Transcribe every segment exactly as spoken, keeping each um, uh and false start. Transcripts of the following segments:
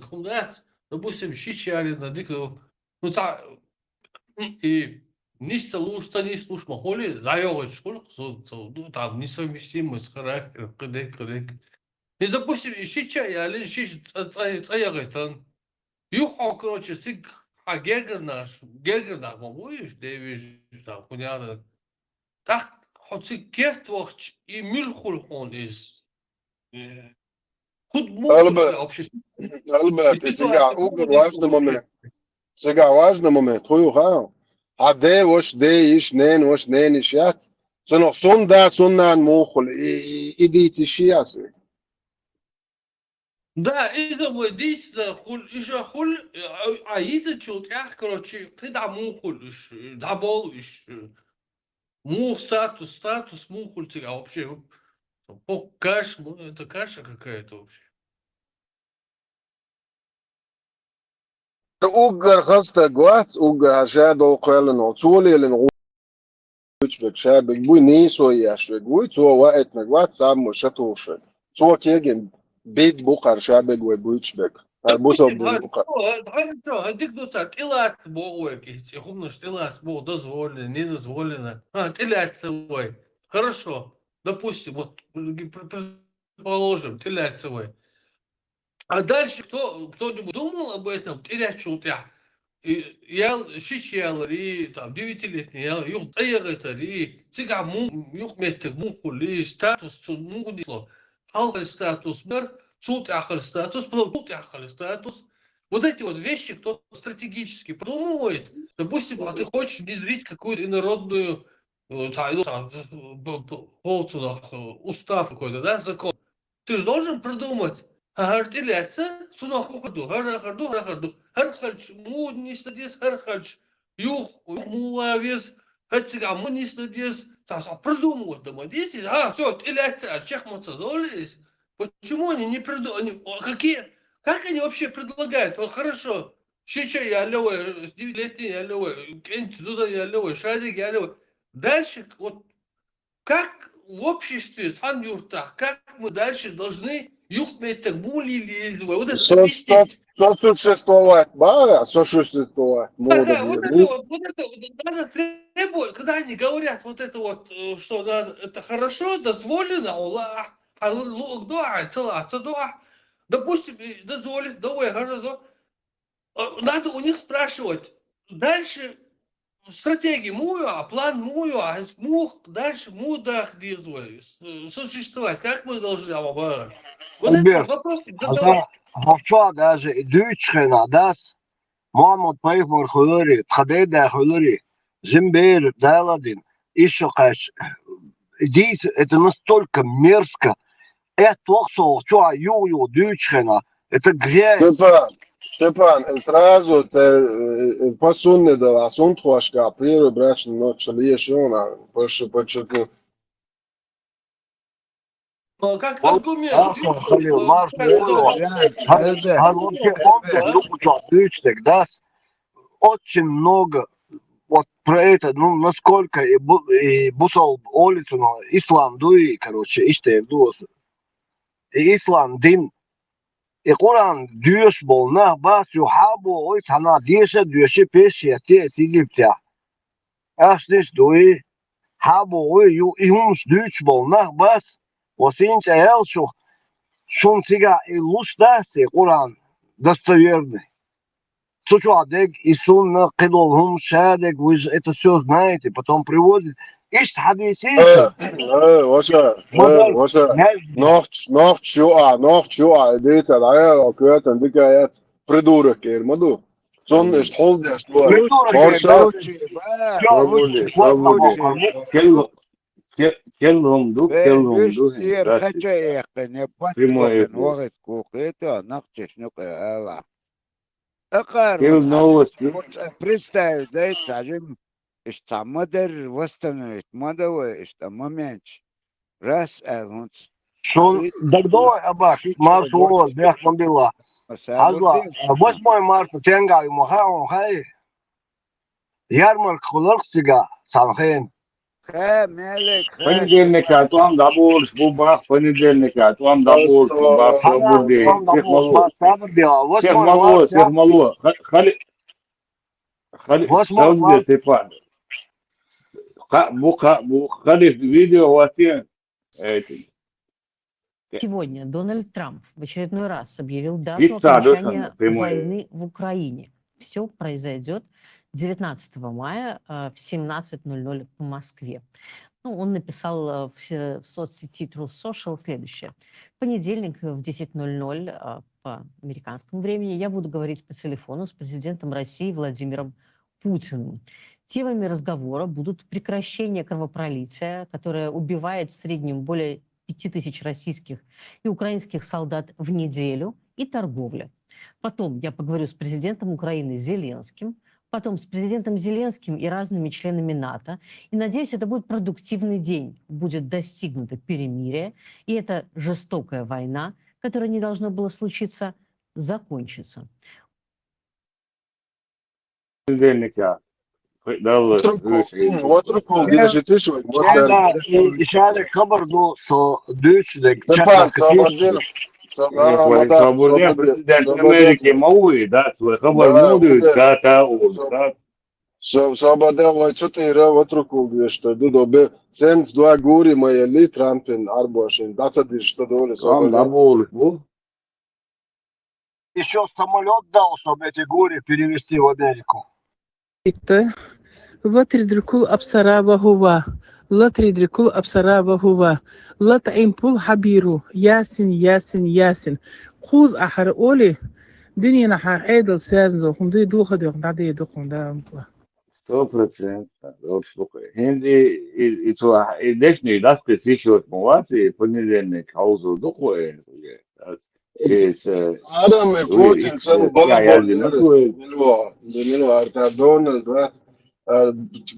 хӀума дац, допустим, шича ялийна дика ду. Ну, цхьа, и нисдалуш, ца нисдалуш ма хуьлий, дӀайогӀуьйтуш хуьлу, со, со, ну, там, несовместимость характера, кхидерг, кхидерг. И, допустим, и шича ялийна, шича цӀа, цӀа, цӀа ягӀийтина. Юха хьо, короче, цига хьан гергара нах, гергара нах ма бу уьш, девижа, там, хӀуна яла. ТӀаккха хьо цига керта вахча, и муьлха хуьлу хьуна иза? Э, хӀунда муха хуьлу Алба-, цу обществе? Алберт, И и цигахь ситуация уггар муха важный дерг момент. Цигахь важный момент хӀун ю хаьий? Хьан ден ваша ден йиш, ненан ваша ненан йиш яц? Цунах сунна да, сунна нана муха хуьлу, и, и, и дийца йиш яц? Да, иза вай дийцина хуьлу, иза хуьлу, а, а йитачул тӀаьхьа, короче, кхидӀа муха хуьлу уьш, дӀаболу уьш, муха статус, статус муха хуьлу цигахь вообще? По-, каша, ну, это каша какая-то вообще. Уггар хаза стаг вац, уггар хьан ша долу кхоьллина, цо лелина гӀу-, гӀуьйчу бег, ша бег буй, нийсо еш бег буй, цо ваийтинарг вац, цхьаммо ша тухуш верг. Цо кегин бид бу кхара ша бег вай буьйцуш бег. ХӀара бусалба бу кхара. Хорошо, хорошо, хӀара дика ду цара, тӀелаца боху вай, кхин цӀе хӀуманаш тӀелаца боху, дозволено, недозволено. А, тӀелаьцна вай. Хорошо, допустим, вот, пр-, пр-, предположим, тӀелаьцна вай. А дальше кто, кто-нибудь думал об этом? ТӀелаьцначул тӀаьхьа, и, ял, шича ялар, и, там, девятилетний ял, юха тӀеягӀийтар, и, цигахь му-, юха меттиг муха хуьлу, и, статус цу муха нисло. Хьалхара статус бар, цул тӀаьхьара статус, потом цул тӀаьхьара статус. Вот эти вот вещи кто-то стратегически продумывает. Допустим, а ты хочешь внедрить какую-то инородную, э, цхьа, ну, цхьа, б-, б-, б-, устав какой-то, да, закон. Ты же должен продумать. ХӀара тӀелаьцна, цунах хӀун хир ду, хӀара хир ду, хӀара хир ду. ХӀара хилча муха нисдан деза, хӀара хилча юха, юха муха ван веза, хӀара цигахь муха нисдан деза. Цхьа, цхьа продумывать дан ма деза. А, всё, тӀелаьцна аьлла, чекх ма ца довлий иза. Почему они не приду-, они, о, какие, как они вообще предлагают? Вот хорошо, шича ялло вай, с девятилетней ялло вай, кӀентий зуда ялло вай, шадерг ялло вай. Дальше вот как в обществе, цхьана юртахь, как мы дальше должны юха меттиг муха лелаеза вай? Вот это Со-, объяснить. со-, сосуществовать, бара, сосуществовать Да, муха да, вот это деза. Вот, вот это вот надо требовать, когда они говорят вот это вот, э, что надо, это хорошо, дозволено, Аллах, хьан луъург ду ахь, ца лаахь ца ду ахь. Допустим, и дозволить, давай, хорошо, А, надо у них спрашивать. Дальше стратегия муха ю, а план муха ю, а муха дальше муха даха деза вай, с-, существовать, как мы должны, а, а, вот этот Альберт, вопрос задавать. Хьан, хьо чохь даже и дуьйцучу хенахь дац, Мухьаммад пайхамар хуьлура, тхан ден да хуьлура, жима бер Дала дина, иза шо кхаьчча, и дийца, это настолько мерзко, аьтту ваха со чохь юха-юха дуьйцучу хенахь, это грязь. Степан, Степан, э, сразу це, э, э, по сунне дала, сунтхошка первый брачный ночь лешона, прошу подчеркнуть. Ну, как аргумент, Ахо, Халил, Марс, Марс, Марс, Марс, Марс, вообще, помню, Марс. Очень много вот про это, ну, насколько и бу-, и бусалба олуш, ну, ислам дуй, короче, иштта эр ду аса. И ислам дин, и Къуръан доьшуш болу нах бац, ю хьан боху, ой, цхьана деша а доьши, пеш а етти аса Египтехь. Ахьа деш дуй, хьан боху, ю и хӀуманаш дуьйцуш болу нах бац, ва сийна цӀе яьлла шух, шуна цигахь и луш дац, и Къуръан достоверный. Цу чохь дерг и сунна, кхидолу хӀума ша дерг, вы же это всё знаете, потом привозит. Иштта хьадийцийша. Э, э, ваша, э, ваша. Нохч, нохч ю а, нохч ю а, и дийца, да, я, коьртан дика яц, придурок эр ма ду. Цунна иштта хьулдеш ду. Придурок эр ма ду. Кел, кел хӀума ду, кел хӀума ду. Прямой эфир. Вахит кухета, нохчаш нукъе ала. Акхар Кел ма новость ду. Представить дайта хьажим, иштта ма дерра восстановить ма дан вай, иштта моменташ. Раз аьлла хӀунца. Шун дагдой, Абак, маршо, бехк ма билла. Хьажла, восьмое марта тенга ю ма хаьа, хьуна хаьий? Ярмарка хуьларх цига, цхьана хена. Кхаь, Малик, кхаь. Понедельника тӀом дӀаболаш бу бах, понедельника тӀом дӀаболаш бу бах, Хьала собар де. тӀом дӀаболаш бах, собар де. Сех мало, сех мало. Хали, хали, Восьмого собар де, Степан. Кхаь бу, кхаь бу, хали видео ватен. Эти. Сегодня Дональд Трамп в очередной раз объявил дату Лица, да, окончания прямое. Войны в Украине. Все произойдет девятнадцатого мая э, в семнадцать ноль ноль по Москве. Ну, он написал э, в, се- в соцсети Truth Social следующее. В понедельник в десять ноль ноль э, по американскому времени я буду говорить по телефону с президентом России Владимиром Путиным. Темами разговора будут прекращение кровопролития, которое убивает в среднем более пяти тысяч российских и украинских солдат в неделю, и торговля. Потом я поговорю с президентом Украины Зеленским, потом с президентом Зеленским и разными членами НАТО. И надеюсь, это будет продуктивный день. Будет достигнуто перемирие, и эта жестокая война, которая не должна была случиться, закончится. Понедельника. Далла. Ватрукул, ватрукул, держи ты что, Шайна, и шайна хабар ду со дүүчдэг Степан, собардин. Собардин президент Америки мауи, да, свой хабар муду, да, та у, да. Собардин, вай цу тира ватрукул, что ду добе, семьдесят два гури моя ли Трампин, арбошин, двадцать дирш, что доли, Там собардин. Даболаш бу. Еще самолет дал, чтобы эти гури перевезти в Америку. Итта. Ватридри кул абсара ва гьува. Латридри кул абсара ва гьува. Латъим пул хьабиру. Ясин, ясин, ясин. Кхуз ахьар оли. Динина хьа Ӏедал связан зо хум дуй духа дуй хум даде духум да. Сто процентов. Вот слухай. Хин и и и цо и дешни дас пес ещё муваци, понедельник хаузу духу. Арам и Путин сен балабол. Милва, милва арта Дональд Вац.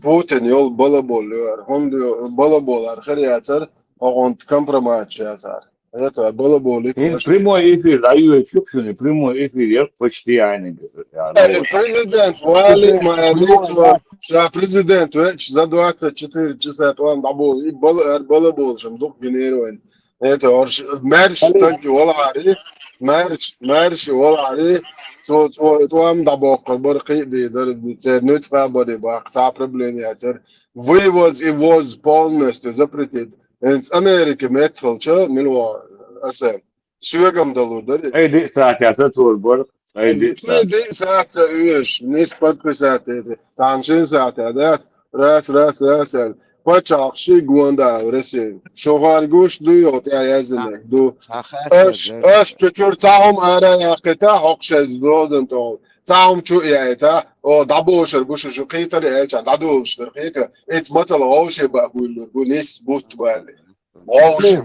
Путин йол балабол. Хум балабол архар яцар, огонт компромат яцар. Это балабол. Прямой эфир, даю я чукшуни, прямой эфир, я почти айни. Президент, вали моя лицо, ша президент, веч за двадцать четыре часа туан дабол, и бал, балабол, шам дух генеруен. Это орш, мерш, танки, валари, мерш, мерш, валари, цо, цо, туан дабоккар, бар киди, дар, цер, нуц, бари, бак, ца проблема, цер. Вывоз и ввоз полностью запретить. Энц Америки метхалча, милва, асем. Сюгам далур, да? Эй, ди саат я сатур бар. Эй, ди саат. Ди саат са уеш, нис подписать это. Таншин саат я, да? Раз, раз, раз. Пачах ши гуанда Россия. Шогар гуш ду йот я язык ду. Аш, аш чучур цаум ара я кита хокшез доден то. Цаум чу я это. О, дабошер гуш шу китар я ча, дадулшер кита. Эт мацала овше ба буйлур, гу нис бут бали. Овше.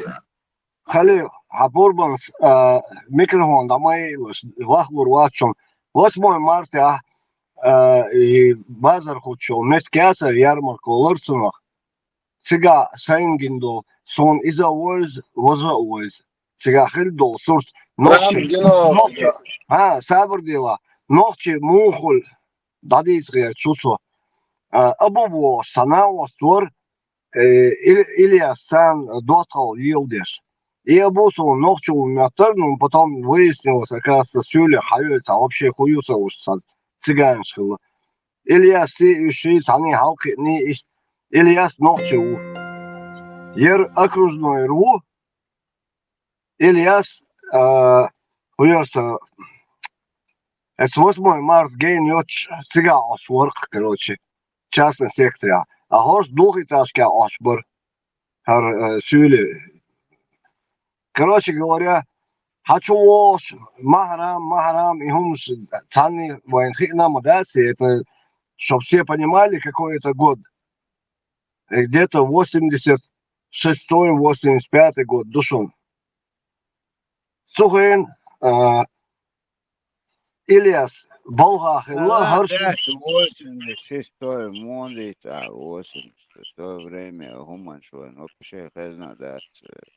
Хали, хабурбанс, а, микрофон дамай, вахлур вачун. Восьмое марта, а, и базар хучу, мет кяса, ярмарка олар сунах. Цига сайнгин до, сон иза ойз, воза ойз. Цига хил до, сурт. Нохчи, нохчи, а, сабр дела. Нохчи, мухуль, дадиз гэр чусо. А, абу во, сана во, сур, э, Ил-, Ильяс сан дотхал йилдеш. И абу со нохчу мятар, ну, потом выяснилось, оказывается, сюле хайойца вообще хуюса уж сан цыганш хила. Ильяс си уши сани халкы ни иш, Ильяс нохчу. Ер окружной ру, Ильяс, а, хуярса, это восьмое марта гейн йоч, цига аш ворк, короче, частный сектор. А хош двухэтажка аш бар, хар, э, сюли. Короче говоря, хочу вош, махрам, махрам, и хумш, цани, вайн хикна мадаци, это, чтоб все понимали, какой это год. Э, где-то восемьдесят шестой, восемьдесят пятый год, душон. Сухин, а, Ильяс, Болгахи, Да, Лахар. да, восемьдесят шестой, Мондита, восемьдесят шестое время, Гуманшвен, вообще хезна, да.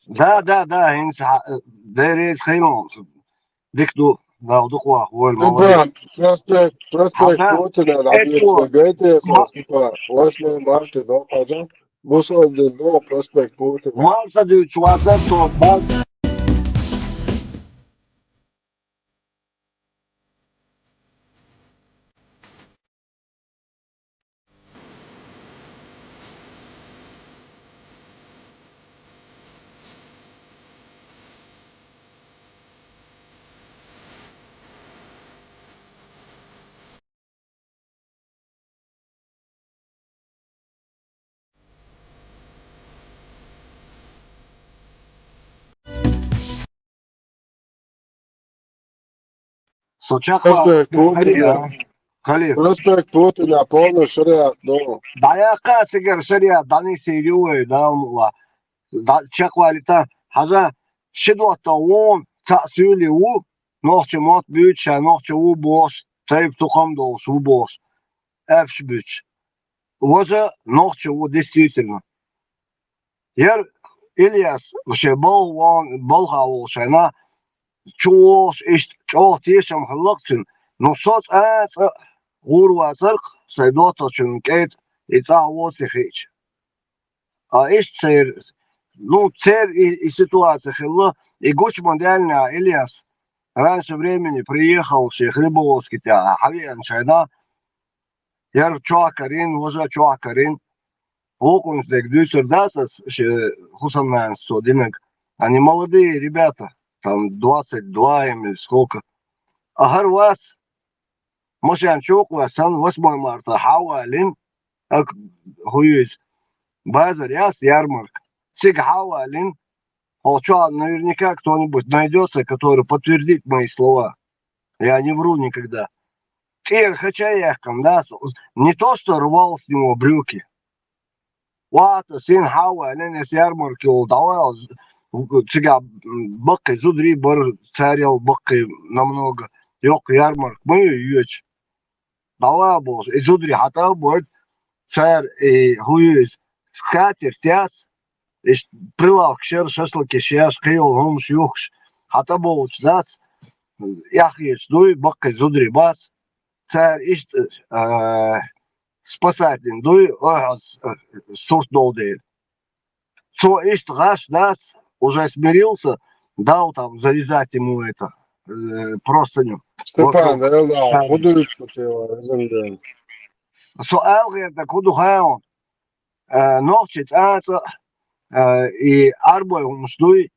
Да, да, да, инса, э, дерез хейрон. Дик ду, да, дуква, воль, молодец. Степан, проспект, проспект Ага. Путина, Это объект, вот. Гайте, Ма- Степан, восьмое марта, да, пожалуйста. Бусалдин, ну, проспект Путина. Марса дивчу васа то баз. Со чакхваьлча Проспект Путина. Халиф. Проспект Путина, полный шариат, ну. ДӀаяккха а цигара шариат, дӀанисийр ю вай, Дала мукъ лахь. ДӀа-, чакхваьлча, хьажа, ши доттагӀа вон, цхьаъ суьйле ву, нохчийн мотт буьйцуш, ша нохчо ву бохуш, тайпа-тукхам долуш ву бохуш, аьрпаш буьйцуш. Важа нохчо ву, действительно. Яра Ильяс, шен балха вон-, балха волуш хенахь, чу вогӀуш, иштта чӀогӀа тешам хилла-кх цуьнан, но со цкъа а гӀур вацара-кх сайн доттагӀчун кӀайн тӀе, и цӀахь воций хиъча. А иштта церан, ну, церан и, и ситуаци хилла, и гучу ма-даьллинехь Ильяс раньше времени приехал шен Хлебоголовски тӀехь хьавеанчу хенахь, яра чохь карийна, важа чохь карийна, вукхунца дерг дуьйцур дац ас, шен хӀусамнанас цо динарг. Они молодые ребята, там двадцать два им или сколько. А хӀара вац, машен чу а кхоьссина, восьмой марта хьа а валийна, ак-, хӀун ю иза, базар яц, ярмарка. Цига хьа а валийна, хьо чохь наверняка кто-нибудь найдётся, который подтвердит мои слова. Я не вру никогда. ТӀера хача а яьккхина, да, со, не то что рвал с него брюки. Вата, син хьа а валийна, ас ярмарка йолу дӀавала, цигахь, м, баккхий зударий бара, царел баккхий намного, йоккха ярмарка ма ю йоьдуш. ДӀавала бохуш, и зударий хьан тӀе а бойду, цара, и, хӀун ю иза, скатерть яц, и ш-, прилавкаш яра, шашлыкеш еш, кхин йолу хӀуманаш юхкуш, хьан тӀе бовлуш дац, эхь хеташ дуй, баккхий зударий бац, цара иштта, а, спасать дина дуй, ой, хьо с-, сурт долу дела. Цо иштта гӀаш дац, уже смирился, дал там завязать ему это, э, простыню. Степан, вокруг да, да, шеи. ХӀун дуьйцу те, иза дан? Со ала гӀертарг хӀун ду хаьий хьуна? Э, нохчий цӀа а цӀа, э, и Ӏарбой хӀуманаш дуй,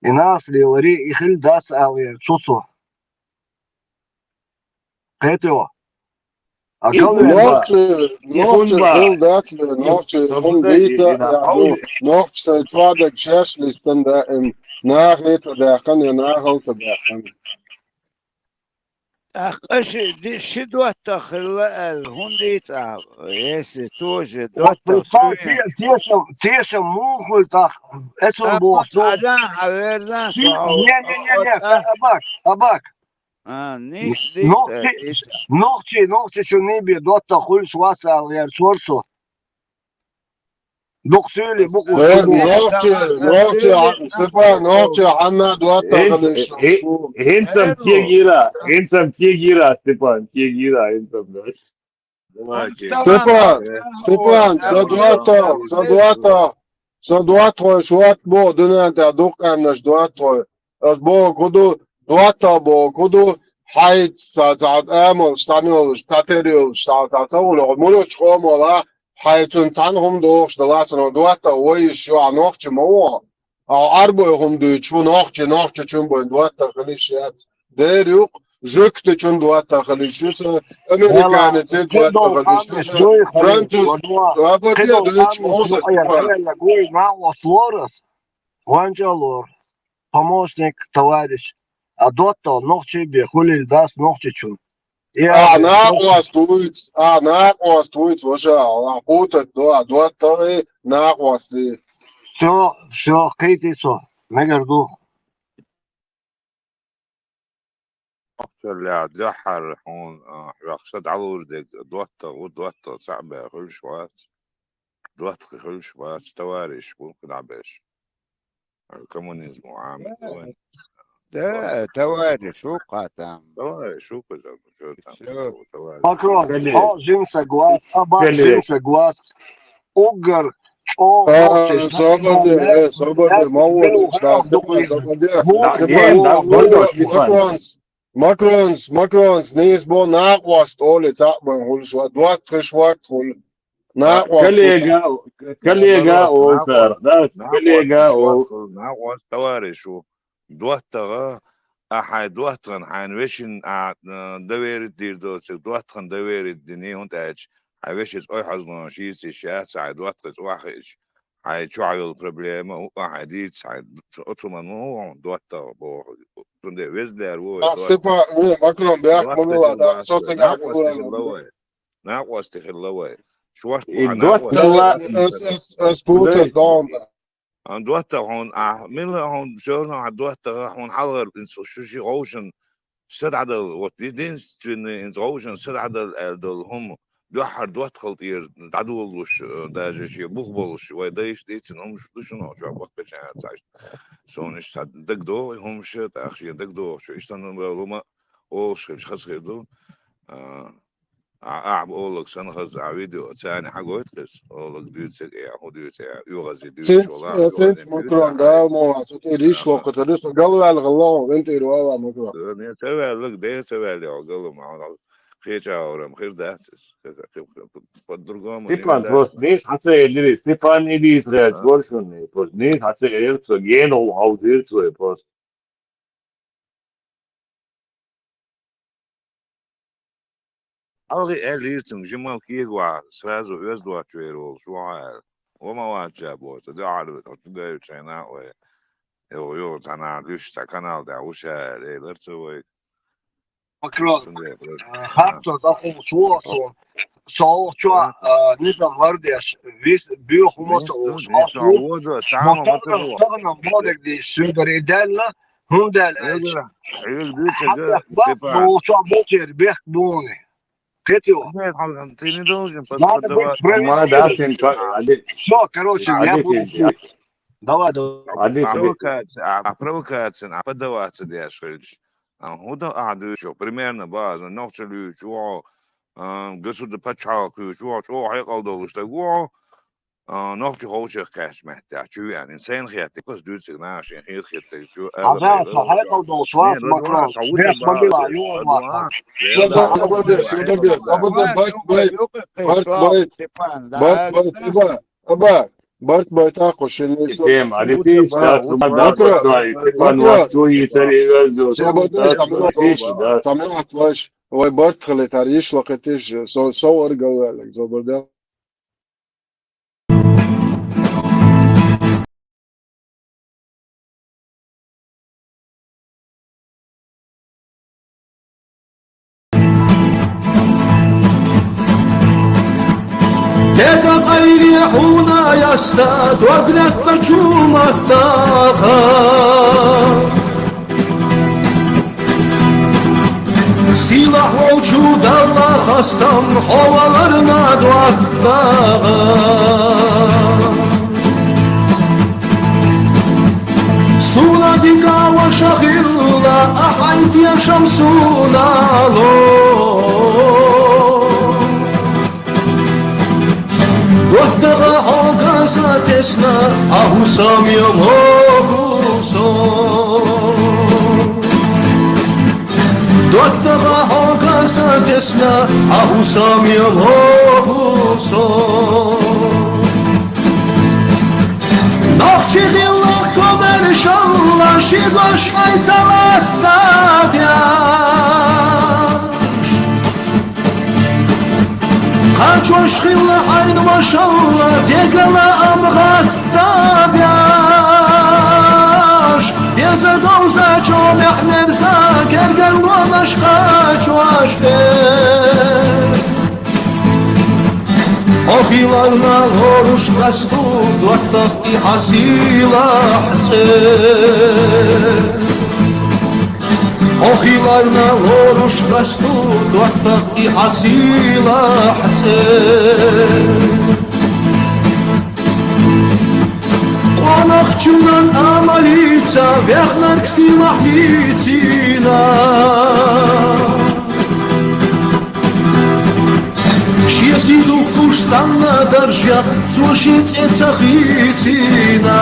и нахаца леларе, и хилла дац ала гӀерташ ву со. Кхетий хьо? А галвен нохчий, нохчий хилла дац, нохчий хӀума дийца а, ну, нохчий сайн чохь дерг шаьш листина даим, нахе а ца даьккхина, я нахал а ца даьккхина. ТӀаккха аша ди-, ши доттагӀа хилла аьлла, хӀунда дийца ахьа, если тоже доттагӀа представь, те-, тешам, тешам муха хуьлу тӀаккха, эцун бохуш ду. Хьажахьа верна, со хьо-, не, не, не, не, хьо-, абак, абак. А, ниш дийца, нохчий, дийца. Нохчий, нохчий чу нийбе доттагӀа хуьлуш вац ала гӀерташ вара со. Дукха суьйлий бу-кх уьш. Э, нохчий, нохчий, Степан, нохчий хьанна доттагӀа хилийша. ХӀинца-м кегийра, хӀинца-м кегийра, Степан, кегийра, хӀинца-м. Степан, Степан, сан доттагӀа, сан доттагӀа, сан доттагӀой шорта боху дуьнен тӀехь дукха къаьмнаш доттагӀой. Ас боху хӀун ду, доттагӀа боху хӀун ду, хьайца цхьа, цхьа амалш цхьаьна йолуш, цхьатерра йолуш, цхьа, цхьа ца хуьлу, муьлххачу къомалахь, хьайца цунна цхьаьна хӀума дохуш далахь, цунах доттагӀа вай йиш ю, ахь нохчи ма ву хьо. Ахь Ӏарбой хӀума дуьйцуш ву, нохчи, нохчичун бен доттагӀа хила йиш яц. Дера юкъа, жуьгтичун доттагӀа хила йиш ю сан, американеци доттагӀа хила йиш ю сан, француз, а бакъ а дуьйцуш ву сан, Степан. Гой, нахос лорас. Гонча лор, помощник, товарищ. А доттагӀа нохчий бен хуьлийла дац нохчичун. Ахь накъост вуйца, ахь накъост вуйца, ваша, ахь кхутарг ду, ахь доттагӀий, накъостий. Всё, всё, кхийтий со, мегар ду. Нохчаллехь дуьххьара хьуна, а, хьоьхуш сан дӀалур дерг доттагӀа ву, доттагӀа цхьаъ бен хуьлуш вац. ДоттагӀий хуьлуш бац, товарищ бу кхидӀа беш. Коммунизм ву Ӏамийна. Да, товарищ ву кхатам. Товарищ ву кхатам. Всё. Товарищ. Макрон, хьо жимсаг вац, Абак жимсаг вац. Уггар чӀогӀа А, нохчий, собар де, э, собар де, ма вон цу стас, собар де. Макронс, Макронс, Макронс, нийса бо накъост оле цхьаъ бан хуьлуш ва, доттагӀаш варт хуьлу. Накъост. Коллега, коллега олсар, да, коллега ол. Накъост, товарищ ву. ДоттагӀа, а хьайн доттагӀан, хьайн вешин а, а, доверить дийр доцург, доттагӀан доверить дини, хӀунда аьлча хьайн вешица ой хьозлонаш йийца йиш яц, хьайн доттагӀица охьахиъча, хьайн чохь йолу проблема, хӀуъа хьайн дийца, хьайн оцу ма ну, хьуна доттагӀа боху. Цундела веза лер ву вай. А, доттагӀа. Степан, ву, Макрон бехк ма вела, да, со цига накъост хилла вай. Накъост хилла вай. Шорт и ву хьан доттагӀа. Ас, ас, ас путаю, дом. Ан доттагӀа хьуна, а, мила хьуна, всё равно хьан доттагӀа хьуна хьалхара, ин шу ши гӀовшан са дӀадала, вот единственный ин гӀовшан са дӀадала аьлла долу хӀума, дуьххьара доттагӀал тӀера дӀадолалуш, э, даже шен бух болуш, вай дайша дийцина хӀумаш ду шуна, чохь баккхийчара цхьаьшна. Суна иштта дагадогӀу и хӀумаш, тӀаккха шен дагадогӀучу, иштта санна бевлла хӀума олуш хилча хаза хир ду. А, А, ахьа олаг санна хаза а видео, царна хьагойту хеза, олаг дуьйцург а, хӀун дуьйцу а, оьгӀазе дуьйцуш волу а, цуьнца Макрон, Дала мо вац, цу тӀе риш локхуьйтур ду, со галваьлла гӀалла ван, вен тӀера вала Макрон. Не, ца ваьллаг, де ца ваьлла йо, галла ма, кхеча орам хир дац иза. По-другому не видать. Степан, просто дийш хьан ца элира, Степан и дийш гӀерташ А. Горшунни, просто дийш хьан ца элира, со гена хьовзийра цо, просто. Хьалхе аьллера цуьнга, жимал кегавахь, сразу оьзда воцуш вер волуш ву хьо аьлла. Ва ма вац ша боху, ца дуьхьал ву, оцу гайвичайна а вай. Йо, йо, цхьана дуьш, цхьа канал тӀехь ву ша аьлла, элира ца вайга. Макрон, Цундела просто. А, хаттар дӀахулчу ву со. Со оха чохь, а, низам лардеш, вис-, боьха хӀума ца олуш, Ма аса ву. Тахана, тахана модерг дийш, суьйгаре даьлла, хӀунда аьлла аьлча. Хьоьга дуьйцург, Степан. Бу чохь бу церан бехк буни. Кхетий? Нет, хьалган, ты не должен поддаваться. Надо быть справедливым. Всё, короче, я буду. Давай, давай. А провокация, а провокация, а поддаваться деш хилча. А, хӀун дан ахьа дуьйцу, примерно база, нохчалла юьйцу ву хьо, а, государ-, пачхьалкх юьйцу ву хьо, чӀогӀа хьекъал долуш стаг ву хьо, а, нохчий ховшех кхаьчча меттехь, чу веана, сайна хетта, кхуза дуьйцург наха шен хетта, хетта, чу, а, да, со хьекъал долуш вац, Макрон, бехк ма била, юха вац. Собар де, собар де, собар де, барт байт, барт байт, барт байт, барт байт, барт байт, барт байт, тема, а де тема, да, собар де, барт байт, барт байт, собар де, собар де, собар де, вай барт хилийтар йиш лакхийтиш, со, со варгал ваьллаг, собар де. Декъа къайле хьуна яста, дог лаьтта чу маттаха. Сийлахь волчу Далла хастам, хьо валарна доттагӀа. Суна дика ваша хилла, ахьа тешам суна ло. ДоттагӀа хьо гаса тесна, а хӀусам йо могу со. ДоттагӀа хьо гаса тесна, а хӀусам йо могу со. Нохчий хилла комаьршалла, ши гош хьайца латтадеш. Кхачош хилла хьайна машалла, дегала ам гӀатта беш. Деза довза чӀо мехь мерза, гергарлонаш кхачош беш. Хьо хиларна лоруш гӀасту, доттагӀ и хьан сийлахь цӀе. Хьо хиларна лоруш гӀасту, доттагӀ и хьан сийлахь цӀе. Къонахчунан амалица вехнарг сийлахь вийцина. Шен сий духкуш Цхьанна даржехь цо шен цӀе ца хийцина.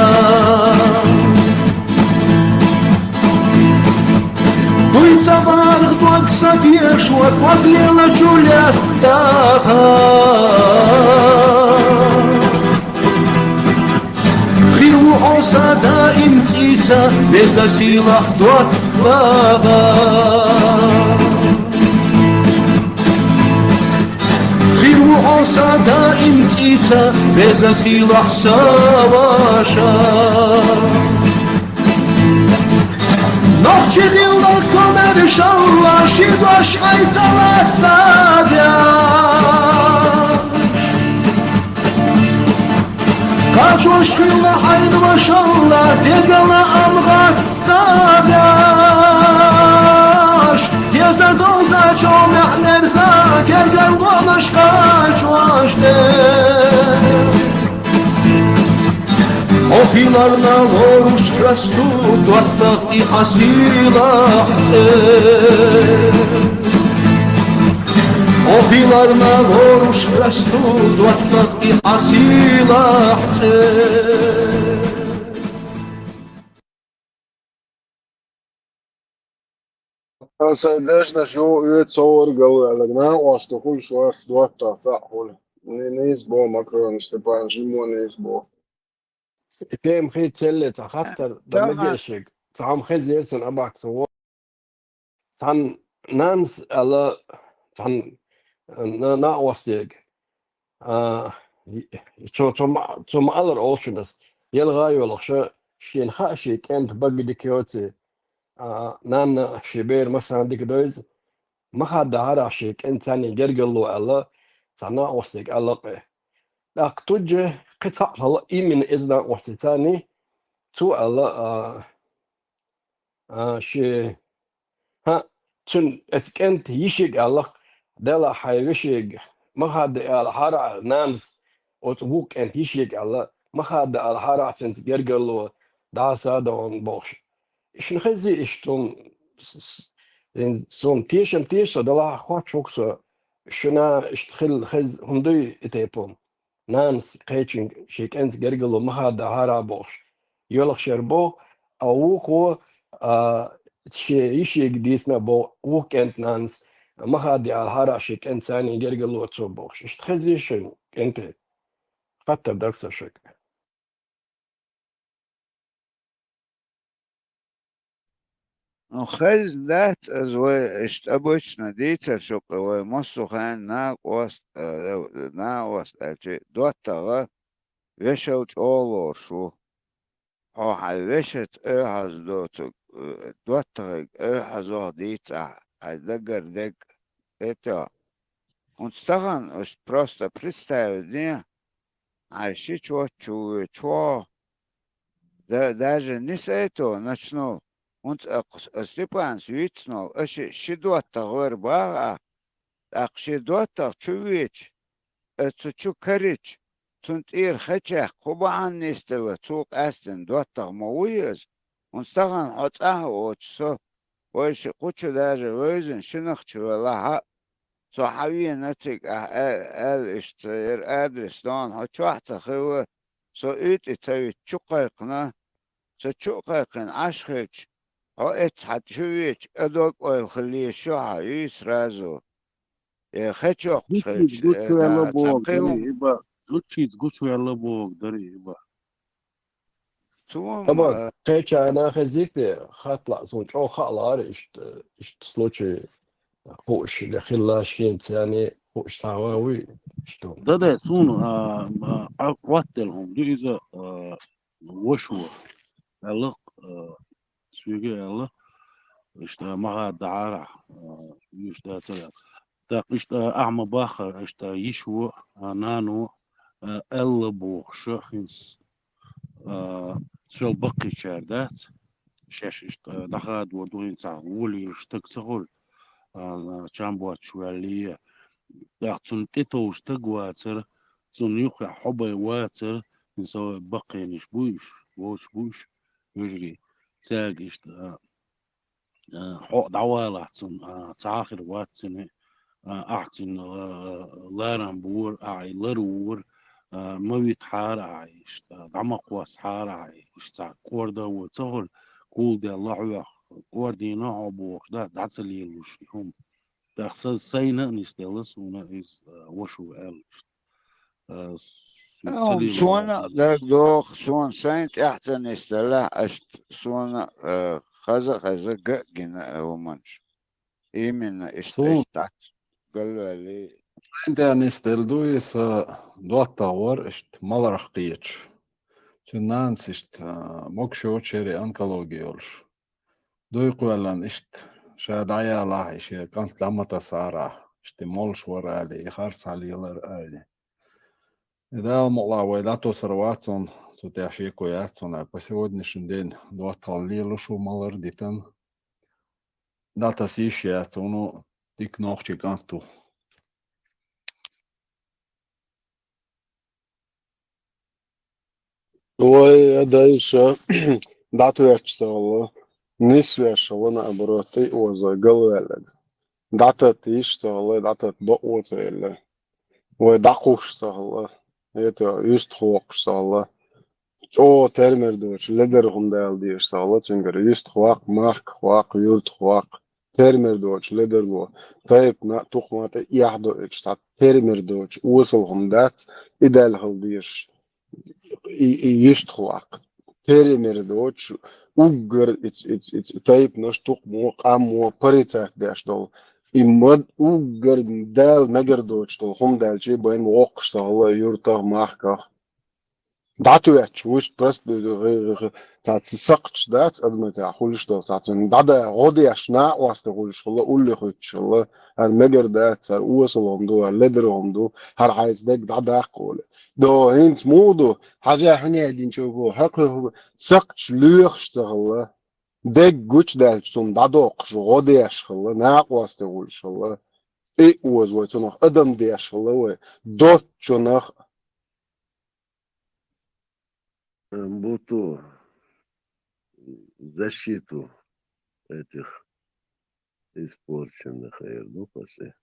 Кхуьйца барх дог са тешо, ког лелачу лаьттахь. Хир ву Ӏоса даим цӀийца, веза сийлахь доттагӀа. Хир ву Ӏоса даим цӀийца, веза сийлахь са ваша. Нохчийн дилла комаьршалла, ши дош хьайца латтадеш. Кхачош хилла хьайна вашалла, дегала ам гӀаттадеш. Деза довзачо маьӀ мерза, гергарлонаш кхачош де. Хьо хиларна лоруш хьоьсту доттагӀ, и хьан сийлахь цӀе. Хьо хиларна лоруш хьоьсту доттагӀ, и хьан сийлахь цӀе. Аса дешнаш ю, оьцу цо варгал ваьллаг, накъост хуьлуш вац, доттагӀ цхьаъ хуьлу. Ни-, нийса боху Макронаш, Степан, жимо нийса боху. И тема хи целле цхьа хаттар дан мегаш шег. Цхьа хӀума хезира суна, Абаксов. Цхьана нанас аьлла, цхьана на-, накъостега. А, цо, цо ма-, цо ма-аллара олу шуна ас. Елха йолуш, шена хаьа шен кӀентан бага дика йоций, а, нанна шен бер массарна дика дойза, ма хаддахьара шен кӀентан царний гергарло аьлла, цхьа накъостега аьлла кхе. ТӀаккха туьджа кхин цхьаъ хилла именно иза накъостий царний, цо аьлла, а, А, ши. ХӀаъ, цуьнан оцу кӀентан йишига аьлла, делахь хьайн вешега ма хадда алахьара, нанас оцу вукху кӀентан йишига аьлла, ма хадда алахьара цуьнца гергарло дӀаса а догӀун бохуш. Шуна хезий иштта хӀума, с-, с-, суна тешам теша со, делахь а хоттуш ву-кх со, шуна иштта хилла хеза хӀума дуй и тайпа хӀума? Нанас кхечуьнга шен кӀентан гергарло ма хаддахьара бохуш, йоьлхуш яра боху, а вукхо, а, шен йишига дийцина боху, вукху кӀентан нанас ма хадда алахьара шен кӀентан царний гергарло цо бохуш. Иштта хезий шуна, кӀентий? Хаттар дара сан шуьга. Ну, хезна дац иза вай, иштта обычно дийцар шу-кх, вай массо а хенахь накъост, э, накъост аьлча, доттагӀа вешал чӀогӀа лоруш ву. Хьо хьайн вешаца оьзда доцург, э, доттагӀига оьзда дийца ахь, хьайн дагара дерг, это. ХӀунда стагана уьш просто представить де, хьайн ши чот чу воьдуш хьо, да-, даже не с этого начну, хӀунда а кх-, а Степанца вицнол, аша ши доттагӀа вара баха ахь, тӀаккха шен доттагӀа чу веча, оцу чу карича, цунна тӀера хечех кху бахьана нисделла, цо къаьстина доттагӀа ма вуй иза. ХӀунда стагана хьо цӀахь а воцуш со, вайша кху чу даже вевзина шиннах чу велахь а, со хьан вена цига ахь а-, аьлла иштта ца яра адрес, дона хьо чохь ца хилла, со уьйтӀе ца витта чу кхайкхина, со чу а кхайкхина Ӏаш хилча, хьо эцца хьан чу веча, а дог-ойла хила еза шу хьан, юй сразу. Э, хечоккхуш хилча, э, гучуваьлла боху дарий, иба. Зудчица гучуваьлла боху дарий, иба. Цо ма, Амма, э, кхечарна хезийта, хатта лаьа, суна чӀогӀа хаа лаара иштта, иштта случай хууш, я хилла шен царний хууш цхьа ван вуй, иштта. Да-да, суна, а, а, а, хӀоттаделла хӀума ду иза, а, ваша ву, аьлла-кх, а, соьга аьлла, иштта ма хаддахьара, а, уьш дацара. ТӀаккха иштта ахьа ма баххара, иштта йиш ву, а, нана ву, а, аьлла бохуш, хӀинца, а, сол баккхийчара дац, шаьш иштта, а, дӀахадор ду, хӀинца ахь волавелаш стаг ца хуьлу, а, чам боцуш ваьллий. ТӀаккха цунна тӀетовжа стаг вацара, цунна юххехь хьо бен вацара, хӀинца баккхийнаш бу уьш, вовшаш бу уьш, вежарий, цаьрга иштта, а, а, хьо а дӀавалахь цунна, а, цхьа а хир вац цуьнан, а, ахь цуьнан, а, ларам бора, ахь и лар вора, а, ма витахьара ахь, иштта, дӀа ма кхоссахьара ахь, иштта цхьа кӀорда а вора, ца хӀора кулдаьлла лохьоьху, кӀордийна хьо бохуш дац, дӀа ца лелалуш и хӀума. ТӀаккха сан сайна а нисделла суна иза, а, ваша ву аьлла иштта. А, с-, ца Ам, лелалуш. Суна а дагадогӀу, суна сайна тӀехь ца нисделла, аша суна, а, хаза а хезна, ган а гина, а, хӀуманаш. Именно иштта, Суна. Иштта дац. Галваьлли. Сайна тӀехь нисделла ду и, сан доттагӀа вара иштта маларх кхеташ. Цуьнан нанас иштта, а, могуш йоцуш яра и онкологи йолуш. Дуй кхоьллина иштта, ша дӀаялахь, и шен кӀант дӀа ма тасахьара ахь, иштта и молуш вара аьлла, и харц хьалелара аьлла. И Дала мукъалахь вай дӀатосур вац хьуна, цу тӀехь шеко яц хьуна, по сегодняшний день доттагӀалла лелаш ву малар дитина. ДӀатаса йиш яц, хьуна дика нохчийн кӀант ву. Вай, а дайша, дӀатоьттуш ца хилла, нисвеш хилла, наоборот, тӀе а озой, галваьлларг. ДӀататта йиш ца хилла, дӀататта бакъо ца елла. Вай дӀакхуссуш ца хилла, это, юьстахвоккхуш ца хилла. ЧӀогӀа термер доцуш, ледар хӀума дала дезаш ца хилла цуьнгара. Юьстахваккха, махкахваккха, юьртахваккха. Термер доцуш ледарло, тайпана а, тукхама тӀе а эхь доуьйтуш цхьа термер доцуш, осал хӀума дац, и даьлла хила дезаш, и, и юьстахваккха. Термер доцуш, уггар иц, иц, иц, тайпанаш, тукхамо, къамо, порицать деш долу. И мад уггар Дала мегар доцуш долу хӀума даьлча, байна воккхуш ца хилла юьртах, махках. ДӀатоьттуш, вуьш просто, цхьацца сакхташ дац адаматехь хуьлуш долу, цхьацца дӀада, гӀо деш, накъостий хуьлуш хилла, улле хуьттуш хилла, хӀара мегар дац, хӀара осал хӀума ду, хӀара ледар хӀума ду, хӀара хьайца дерг дӀадаккха олий. До, хӀинца муха ду, хьажа хьуна яьдинчу бу, хьакхуьйху, сакхташ лоьхуш ца хилла, дерг гучудаьлча, цунна дӀадоккхуш, гӀо деш хилла, накъостий хуьлуш хилла, тӀе а оза вай цунах, адам деш хилла вай, доцчунах. Ам бу ту защиту этих испорченных, эр ду хьо се.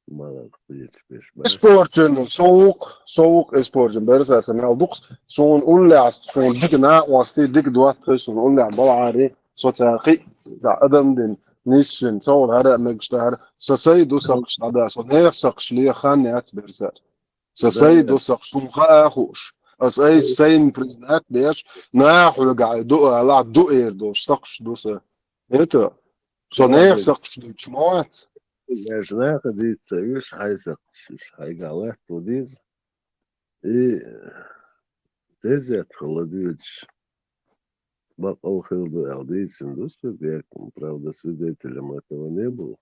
Малар кхеташ беш бац. Испорченный, со вукх, со вукх испорченный. Берса сан мел дукхус, суна уллехь, суна дика накъостий, дика доттагӀий, суна уллехь балахьари, со цара кхин а, да, адам дина, нисвина, цовла хӀара а мегаш дахьара, со сай ду сакхаш дӀада, со нехан сакхаш леха хан яц берса. Сан сай ду сакхаш, суна хаа а хууш. Ас айса сайна признать деш, наха хьоьгахь ду алахь, ду эр долуш сакхаш ду сан. Это, со нехан сакхаш дуьйцуш ма вац. Аш наха дийца ца веш, хьайн сакхаш, уьш хьайгахь латто деза. И тезет хила доьдуш, бакъал хир ду аьлла дийцина ду соьга, правда, свидетелем этого не был.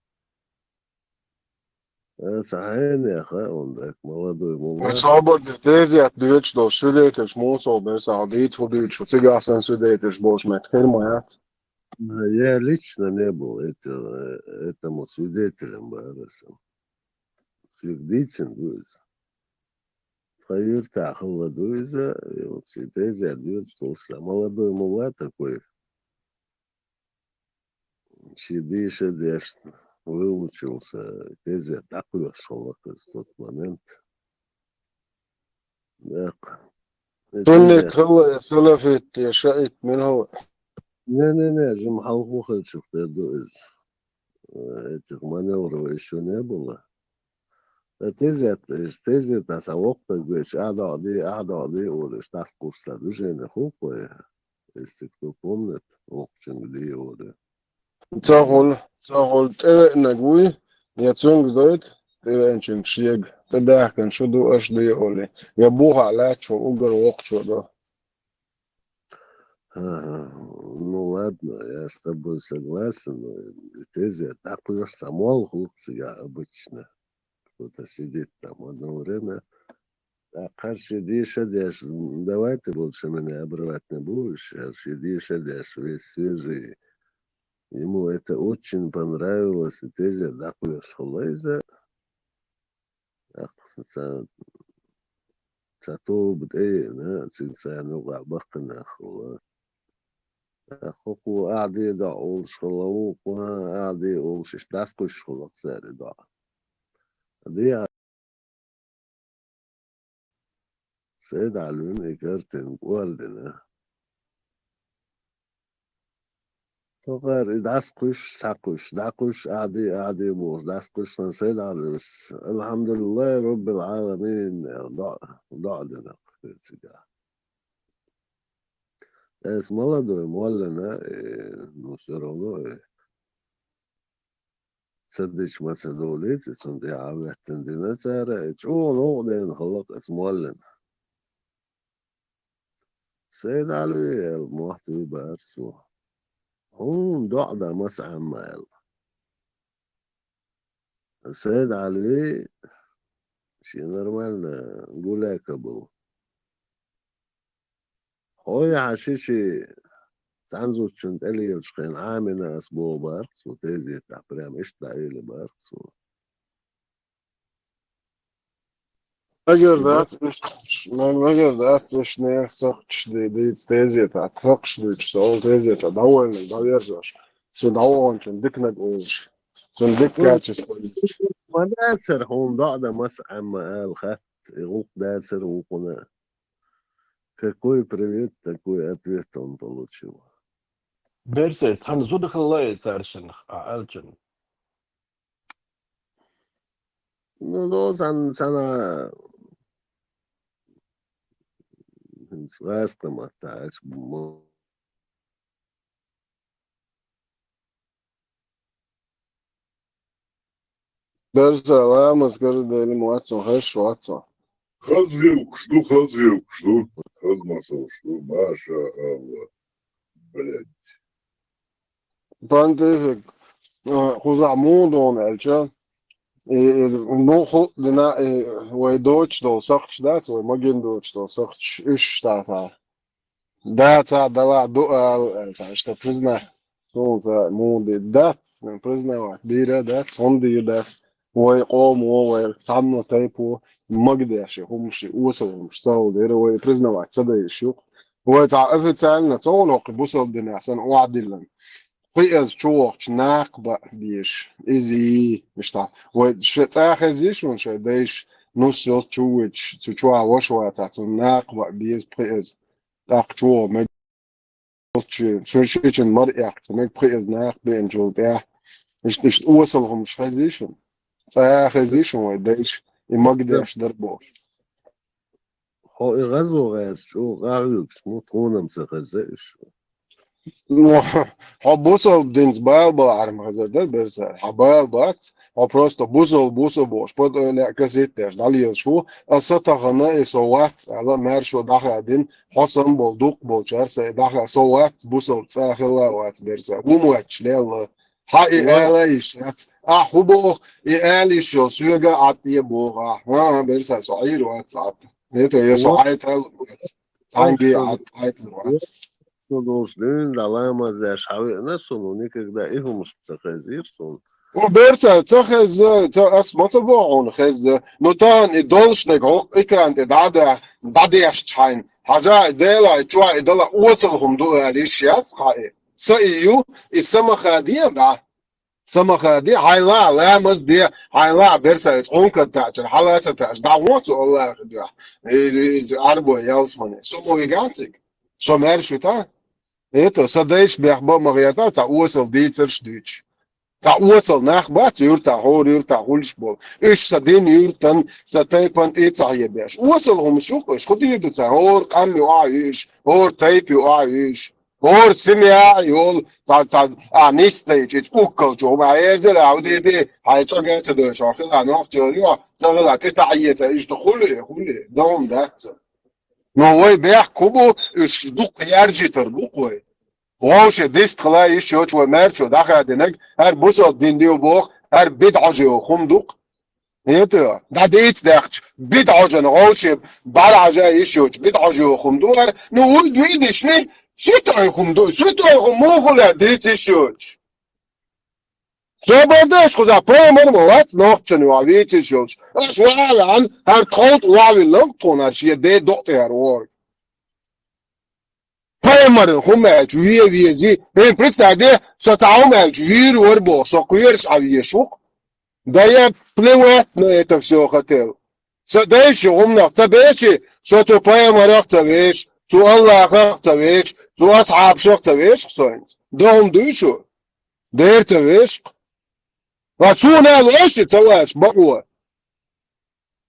Аса хьенеха, он так молодой мула. Вай собар де, тезет доьдуш долу свидетельш муха со берсахь дийца, хӀун дуьйцуш, цигахь сан свидетельш болуш меттиг хир ма яц. Я лично не был, это, э, этому свидетелем бара сан. Соьга дийцина ду иза. Тхан юьртахь хилла ду иза, и вот ши тезет доьдуш долуш сан молодой мула такой. Шен дийша деш, выучился, тезет дӀакхоьхьуш хилла-кх иза в тот момент. ДаккхӀа. Суннит хилла я салафит, я шиит, мила хилла? Не-не-не, жима хьалха ву хилчух тера ду иза. Этих маневров ещё не было. Ткъа тезет, тезет, аса воккхаг веш, ахьа догӀа де, ахьа догӀа де, олуш, дӀасакхуссуш цхьа движение хӀун кхой? Если кто помнит, воккхачуьнга де олу. Ца хуьлу, ца хуьлу, тӀевеанарг вуй, я цуьнга дойту, тӀевеанчуьнга шега, тӀебаьхкина шу ду, аша де олий, я бухахь лаьтташ волу уггар воккхачо до. Ага, ну ладно, я с тобой согласен, но и тезет дӀакхоьхьуш цхьа молла хӀутту цигахь обычно. Кто-то сидит там одно время. ТӀаккха хӀара шен дийша деш, м, давай ты больше меня обрывать не будешь, хӀара шен дийша деш, весь свежий. Ему это очень понравилось, и тезет дӀакхоьхьуш хилла иза. ТӀаккха ца, ца тоба тӀееана, цига царна юкъахь баккхийнах хилла. ХӀокхо ахьа де доӀа олуш хилла, вукхо ахьа де олуш, иштта дӀасакхуьйсуш хилла цара и доӀа. Де Сайд-Ӏалина и картинка ор дина. Тохара и дӀасакхуьйсуш, схьакхуьйсуш, дӀакхуьйсуш, ахьа де, ахьа де бохуш, дӀасакхуьйсуш, сан Сайд-Ӏалис, «Алхьамдулиллахи Роббил Ӏаламин», аьлла, доӀа, доӀа дина цигахь. Эс молодой моллина, э, ну, всё равно, э, ца дича ма ца довлийца, цунна тӀехьа а веттина дина цара, э, чӀогӀа новкъа дена хилла-кх эс моллина. «Сайд-Ӏали, — аьлла, — мохь дуй бара цо. Хьуна доӀа дан маса Ӏемма», — аьлла. Сайд-Ӏали шен нормально гулаька бу. Хьо яхьа ши-ши цхьана зудчунна тӀелелачу хенахь Ӏамина ас боху бара-кх цо тезетахь, прямо иштта дӀаэли бара-кх цо. Магар дац, иштта, ма-, магар дац, иштта нехан сакхташ ди-, дийца тезетахь, сакхташ дуьйцуш, со олу тезетахь, довольный, доверзош. Цу дӀавогӀанчун диканиг олуш. Цунна дика качество йитуш. Ма дацара хьуна доӀа дан маса Ӏемма ала хатта, и гӀуллакх дацара вукхуна. Какой привет, такой ответ он получил. Берсер, цхьана зуда хилла и цаьршиннах, а аьллачун. Ну, до цхьана, цхьана хӀинца гӀаскхи маттахь аьлча, мо- Берса ламаз карадели ма вац он, хезаш вац он. Хаза гӀиллакхаш ду, хаза гӀиллакхаш ду, хаза масалш ду, маша Аллах, блядь. Понтифик, а, кхузахь муха ду аьлча, и, и, ну, хӀу дина, и, вай доцуш долу сакхташ дац, вай магин доцуш долу сакхташ, уьш штатахь. Дацахь, далахь ду ала, аьлла, цхьа иштта признать. Суна цхьа муха дийр дац, признавать дийр а дац, хӀунда дийр дац. Вай къомо, вай цхьамма тайпо магадеш и хӀумаш, и осал хӀумаш ца хилла дера, вай признавать ца дайш ю-кх. Вай цхьа официально ца хуьлу-кх бусалба динехь санна охьадиллина. Кхин иза чу вахча накха баа безаш, иза йий, иштта. Вай ша цӀа хезий шуна шайн дайша нус йолчу чу вуьйцуш, цу чохь ваша вацахь, цунна накха баа беза кхин иза. ТӀаккха чу ваха мега. Цу шичун мара эккха ца мега, кхин иза накха беанчул тӀаьхьа. Иштта, иштта осал хӀумаш хезий шуна? ЦӀа хезий шуна вай дайша, и магадеш дара бохуш? Хьо и гӀазо гӀерташ чӀогӀа къахьоьгуш ма, тхуна-м ца хеза уьш. Ну, хьо бусалба динца бала балахьара ма хезар дара, Берса, хьан бала бац, хьо просто бусалба ву со бохуш, под ойла а касетта деш дӀалелаш ву, аса тахана и со вац, аьлла, маьршо дӀахаьдина, хьо санна болу дукхахболчара сан и дӀахаьдина, со вац, бусалба цӀа хилла а вац, Берса, хӀума вац лелла. Хьан и ала йиш яц. Ахьа хӀун боху, и ала йиш йолу соьга а Ӏад тӀе боху ахьа. ХӀан-хӀа, Берса, со Ӏийр вац Ӏад. ХӀета, я со Ӏайтал вац. Цхьаьнгге а Ӏад Ӏайтал вац. Со долуш дуьйна дӀа ламаз деш хьан веана суна, никогда и хӀумаш ца хезира суна. О, Берса, ца хеза, ца, ас ма ца боху хьуна хеза. Ну, тахана и долуш дерг хӀокху экран тӀе дӀа а даьхна, дӀадешча хьайна. Хьажа, и Дела, и чохь и дала осал хӀума ду ала йиш яц хьан и. Са и ю, и са ма хадий, да? Са ма хадий, хьайла а ламаз де, хьайла а Берса, иза хьуна кад таьӀчара, хьала а ца таьӀча, дӀагӀо цу Аллахьан дуьхьа. И, и, иза Ӏарбой ялсамане. Со ма вигахь цига. Со маьрша вита? Это, сан дайша бехк бан а ма гӀерта, цхьа осал дийцарш дуьйцуш. Цхьа осал нах бац юьртахь, хӀора юьртахь хуьлуш болу. Уьш сан дин юьртан, сан тайпан тӀе ца хьебеш. Осал хӀумаш ю-кх уьш, хӀун дийр ду царна? ХӀора къам юкъахь а ю уьш, хӀора тайпа юкъахь а ю уьш. ХӀора симя а йолу, цхьа, цхьа, а, нисса ца йича, иза уккалчу хӀума а эрзала а, хӀун дийр ду, хьайн чӀага а ца дойуш, хьо хила нохчо ю, ца хила тӀе таӀ а еца, иштта хуьлу, хуьлу, дан хӀума дац цара. Но вай бехк хӀун бу, уьш дукха яржийтар бу-кх вай. Вовше дистхила йиш йоцуш вай маьршо дӀахадинарг, хӀара бусалба дин ю боху, хӀара бидӀа хьожа йоху хӀума ду-кх. ХӀета, дӀадийца даьхча, бидӀа хьожана вовше бӀарахьажа йиш йоцуш, бидӀа хьожа йоху хӀума ду хӀара, ну, вуй дуьйдишни, ситой хӀума ду, ситой хӀума муха лер дийца йиш йоцуш. Собар деш кхузахь пайхамар ма вац нохчан юкъахь вийца йиш йолуш. Аша ваха веана, хӀара тховта ваха виллалц тхуна хӀара шен ден докъа тӀе хӀара вогӀург. Пайхамар Пайхамаран хӀума аьлча, ве вези. Э, представь де, со цхьа хӀума аьлча, вийр вар боху, со кхоьруш Ӏа везаш ву-кх. Да я плевать на это всё хотел. Со дайша хӀуманах ца бечи, со цу пайхамарах ца веш, цу Аллахах ца веш, цу асхьабашах ца веш-кх со хӀинца. Дан хӀума дуй шу? Дера ца веш-кх. Ва суна лоьши ца веш бакъо.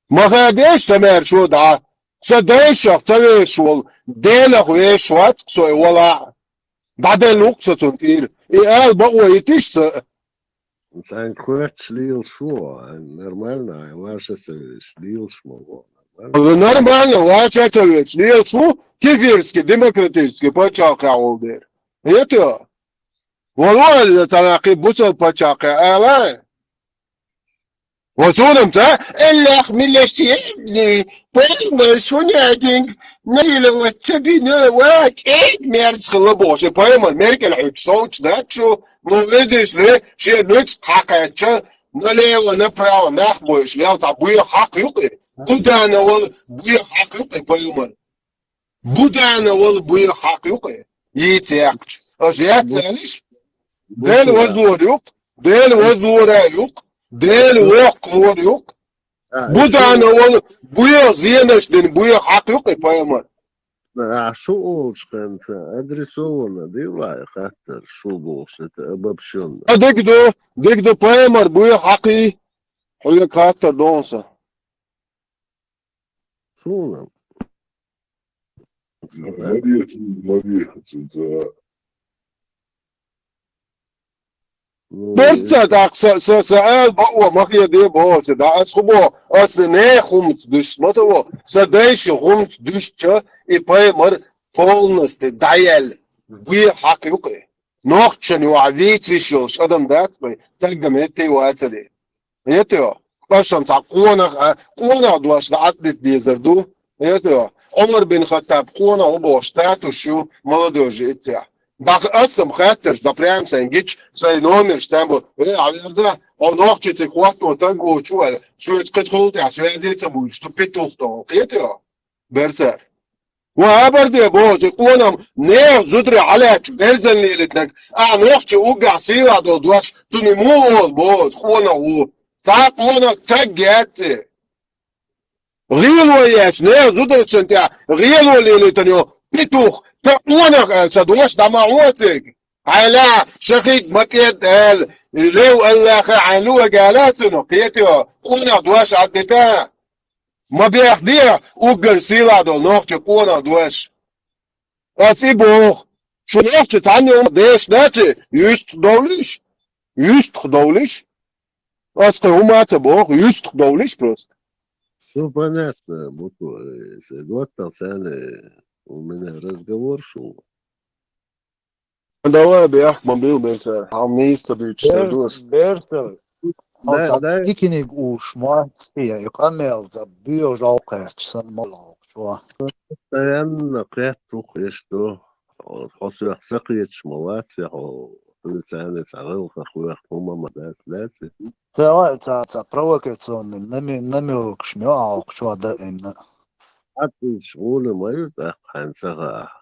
Ма хадеш ца маьршо дӀа. Со дайшах ца веш волу, Делах веш вац-кх со и вала а. ДӀаделла ву-кх со цунна тӀера. И ала бакъо йитиш ца. Цхьаьнга хоьттуш лелаш ву, нормально, ай, ваша ца веш, лелаш ма ву, нормально. Нормально, ваша ца веш, лелаш ву, кефирский, демократический пачхьалкхехь волу дера. Хетий? Вала аьлла, цхьа нахе бусал пачхьалкхе ала. Ва суна-м ца, Аллах милашти, пайхамар шуна динг, найла ва ца бина, ва кӀег мерза хила бохуш, пайхамар меркӀал хьуьйтуш совцуш дац шу, ну, везаш ле, шен нуьцкъ хьакхаьчча, налево, направо, нах бойуш, лел цхьа буьйха хьакха юкъе, Будана вала буьйха хьакха юкъе, пайхамар. Будана вала буьйха хьакха юкъе, йийца яьккхича. Аша яц аьллаш? Дела вазлора юкъ, Дела вазлора юкъ, Дела воккхалора юкъ. Будана вала буьйха зенаш дина, буьйха хьакха юкъе, пайхамар. А шу олуш хенца адресованно дила и хаттар, шу бохуш, это обобщённо. А дика ду, дика ду, пайхамар буьйха хьакхий, хьоьга хаттар доху сан. Суна. Ма дехац, ма дехац, да. Ну, Берца тӀаккха са, са, са ала бакъо ма хеде боху аса, да, ас хӀун боху, аса нехан хӀуманца дуьсу ма таво, сан дайша хӀуманца дуьсча, и пайхамар полностью дӀаяьлла, ве хьакха юкъе. Нохчашна юкъахь вийца виш йолуш адам дац вай, таггам хӀетте а вацаре. Хетий? Аша-м цхьа къонах, а, къонах дош дӀа Ӏаддита дезар ду. Хетий? Ӏумар бин Хаттаб къонах ву бохуш статус ю, молодёжи иццехь. Даха аса-м хаттарш, да прям сайн гича, сайн номерш там бу, э, Ӏаверза, хьо нохчи цига хӀотто таг воцу аьлла, соьца кхин тхула тӀехь связи ца буьйцуш, ду петух тоху, хетий? Берсар. Ва хабар де боху, цу къонам нехан зударе хьалаьтташ берзан лелитинарг, а нохчи уггахь сийлахь долу дош, цуьнан муха олу боху, къонах ву. Цхьа къонах таг яц и. ГӀело еш, нехан зударшна тӀехь гӀело лелийтина йолу петух, ца къонах аьлла, ца дош дӀа ма хьоцийга. Хьайла, шахид ма кӀед аьлла, лев Аллаха хьайн луъа гала цунах, кхетий, къонах дош Ӏаддита. Ма бехдехьа уггар сийлахь долу нохчи къонах дош. Ас и боху, шу нохчи цхьанна юкъа дешна дац, юьстах довлиш, юьстах довлиш. Ас кхин хӀума а ца боху, юьстах довлиш просто. Ну, понятно, буква, э, с-, вот там цены у меня разговор шел. Давай, бехк ма бил, Берсар. Хьан мийса ца дуьйцуш, ца Берс-, досу. Берсар. Хьо дай, цхьа дай. Дикиниг уш, моцци, и къамел ца буьйжал кхаьчча, сан ма лохучо. Постоянно кхетта ву-кх иштта. Хьо соьх ца кхеташ ма вац, я хьо, хьоьца цхьаьна цхьа гӀиллакх хьоьху хӀума ма дац, дац и? Ца, ца, ца провокационный наме-, намёкаш ма йо ахьокхучо даимна. Хьан иза гӀуна ма ю тӀаккха хьайна ца хаахь?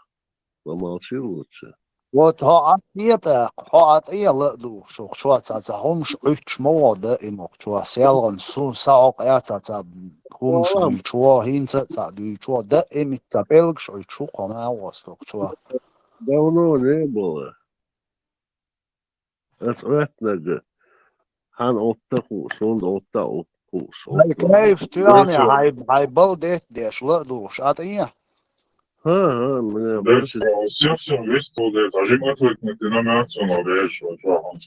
Помолчи лучше. Вот хьо Ӏа тӀе тӀаккха, хьо Ӏа тӀе ла а духуш, хьо цхьа цхьа хӀумаш Ӏуьттуш ма ву даимокхучо, селгӀан су сахьокъ а цхьа цхьа хӀумаш дуьйцуш ву, хӀинца а цхьа дуьйцуш ву, даимит цхьа пӀелгаш Ӏуьттуш ву-кх хьо нагӀостокхучо. Давно не было. Ас Ӏоьттинарг хьан Ӏутта хууш, хӀунда Ӏутта а Ӏутта хууш. Хьайн кайф тоьхне, хьайн, хьайн бал детта деш, ла а духуш, Ӏа тӀе? Ха, ха, мне больше. Всё, всё, весь тот, я зажим отвыкнуть, и на мясо нарежь, вот, вот.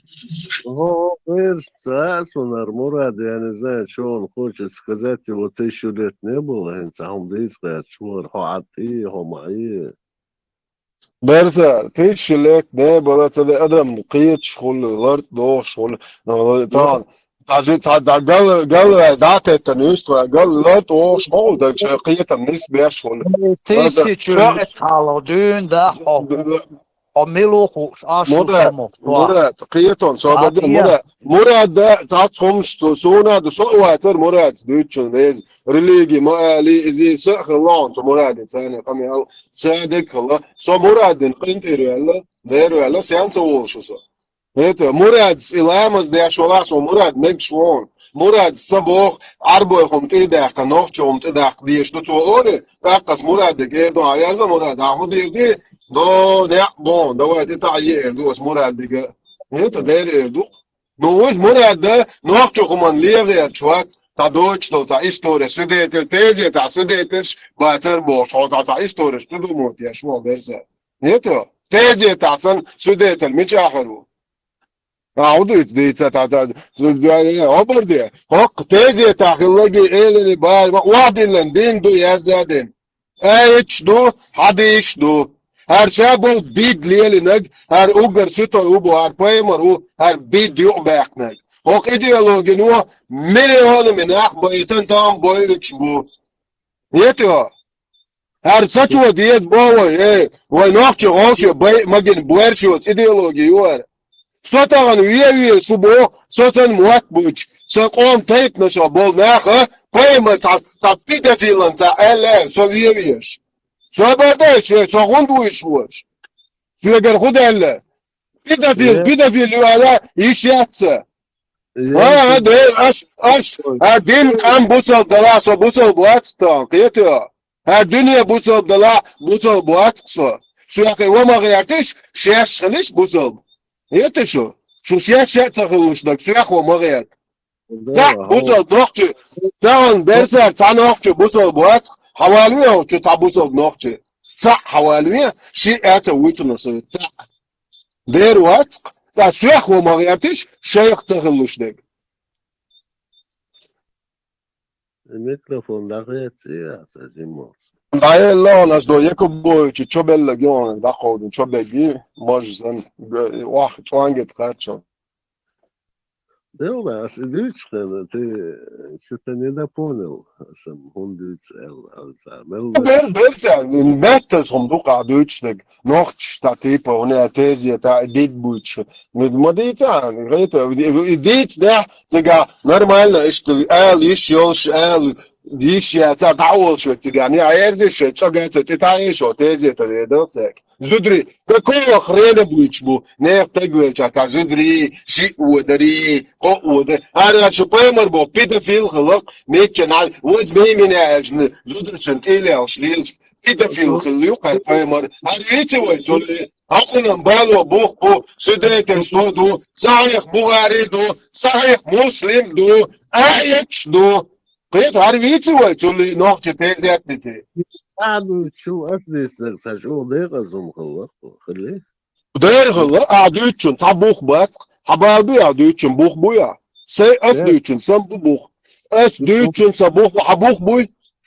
О, Берсар, Сунар Мурад, я не знаю, что он хочет сказать, его тысячу лет не было, хӀинца хьуна дийца гӀерташ вара, хьо Ӏа тӀе, хьо ма Ӏе. Берсар, тысячу лет не было, ца де адам кхеташ хуьлу, лартӀа дохуш хуьлу. Тахана, цхьа жи-, цхьа да-, гал-, гал-, дӀатеттана юьстахваьлла, гал-, лартӀа вохуш ма хуьлу, дага шайн кхетам нисбеш хуьлу. Тысячу лет хьалха дуьйна да хьо. Хьо мила ву хууш, а шу Мурад, самох, чохь. Мурад, кхетон, со Цхьа бадан тӀе. Мурад. Мурад да, цхьацца хӀумнаш цо, суна а ду, со а вацара Мурадс дуьйцучун веза. Религи ма али, иза са а хилла хьуна, цу Муради царна къамел, са а дерг хилла. Со Мурадин къинтӀера ваьлла, вер ваьлла, сен ца волуш ву со. ХӀета, Мурадс и ламаз деш валахь, со Мурад мегаш ву хьуна. Мурадс ца боху, Ӏарбой хӀума тӀе а даьккха, нохчо хӀума тӀе даккха дезаш ду цо олий, тӀаккха ас Мурадига эр ду, хьан верза Мурад, хьан хӀун дийр ди? Но, неӀ боху, давай тӀе таӀ е эр ду ас Мурадига. ХӀета, дера эр ду. Ну, уж Мурад да, нохчо хӀуманна легӀерчу вац, цхьа доцуш долу, цхьа история, свидетель, тезетахь свидетельш бацара бохуш, хьо цхьа, цхьа историяш ца думу теш вон верза. Нету? Тезетахь сан свидетель мичахь хир ву? А, хӀун дуьйцу дийца, цхьа, цхьа, хӀобар де. ХӀокху тезетахь хиллаги элари бара, ма охьадиллан дин ду, язза дин. Аяташ ду, хьадисаш ду. ХӀара ша болу бид лелинарг, хӀара уггар суьтой ву бу, хӀара пайхамар ву, хӀара бид юкъабаьккхинарг. ХӀокху идеологино миллионами нах байтан там бойуьйтуш бу. Нету? ХӀара сацо деза боху вай, э, вай нохчо гӀовше бай магина боьрша йоцу идеологи ю хӀара. Со тахана вен везаш ву боху, со санна мотт буьйцуш, сан къоман тайпанашо болу наха, пайхамар цхьа, цхьа педофилан цхьа аьлла, со вен везаш. Со бардеш, со хӀунда вуьйш вуш? Соьгара хӀун даьлла? Педофил, Е. Педофил ю аьлла, йиш яц ца. Е. ХӀан, хӀан, де, аш, аш, а дин къам бусалба дала, со бусалба вац тхан, кхетий? ХӀара дуьне бусалба дала, бусалба вац со. Соьхе ва ма гӀерташ, шаьш хилиш бусалба. Хетий шу? Шу шаьш а ца хилуш даг, соьх ва ма гӀерта. Да, Цхьаъ бусалба нохчи, тахана берсар цхьа нохчи бусалба вац, хьавалаве хьо чу цхьа бусалба нохчи. Цхьаъ хьавалаве, ши а ца вуьтуна со цхьаъ. Дера вац, ткъа соьх ва ма гӀерташ, шайх ца хилуш дерг. Микрофон дӀахеций, аса жиммалц. ДӀаелла хьуна, ас до Якубовича чо белла геона, дӀакховдина чо бегги, мажзан, охьа цӀонгет кхаччалц. Делла, ас и дуьйцуш хилла, ты что-то недопонял, аса хӀун дуьйцу аьлла, аьлла, мел Бер, берца, беттаза хӀума ду къа дуьйцуш дерг. Нохчаш та типа, хӀуна тезета, дид буьйцуш. Ма дийца, гайта, и дийца дехь, цигахь нормально, иштта, ала йиш йолуш, ала йиш яцахь, дӀаолуш верг цигахь, не Ӏерзиш, цӀа гайца, тӀе таӀийша, тезета, ведал цаьрга. Зударий, какого хрена буьйцуш бу? Нехан таг велча, цхьа зударий, шиъ водарий, кхоъ водарий. ХӀара шу пайхамар боху, педофил хилла, мечча нахь, возьми меня, аьлча, зударшна тӀе а лелаш, лелаш, педофил хилла ю кхара пайхамар. ХӀара вийци вай цунна? Хьакхунан бало бух бу, свидетельство ду, Сахьих Бухари ду, Сахьих Муслим ду, аяташ ду. Кхета, хӀара вийци вай цунна нохча тезет дити? Аду, чу ас дийцинарг сан чӀогӀа декъаза хӀума хилла, хили? Дера хилла, ахьа дуьйцучун цхьа бух бац, хьан бала буй ахьа дуьйцучун, бух буй ахьа? Сай ас Дера. Дуьйцучун сан бу бух. Ас дуьйцучун сан бух бу, хьан бух буй?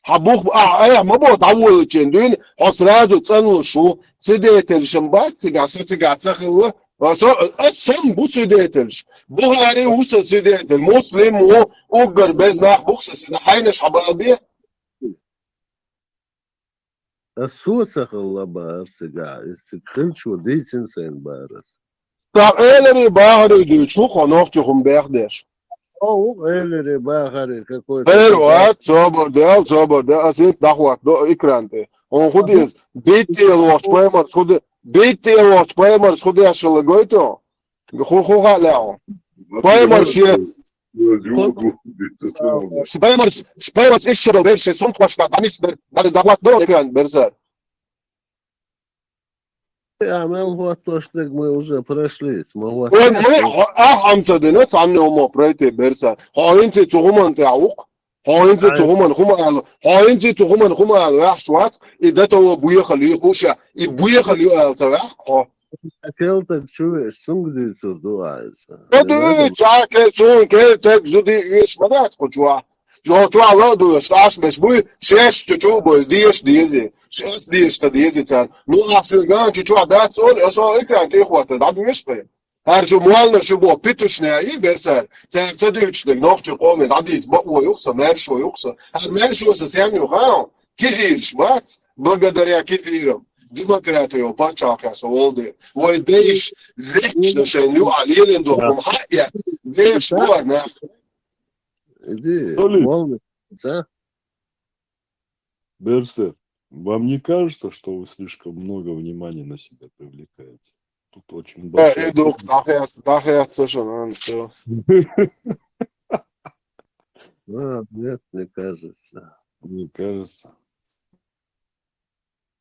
Хьан бух бу, ахьа айхьа ма бо дӀаволлачийн дуьйна, хьо сразу цӀанлуш ву. Свидетельшам бац цигахь, со цигахь ца хилла. Ас, ас сан бу свидетельш. Бухари ву сан свидетель, Муслим ву, уггар беза нах бух сан свидетель. Хьайнаш хьан бала бе? Ас со ца хилла бара цигахь, иза цига хилчо дийцина сайна бара ас. Ткъа элари бахари дуьйцуш хӀун хьо нохчо хӀума бехдеш? О, элари бахари какой-то Эр вац, собар де, собар де, ас итт дӀахӀотто до экран тӀе. Хьуна хӀун деза? Биттелохчу паймарс хӀун де-, биттелохчу паймарс хӀун деш хилла гойту? ХӀун, хӀун хаьа лаьа хьуна? Паймар шен, паймарс, паймарс ишшадал бер шен сунтхошка дӀанисдер, дӀа-, дӀахӀотто экран берзар. А, мел хӀоттош дерг мы уже прошли, мы Ой, мы хӀоттош. Ахьа амца дина, цхьанна хӀума пройти берзар. Хьо хӀинца цу хӀуман тӀехь ву-кх. Хьо хӀинца цу хӀуман хӀума аьлла, хьо хӀинца цу хӀуман хӀума аьлла ваьхьаш вац, и датово буехал ю хӀуша, и буехал ю аьлла ца ваьхьа хьо. Келтаг чу веш, цунга дуьйцур ду айса. Ма дуьйцу, ца кел-, цунга келтаг зуди оьшуш ма дац кху чохь. Жо чохь ла а дуьйш, аш беш буй, шеш чу чу а бой, деш дези. Ас деш та дези цар. Ну, ас юр ган чу чохь дац цун, ас о экран тӀе хӀотта, дӀа дуьйш кхе. ХӀара шу молла шу бо, питушня и берсар. Цара ца дуьйцуш дерг нохчу къоме дӀадийца бакъо юкъса, маьршо юкъса. ХӀара маьршо сан сен ю хаал? Кефирш бац, благодаря кефирам. демократия йолу пачхьалкхехь со волу дела. Вай дайша лечна шайна юкъахь лелийна долу хӀума хьаъ яц. Дайша вара нах. Иди, Толик. Молодец, а? Берсер, вам не кажется, что вы слишком много внимания на себя привлекаете? Тут очень Э, большая иду, тема. Дохе-, дохе, слушай, ну, всё. А, нет, не кажется. Не кажется.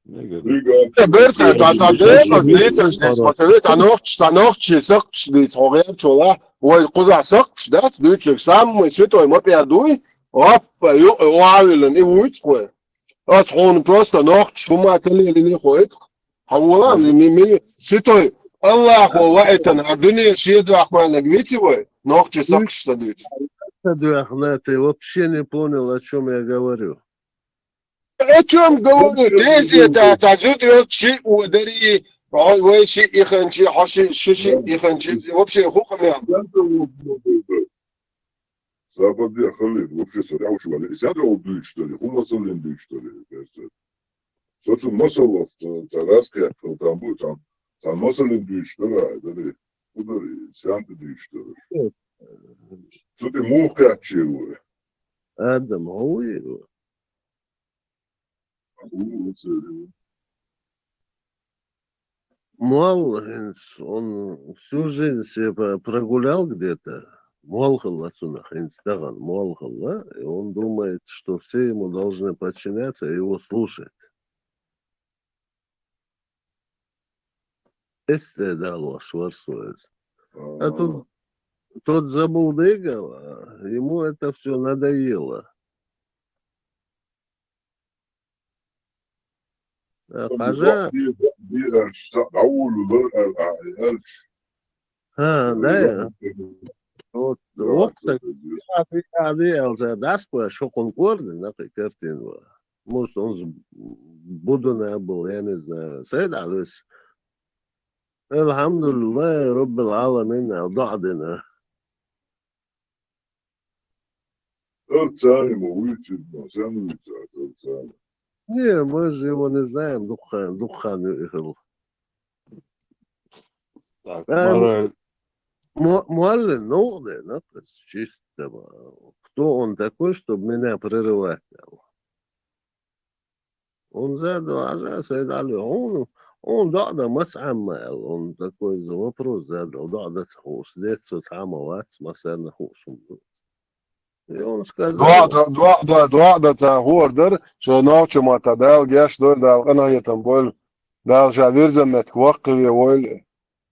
Мне говорят, Э, Берсер, та, та, дела, дийца, дийца, хьо нохчи, та нохчи, сакхташ дийца, хьо гӀерташ вала, вай кхузахь сакхташ дац, дуьйцург самый святой ма пӀе дуй, оппа, ю-, охьавиллина, и вуйцу кхой. Ас хьуна просто нохчаш хӀума ца лелийна хьо итхьа. Хьан вала, ми-, ми-, святой Аллахо ваийтина, хьан дуьне шен доьхманиг вици вай, нохчи сакхташ ца дуьйцу. Ца доьхна, ты вообще не понял, о чём я говорю. О чём говорю? Дезета, цхьа зуда йолчу шиъ одарий, вай шиъ иханчий, хьо ши, ши, шиъ иханчий, вообще хӀу къамел? Западехь хилийта, вообще, со ряучу вале, и сяда дуьйцуш дари, хӀума масаллин дуьйцуш дари, Берсер. Со цу масаллах ца, ца раскхетта, там бу, там, там масаллин дуьйцуш дара, дари, хӀу дари, сяда дуьйцуш дара. Цу тӀе муха кхаьччи ву? Адам, хьо ву? Мол, хӀинца он всю жизнь себе прогулял где-то. Мол хилла цунах, хӀинца тахана мол хилла. И он думает, что все ему должны подчиняться и его слушать. Эсте далош вара со иза. А тут, тут забулдыгал, а ему это всё надоело. А, ну, хьажа. Ди, ди, ди, аш, са, даула, а, а, а, аш. А, да, я. Вот, да, вот так. Ди, ди, ди, ди, аш, да, спа, шо кун кордин, нахуй, картин, ва. Может, он с-, Будуна был, я не знаю. Сайд Алис. Алхамдулиллахи Раббил Аламин, ал доӀа дина. Ар царни ма вуьйцуьйту, ма сен вуьйцу ар царни? Не, мы же его не знаем, дукха-, дукха ю и хил. Так, а, мораль. Мо-, муаллин, ну, да, ну, то есть чисто, а, кто он такой, чтобы меня прерывать, а? Он задал, а, Сайд Али, он, он доӀа дан маца Ӏемма аьлла, он такой же вопрос задал, доӀа дан ца хууш, децо цхьа а ма вац, массарна хууш хӀума ду. И он сказал, доӀа дан, доӀа дан, доӀа дан ца хуур дара, шо нохчийн маттахь Дала гечдойла, Дала къинхетам бойла, Дала ша вирзина меттиг ваккхаве войла.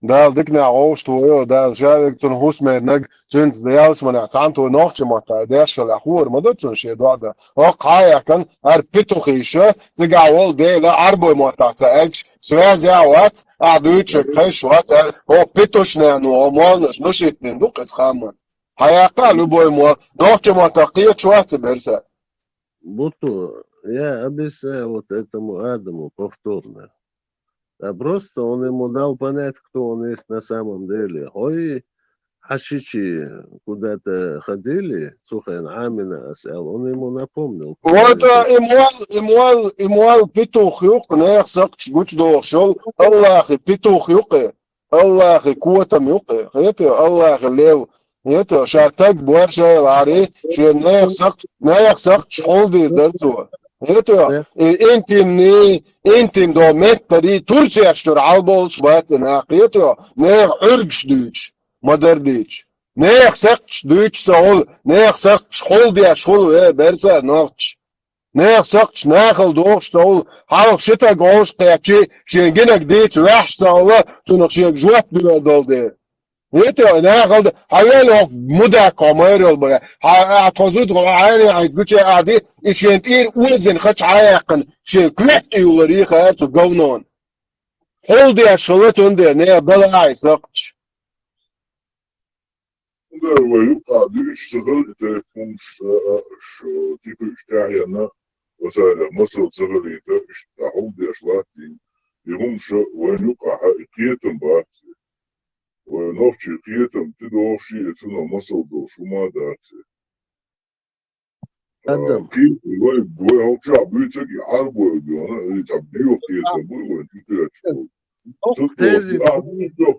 Дала диканехь вовшахтойла, Дала ша вега цунна хӀусамерниг, цуьнца ялсаманехь цхьаьна той нохчийн маттахь деш хилахь, хуур ма ду цунна шен доӀа дан. ХӀокху хьан а яьккхина, хӀара петухиша, цигахь волу Дела Ӏарбойн маттахь ца аьлча, связь а вац, ахь дуьйцург хезаш вац, хӀара, хӀо петушнено, хӀо молланаш, ну шиттина ду кхин цхьа а ма. Хьан яьккхина любой мо, нохчийн маттахь кхеташ вац и берса. Буту, я объясняю вот этому Адаму повторно. А просто он ему дал понять, кто он есть на самом деле. Ой, хьашичи куда-то ходили, цу хенахь Ӏамина ас аьлла, он ему напомнил, кто он есть. Вот, а, и мол, и мол, и мол петух ю-кх, нехан сакхташ гучудохуш йолу, Аллахи петух ю-кх и, Аллахи котам ю-кх и, хетий, Аллахи лев. ХӀета, ша таг бу шайла гӀари, шен нехан сакх-, нехан сакхташ хьулдийр дара цо. ХӀета, и интимный, интим долу меттарий Турцеш чуьра хьалаболуш бац и нах. ХӀета, нехан Ӏуьргаш дуьйцуш, ма-дарра дийцуш. Нехан сакхташ дуьйцуш ца хуьлу, нехан сакхташ хьулдеш хуьлу, э, берса нохчаш. Нехан сакхташ нахала дохуш ца хуьлу, хьалха ши таг гӀовш кхеччи, шен гинарг дийца ваьхьаш ца хуьлу, цунах шега жоп доьхур долу дела. ХӀета, нахала д-, хьан вел хӀокху мудаккхо майра йолу бара? Хьан, а, тхо зуда хьайна хьайца гуче а ди, и шен тӀера озина хача хьан яьккхина, шен коьрта тӀе юлларий хаар цу говнона. Хьулдеш хила цундела, нехан дала хьайн сакхташ. Угар вай юкъахь дуьйцуш ца хилла и тайпа хӀумаш, а, а, шу тикуьйш тӀаьхьенна, оцарах масал ца хилийта, иштта хьулдеш латтийна. И хӀумаш вайн юкъахь и кхетам бац. Вай нохчий кхетам тидохуш и цунах масал долуш хӀума а дац. Адам. Кхийса вай, вай хӀокху чохь буьйцург и Ӏарбой дуьйна, и цхьа боьха кхетам бу вайн чу тӀечу. Ох, цу тезис. А бохучо,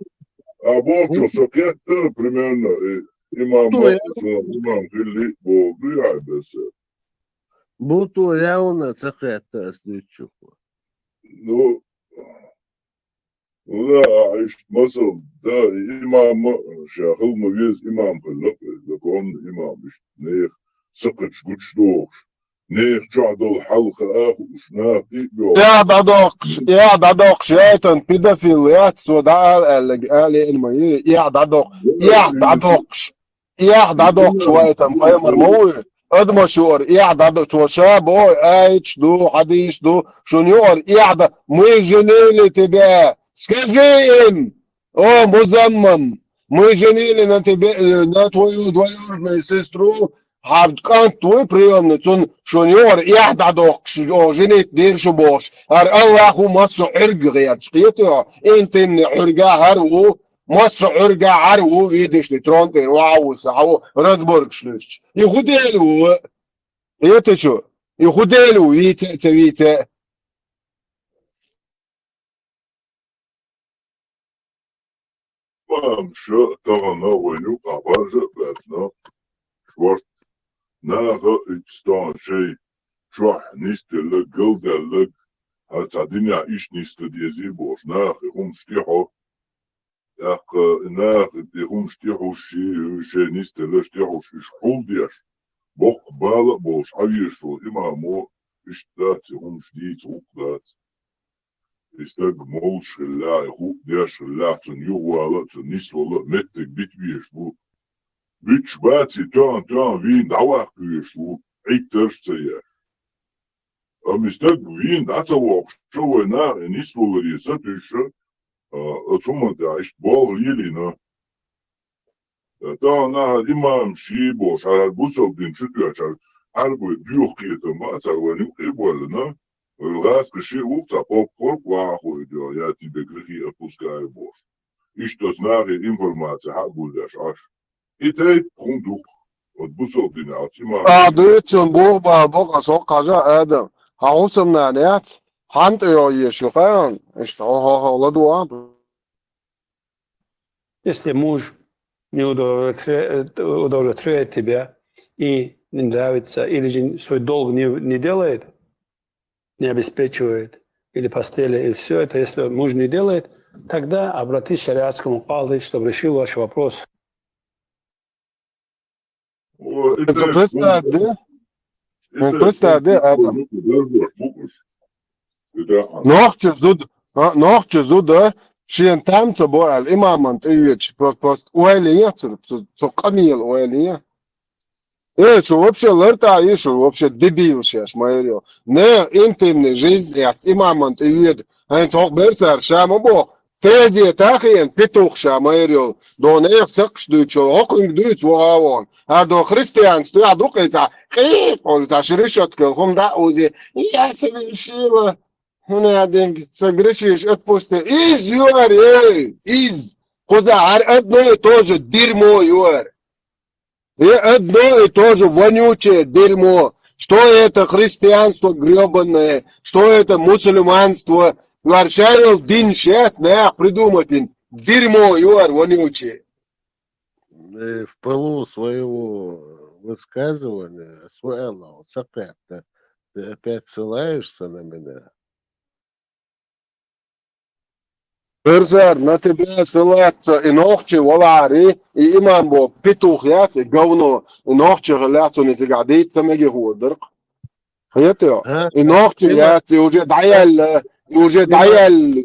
а бохучо со кхеттара, примерно, и имам, цунах имам хилли боху дуй хьайн бесса? Буту явна ца кхетта ас дуьйцучух. Ну, Ну да, а иштта масал, да, и имам а, ша хила ма веза имам хилла, законный имам, иштта нехан сакхаташ гучудохуш, нехан чохь долу хьал хаа хууш, нах тӀе а йохуш. Эхь дӀадоккхуш, эхь дӀадоккхуш, яйтан педофил яц, цо дӀа ала аьлларг, ала еана ма ю, эхь дӀадоккхуш, эхь дӀадоккхуш. Эхь дӀадоккхуш вайтан пайхамар ма ву, адамаш юкъара эхь дӀадо-, цо ша боху, аяташ ду, хьадисаш ду, шуна юкъара эхь дӀа-, мы женили тебя, скажи им, о, Музаммам, мы женили на тебе, э, на твою двоюродную сестру, хьан кӀант вуй приёмный, цунна шуна юкъара эхь дӀадоккхуш, о, женить дийр шу бохуш, хӀара Аллахо массо а Ӏуьрг гӀерташ, кхетий хьо, интимный Ӏуьрга хӀара ву, массо а Ӏуьрга хӀара ву, видишни, трон тӀера охьа а вуссу, хьан ву, разборкаш луьстуш. И хӀун дела ву? Кхетий шу? И хӀун дела ву, вийца а ца вийца а? Амма ша тахана вайн юкъахь баржа а баьхна, шорта наха итт стон шайн чохь нисделларг, галдаьлларг, хӀара цхьа динехь иштта нисла дезий бохуш, наха и хӀумаш тӀе хьо, тӀаккха и наха и хӀумаш тӀе хьуш, шен нисделларш тӀе хьуш, уьш хьулдеш, боккха бала а болуш хьан везаш волу имамо, иштта дац и хӀумаш дийца гӀуллакх дац. И стаг молуш хиллехь, и хӀуъа деш хиллехь, цунна юхавала а, цунна нисвала а меттиг бита везаш ву. Буьтуш баций, тоьан-тоьан вийна дӀаваккха везаш ву, Ӏиттарш а ца еш. Амма и стаг вийна дӀа ца воккхуш, ша вайн наха и нисваларе сатуьйсуш, а, оцу хӀуманна тӀехь иштта болх лелийна. Тахана хӀара имам ший бохуш, хӀара бусалба дин чу тоьччара, хӀара бой доьху кхетам бац цара вайн юккъе а боьллина, вай гӀазкхаша а ву-кх цхьа поппхорг вахахуьйту, я тебе грехи отпускаю бохуш. Иштта оцу нахе информаци хьа а гулдеш Ӏаш. И тайпа хӀума ду-кх, оцу бусалба динехь оцу имам. А, дуьйцун боху бан бокъа со хьажа, Адам. Хьан хӀусамнана яц, хьан тӀе йогӀу езаш ю кхаьан? Иштта хьо-хьо-хьо ладугӀа. Если муж не удовлетворяет, удовлетворяет тебя и не нравится, или же свой долг не, не делает, не обеспечивает, или постели, и все это, если муж не делает, тогда обратись к шариатскому кади, чтобы решил ваш вопрос. Представь, да? Представь, да, Адам. Нохча зуда, а, нохча зуда, шена там ца бо аьлла, имаман тӀе йоьдуш, просто, просто ойла яц, цу, цу къамела ойла яц. Э, шу вообще лартӀа а ю, шу вообще дебил шаьш, майра йо. Не, интимный жизнь яц, имаман тӀе йоьду. ХӀинца хӀокху берцара ша ма боху, тезета хиъна петух ша майра йолу. Дона эха сакхаш дуьйцу, хӀокхуьнга дуьйцу вогӀа а вогӀана. ХӀара дона христианца дуьхьа ду-кх и цхьа къийкъ, олу цхьа ши решетка йолу хӀума дӀа а узе. Я совершила, хӀун а динга, согрешишь, отпусти. Иза юара, эй, иза. Кхуза хӀара одно и то же дерьмо юара. И одно и то же вонючее дерьмо. Что это христианство грёбаное, что это мусульманство. Варшавел дин шет нах придумать дерьмо, юар вонючее. Э, в пылу своего высказывания, суала, сакъерта, ты опять ссылаешься на меня? Берзар, на тебя ссылаться и нохчи валари, и имам бо петух яц, и говно, и нохчи хилла цунна цигахь дийца ца мегий хӀора дара-кх. Хетий? А? И нохчи яц, и уже дӀаяьлла, и уже дӀаяьлла,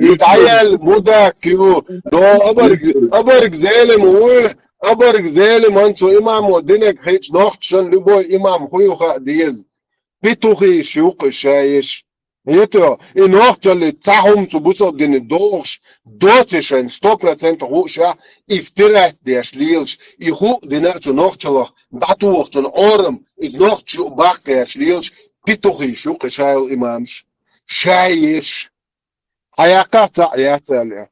и дӀаяьлла мудак ю, до оборг, оборг зелем ву, оборг зелем, он цу имамо динег хечу нохчашан любой имам хӀу ю хаа деза. Петухиш ю-кх и шаеш. Хетий, и нохчалли цхьа хӀума цу бусалба дине догӀуш, доций шайн сто процентов хууш а, и втирать деш лелаш, и хӀуъа дина а цу нохчалах дӀатоху цунна Ӏорам, и нохча юкъа баккха гӀерташ лелаш, петухиш ю-кх и шайла имамаш. Шаеш. Хьан яккхахь цхьаъ яц аьлла.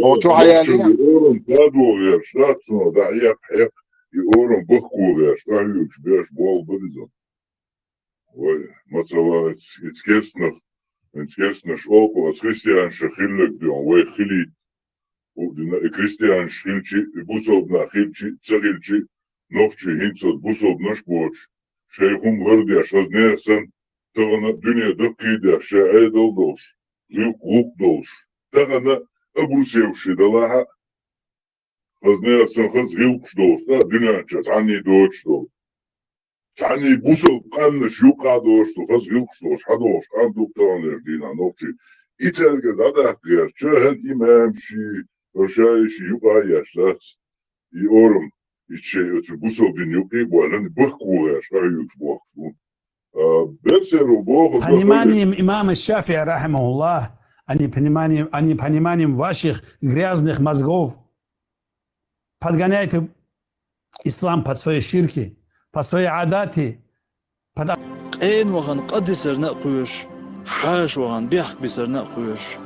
О, чу хьан яьлла? Нохчалли Ӏорам дӀадоху гӀерташ дац цунах, дӀа хьекха, хьекха. и орам бахкогӀераш, къахьоьгуш беш болх бара иза. Вай, мацала, эц-, эц керстанах, эц керстанаш оха, ас христианаш хилларг дуьйна, вай хилийта. Ху-, дина, и христианаш хилчи, и бусалба нах хилчи, ца хилчи, нохчий хӀинца оцу бусалбанаш боцуш, шайн хӀума лардеш, хаза нехан санна, тахана дуьне даккхийдеш, шайн Ӏедал долуш, гӀиллакх-гӀуллакх долуш, тахана а бусевший далахьа, хаза нехан санна хаза гӀиллакхаш долуш, тӀаккха дуьнен чохь цхьанний доцуш долу. Цхьанний бусалба къаьмнаш юккъа а доцуш ду, хаза гӀиллакхаш долуш, хьан долуш, къам дукха таханлерчу дийнахь нохчий. И цаьрга дӀадаккха гӀертача, хӀан имамаши, шайши юкъа а еш дац. И орам, и шайн оцу бусалба дин юккъе а боьллина, бахкогӀераш къахьоьгуш бохкуш бу. А, берсеру боху, Пониманием имама ШафиӀи, рахьимахуллах, а не пониманием, а не пониманием ваших грязных мозгов. Подгоняйте ислам под свои ширки, под свои адаты, под... Къена вахана къа дисарна а кхоьруш, хьаша вахана бехк бисарна а кхоьруш,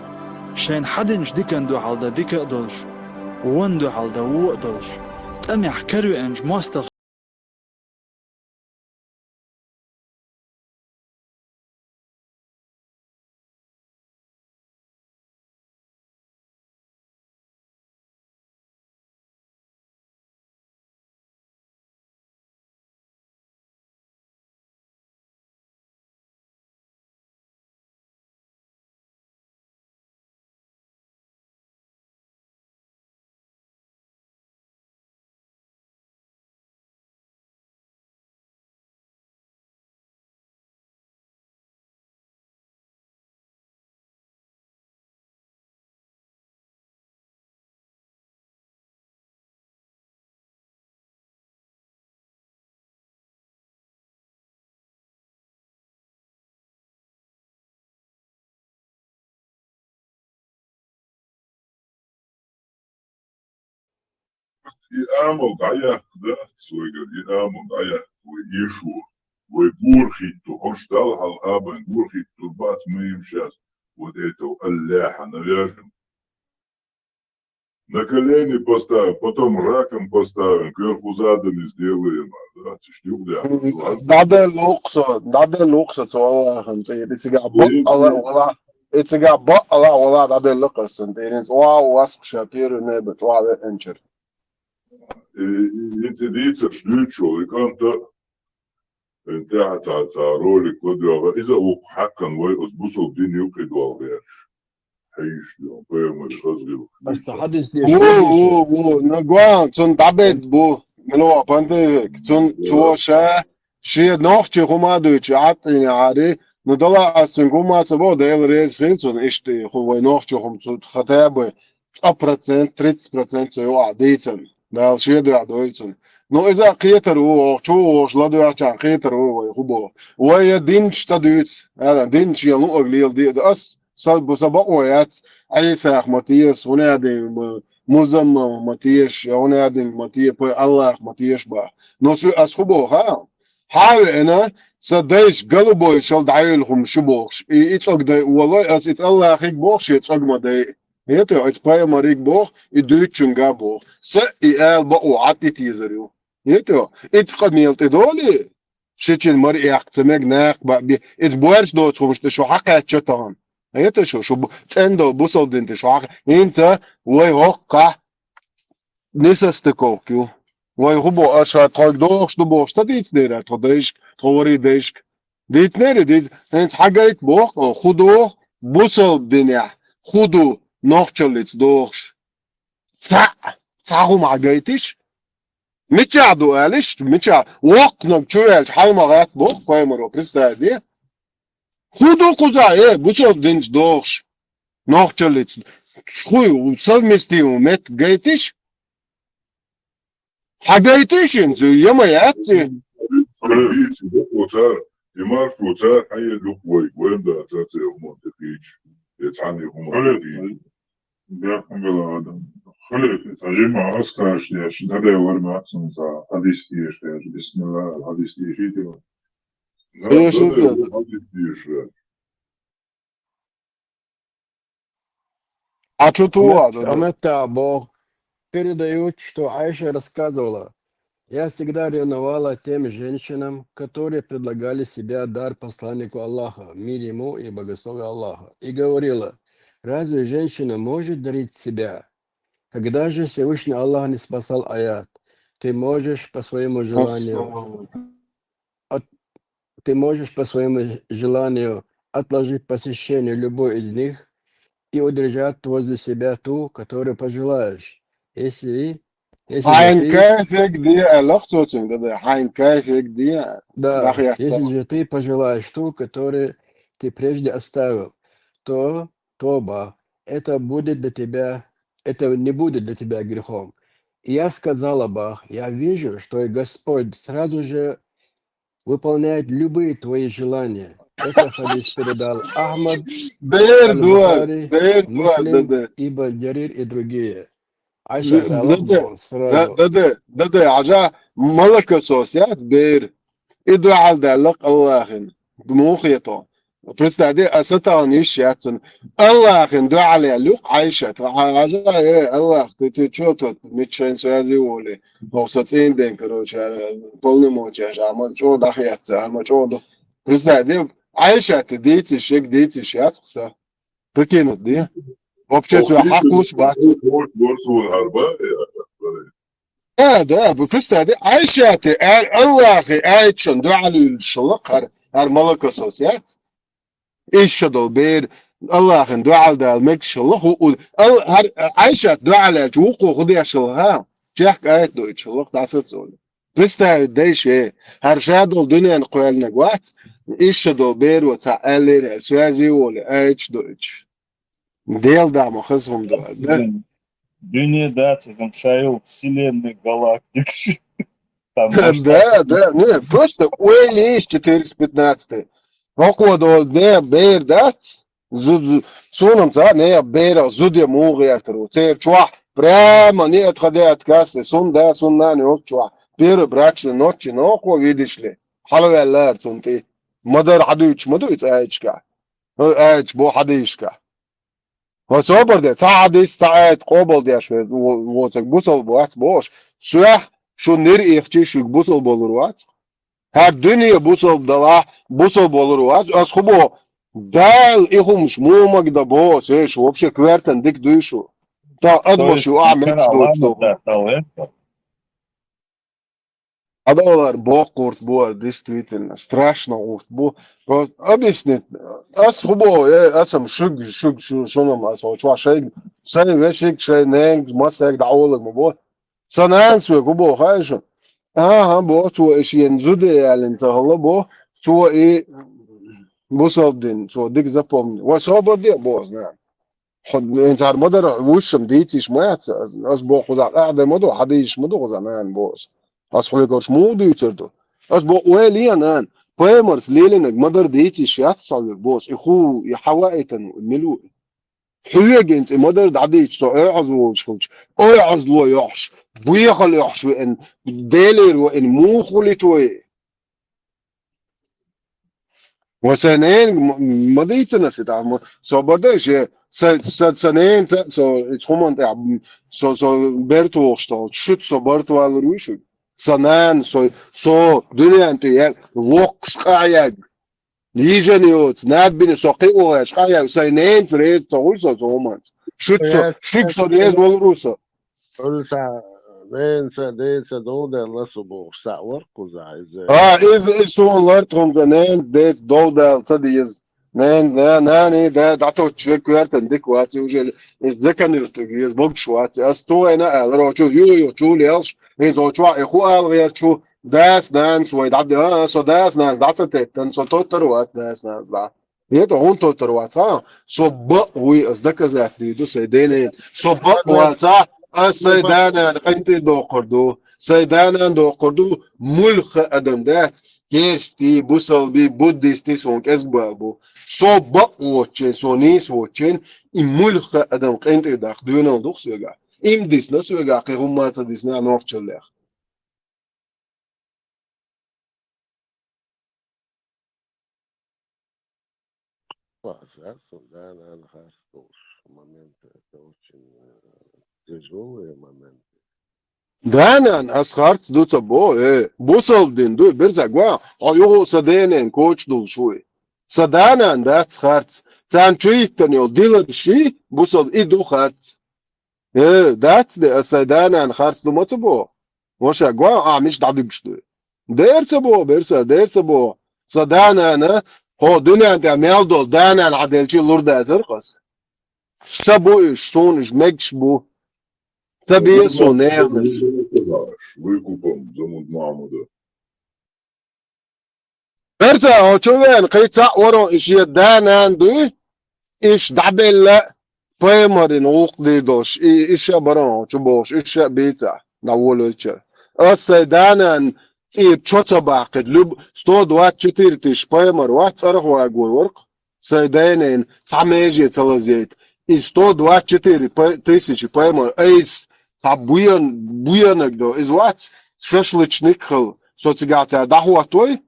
шайна хьадинчу диканна дуьхьал дан дика а долуш, вонна дуьхьал дан вон а долуш, тӀамехь каравеанчу мостагӀ И амал дӀаяккха дац вайгара, и амал дӀаяккха вай эшо, вай бора хӀитто, хӀорш Далла хьалха а бен бора хӀиттор бац ма ю шаьш, вот это Аллахьа, наверное. На колени поставим, потом раком поставим, кверху задом сделаем, а, да, чиштюк, да. М, дӀаделла ву-кх со, дӀаделла ву-кх со цу Аллахьан тӀера, и цигахь бакъ ала а вала, и цигахь бакъ ала а вала дӀаделла-кх ас цунна тӀера, хӀинца охьа а васкъа ша первый небе чӀогӀа веанчара. И, и, и ца дийцарш дуьйцуш волу и кӀанта, ХӀинца тӀаьхьа цхьа, цхьа ролик ладоьгӀна, иза а ву-кх хьаькхна вай оцу бусалба дин юккъе долу гӀерташ. Хьийзаш ду, пайхамаран хаза гӀиллакхаш. Аса хьадис деш Ву, ву, ву, нагуан, цунна дӀабедда бу. Мила ван пандевик, цунна цо ша, шен нохчийн хӀума а дуьйцуш, Ӏаттийна Ӏари, ну, дала ас цуьнга хӀума а ца боху, Дела реза хила цунна, иштта, хӀу вай нохчийн хӀума цу хатаб вай цкъа процент, тридцать процент цо юкъахь дийцина. Дала шен дуьхьа дойла цунна. Ну, иза а кхетар ву, оха чу вогӀуш ладоьгӀчарна кхетар ву вай хӀун боху. Вай я динчу ца дуьйцу, аьлла, динчу я луъаг леладе а ду ас, сан, сан бакъо яц, Ӏийсах ма теша, хӀунда аьлла ма, Музаммал ма теша, я хӀунда аьлла ма те, пай Аллах ма теша баха. Но шу ас хӀун боху, хаа? Хьан а веана, сан дайша голубой шал дӀайойла хӀума шу бохуш. И, и цӀог дай олой, ас и цӀа Аллахига бохуш, я цӀог ма дай. Хетайо, иза пайхамариг боху, и дуьйцучуьнга а боху. Са и ала бакъо Ӏад и тезар ю. Хетайо, иза къамел тӀе долий? Шичина мара эккха ца мега накха баъ бе. Иза боьрша доцу хӀумаш тӀе шу хьакхаьчча тахана. Хетайо шу, шу бу-, цӀена долу бусалба дин тӀе шу хьакха-, хӀинца вай хӀоккхахь несостыковка ю. Вай хӀун боху, аша тхойга дохуш ду бохуш ца дийцинера тхо дайшка, тхо варий дайшка? Дийцинера, дийц-, хӀинца хьагайта боху, хӀун доху, бусалба динехь, хӀун ду нохчаллица дохуш? Цхьаъ, цхьа хӀума хьагайтиш? Мичахь ду алиш, мичахь? Воккханиг чу ваьлча хьал ма гӀатта боху, пайхамаро, представь де. ХӀун ду кхузахь, э, бусалба динца дохуш? Нохчаллица. Хуй, совместимый меттиг гайтиш? Хьагайтиш хӀинца, я ма яц и? Цара, и маршо цара хьаелла ю вай, вайн да ца ца хӀума тӀе кхийча, я цхьанне хӀума тӀе кхийча. Бехк ма била адам. Хилийта, цхьа жимма аскараш деш, дадевлар ма цунца, хьадис деш, деш, бисмилла, хьадис дешийта. Да, Эши дадевлар, хьадис деш, да. А чу ту Амет-, вада, да? Амета бо передают, что Айша рассказывала, Я всегда ревновала тем женщинам, которые предлагали себя дар посланнику Аллаха, мир ему и благословие Аллаха, и говорила: «Разве женщина может дарить себя?» Когда же Всевышний Аллах не спасал аят: «Ты можешь по своему желанию от- ты можешь по своему желанию отложить посещение любой из них и удержать возле себя ту, которую пожелаешь, если, если же Хьайн ты, кайфе де, аьлла цо цунга, да, хьайн кайфе де, да, дахьяц если цо. же ты пожелаешь ту, которую ты прежде оставил, то, тоба, это будет для тебя, это не будет для тебя грехом. И я сказала, бах, я вижу, что и Господь сразу же выполняет любые твои желания. Это хадис передал Ахмад, Бер дуар, Аль-Бухари, бер дуар, да, Муслим, да. Ибн Джарир и другие. Да, Айша, да, да, да, да, да, Хьажа, молокосос яц бер. И дуьхьал даьлла Аллахин. Муха хетар. Представь, а сатан йиш яц цун. Аллахин дуьхьал яьлла юкъ Айшат. Хьажа, э, Аллах, ты, ты чё тут? Миччайн связи воли. Хо са цӀийнден, короче, полномочия, а ма чӀо дахьяц, а ма чӀо ду. Представь, Айшат, дийциш, шек дийциш яц са. Прикинуть, да? Вообще, всё, хьакъ луш бац. Да, да, бу представь, Айшати, ар Аллахи, Айшан дуьхьал йолуш хилла, хар, хар молокосос яц. Иштта долу бер, Аллахин дуьхьал дала мегаш хилла, ху, у, ал, хар, Айшат дуьхьал яьлча, вукхо ху деш хилла, ха? Чехка аят дойтуш хилла, дӀасаца олу. Представить дайша, хар ша долу дуьненна кхоьллинарг вац, иштта долу беро цхьа аьллера, связи воли, аят дойтуш. Дел да ма хаза хӀума ду, да? Дуьне дац, иза ма шайолу вселенная, галактикаш. Там масштаб. Да, да, не, просто уйла йиш четыреста пятнадцатый. Хьокхо долу не бер дац, зу-, зу-, суна-м ца, не бер, зуда муха гӀертар ву. Церан чохь прямо не от ходе от кассы, сун да, сун нана йолчу чохь. Первый брачный ночь, нохо видишь ли. Хьалаваьллара цунна тӀе. Ма-дарра хьадуьйцуш ма ду иза аяташкахь. Аяташ бу хьадийшкахь. Ва собар де, цхьа хьадис, цхьа аят къобал деш ве-, во-, воцург бусалба вац бохуш, соьх шун нир ихчий шуьга бусалба болур вац. ХӀара дуьне бусалба далахь, бусалба болур вац. Ас хӀу боху, Дала и хӀумаш муха магадан боху, эй, шу вообще коьртан дика дуй шу. Та То адамаш есть, ю ахьа мегаш доцу доху. Хьадалар боккха гӀурт бу хӀара, действительно, страшно гӀурт бу. Просто объяснить. Ас хӀу боху, э, ас-м шуьга, шуьга, шу-, шуна-м ас хӀу чохь шайга, сайн вешиг, шайн ненга, массаьрга дӀаолаг ма бо. Сан нана соьга хӀу боху, хаьий шу? Ахьа, боху, цо и шена зуда ялийна ца хилла, боху, цо и бусалба дина, цо дика запомни. Ва собар де, боху, ас нана. Хьо, хӀинца хӀара ма-дарра вуьшшам дийца йиш ма яц ас, ас боху, кхузахь къаьхьа ма ду, хьадийца йиш ма ду кхузахь, нана, боху ас. Ас хьоьгара муха дуьйцур ду? Ас боху, ойла е, нана, пайхамарца лелийнарг ма-дарра дийца йиш яц ас хьоьга, боху ас, и хӀу, и хьан ваийтина ву, и мила ву? Хьоьга хӀинца и ма-дарра дӀадийцича, со Ӏоьхьаза волуш хилча, Ӏоьхьазло йохьуш, боьхалла йохьуш веана, Делера веана, муха хуьлуьйту вай? Ва сайн ненга м-, ма дийцина аса и тӀаккха, ма, собар де, ше, са, са, са ненца, со, и хӀуманна тӀехь, м, со, со бертахуш тохучу, шуьца со барт валур вуй шуьга? Сан нана, со, со дуьненна тӀе я-, воккхуш къахьега, йижина йоцу, наббина со кхин а гӀерташ къахьега, сайн ненца реза ца хуьлу со цу хӀуманца. Шуьца со, шуьга со реза валур ву со. Хьуьлла сан ненца, деца довдаьлла со бохуш, схьа вара кхузахь иза. А, иза, иза суна лар тхуна, ненца, деца довдаьлла ца деза. Нен-, на-, нана, да, дӀатоттуш верг коьртан дика вац, уже иза заканиртуг веза, богуш вац. Ас цу вайна аьлла, рочу, ю, ю, чу лелаш, иза чохь и хӀу ала гӀерташ ву, дас, нанас вай дӀа-, а, со дас, нанас дӀа ца теттан, со тоттар вац дас, нанас дӀа. ХӀета хӀунда тоттар вац, а? Со бакъ вуй, ас доказать дийр ду сайн денан. Со бакъ вац, а? Ас сайн да-нана къинтӀера доккхур ду. Сайн да-нана доккхур ду. Муьлхха адам дац. Керсти, бусалби, буддисти суна кӀезиг бала бу. Со бакъ воцучен, со нийса воцучен, и муьлхха адам къинтӀера даккха доьналла ду-кх соьгахь. Им дисна соьгахь, кхин хӀумма а ца дисна нохчаллех. Класс, а? Со да-нана харц долуш моменты, это очень, э, тяжёлые моменты. Да-нана, ас харц ду ца бо, э, бусалба дин ду, берза гва, хьо юху са денен кочдулш вуй. Са да-нана дац харц, царна чу йиттан йол дилар ши, бусалба и ду харц. Э, дац де, ас сай да-нана харц ду ма ца бо. Ваша гва, а, миш дадугш ду. Дер ца бо, берса, дер ца бо. Са да-нана, хо, дунян тя мел дол, да-нана хьаделчи лур дазар къас. Са бу иш, сун иш, мегш бу. Ца бе сун нервнаш. Выкупом за Муз Мамуда. Берса, хо чу вен, кхи ца оро иш е да-нана дуй, иш дабелла, паймарин улк дир долш, и, иша барон, хо чу болш, иша бица, да волоча. Ас сай да-нана, и чо ца бакет, люб, сто двадцать четыре тысяч паймар, ва цархва гой ворк. Сай дайнен, ца меже ца лазейт. И сто двадцать четыре п-, тысячи пойма, эйс, ца буян-, буянок до, из вац, шашлычник хал, со цига цар дахватой,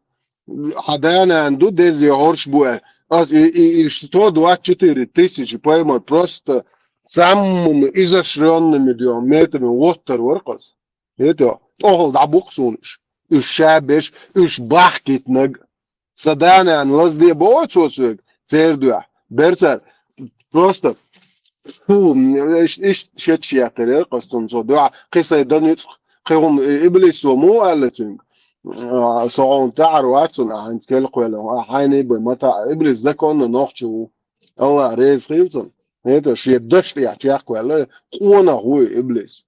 хьа да-нана ду, дезде хорш буэр. Аз и, и, и сто двадцать четыре тысячи пойма просто самыми изощрёнными ду, метрами воттар варкъас. Это, тохал да буксунш. Уж шабеш, уж бахкитнаг. Са да-нана лазде бо цо цуьг, цер дуьхьа. Берцар просто, фу, иш, иш, шет шиятарер, къастун цо дуьхьа, кхисай дан юцкъ, кхи хӀума, э, иблис цо му аьлла цуьнга. А, со хьуна таӀар вац цун, а, хьайнца кел кхоьллин, а, хьайна бай ма таӀа, иблис законно нохча ву. Аллах реза хил цун. Это шен даш тӀехь чекхваьлла, къонах ву иблис.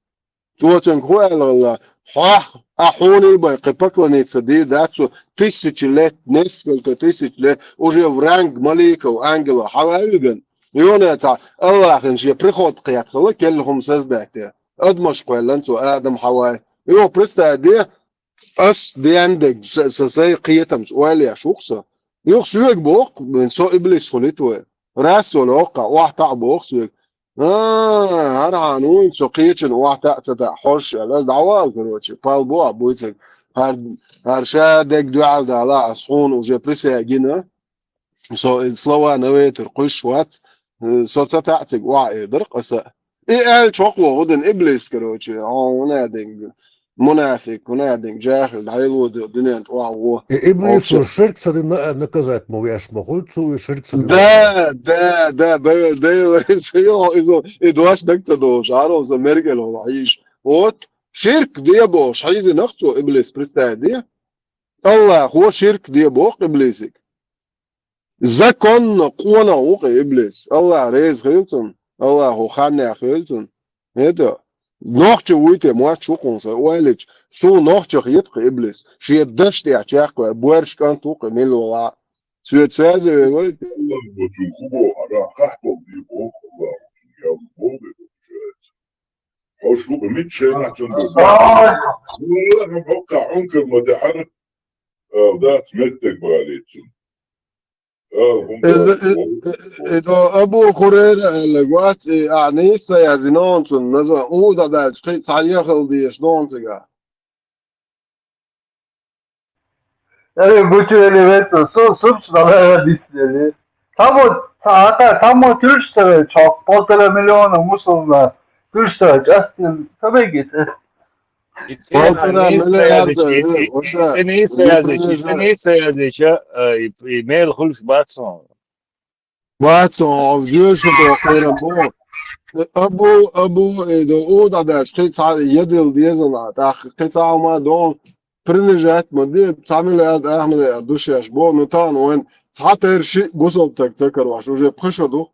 Цо цуьнга хӀу аьлла гӀалла, хьох, а хьуна бай, кхин поклониться дийр дац цо, тысячи лет, несколько тысяч лет, уже в ранг маликов, ангелов, хьала а виган. Йона цхьа, Аллахьан шен приход кхетхала, келла хӀума создать де. Адамаш кхоьллан цо, Адам, Хьавай. Йо, представь де, ас дендег, са, са сай кхетамца ойла еш ву-кх со. Юха соьга боху, со иблис хуьлу вай. Раз со лохка, охьатаӀа боху соьга. А, хӀара хьан вуйна со кхечун охьатаӀа ца таӀа, хьожуш аьлла, дӀавала, короче, пал бу а буьйцург. ХӀара, хӀара ша дерг дуьхьал дала, ас хьуна уже присягина. Со и слова на ветер кхуьссуш вац, э, со ца таӀа цига охьа эр дара-кх аса. И аьлла чохь вогӀу дина иблис, короче, хьо хӀуна а динга, мунафик, хӀуна а динга, жахил, дӀайла ву ду-, дуьнен тӀе охьа ву. И иблис Вообще. Ширк ца дина, э, наказать ма веш ма хуьлу, цу и ширк ца дина. Да, да, да, бе-, да, изо, изо, и дош даг ца долуш, аро со мергел хьо хьийш. Вот, ширк де бохуш, хьийзинах цо иблис, представь де. Аллахо ширк де боху иблисиг. Законно къонах ву-кх и иблис. Аллах реза хила цунна. Аллахо ханнех хила цунна. ХӀета, нохча вуй те, моч ву-кх хьуна сан, ойлича, суна нохча хета-кх иблис. Шен даш тӀехь чекхваьлла, боьрша кӀант ву-кх и мила вала. Соьца связе вер вай. Аллах бочу хӀу боху, ара, хахь болу бий боху, Аллах бочу, я боху, бе, получается. Хьо шу-кх мичча хенахь цунна ду? Ай! Аллах боккха хьуна кара ма тахьара, а, дац меттиг балийта цунна. Иза, и, и, и до Абу Хурайра аьлларг вац, и, а, нийса ца яздина оцунна, назва, уда даьлча, кхин цхьа яхал дезаш ду оцигахь. Ари, гучу эли вецу, су, субч дала дицлери. Тамо, та, та, тамо тюрш тара чок, полтора миллиона мусулман, тюрш тара частин, табегит. Полтора миллиарда, э, оша. Итсенийса языча, итсенийса языча, э, и, и мел хулш бацун. Бацун, обзюш до херам бу. Абу, абу, э, до уда даш, ты ца, едил дезала, так, ты ца ма дон, принижать ма де, ца миллиард, ах миллиард, душеш, бо, ну та, ну, эн, ца терши, бусал так, ца карваш, уже пхыша ду.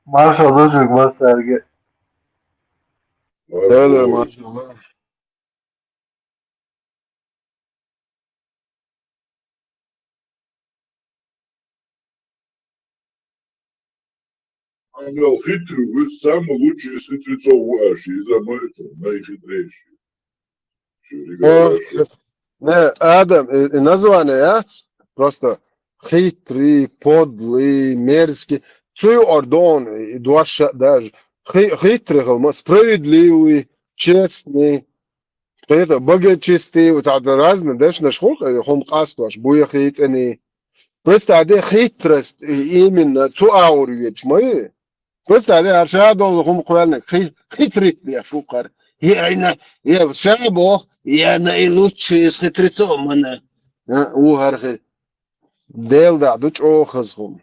Маршал дожуг массарге. Алло, маршал. Ангел хитрый, вы самый лучший из хитрецов, вы аж из-за мной, наихитрейший. Всё, О, ребята, не, Адам, и, и название яц? Просто хитрый, подлый, мерзкий. Цуй ордон, и дуаша даже. Хи-, хитрый, холма, справедливый, честный. Это благочестивый, вот это разные, дальше наш хулк, э, хум кастуаш, буя хейцени. Представь, де хитрость, и именно цу агӀор веч ма ю. Представь, де, ара ша долу хӀума кхоьллинарг хи-, хитрить деш ву кхара. Е айна, е ша бох, я на и лучше из хитреца мана. А, у хӀара хи-, Дела дӀа ду чӀогӀа хаза хӀума.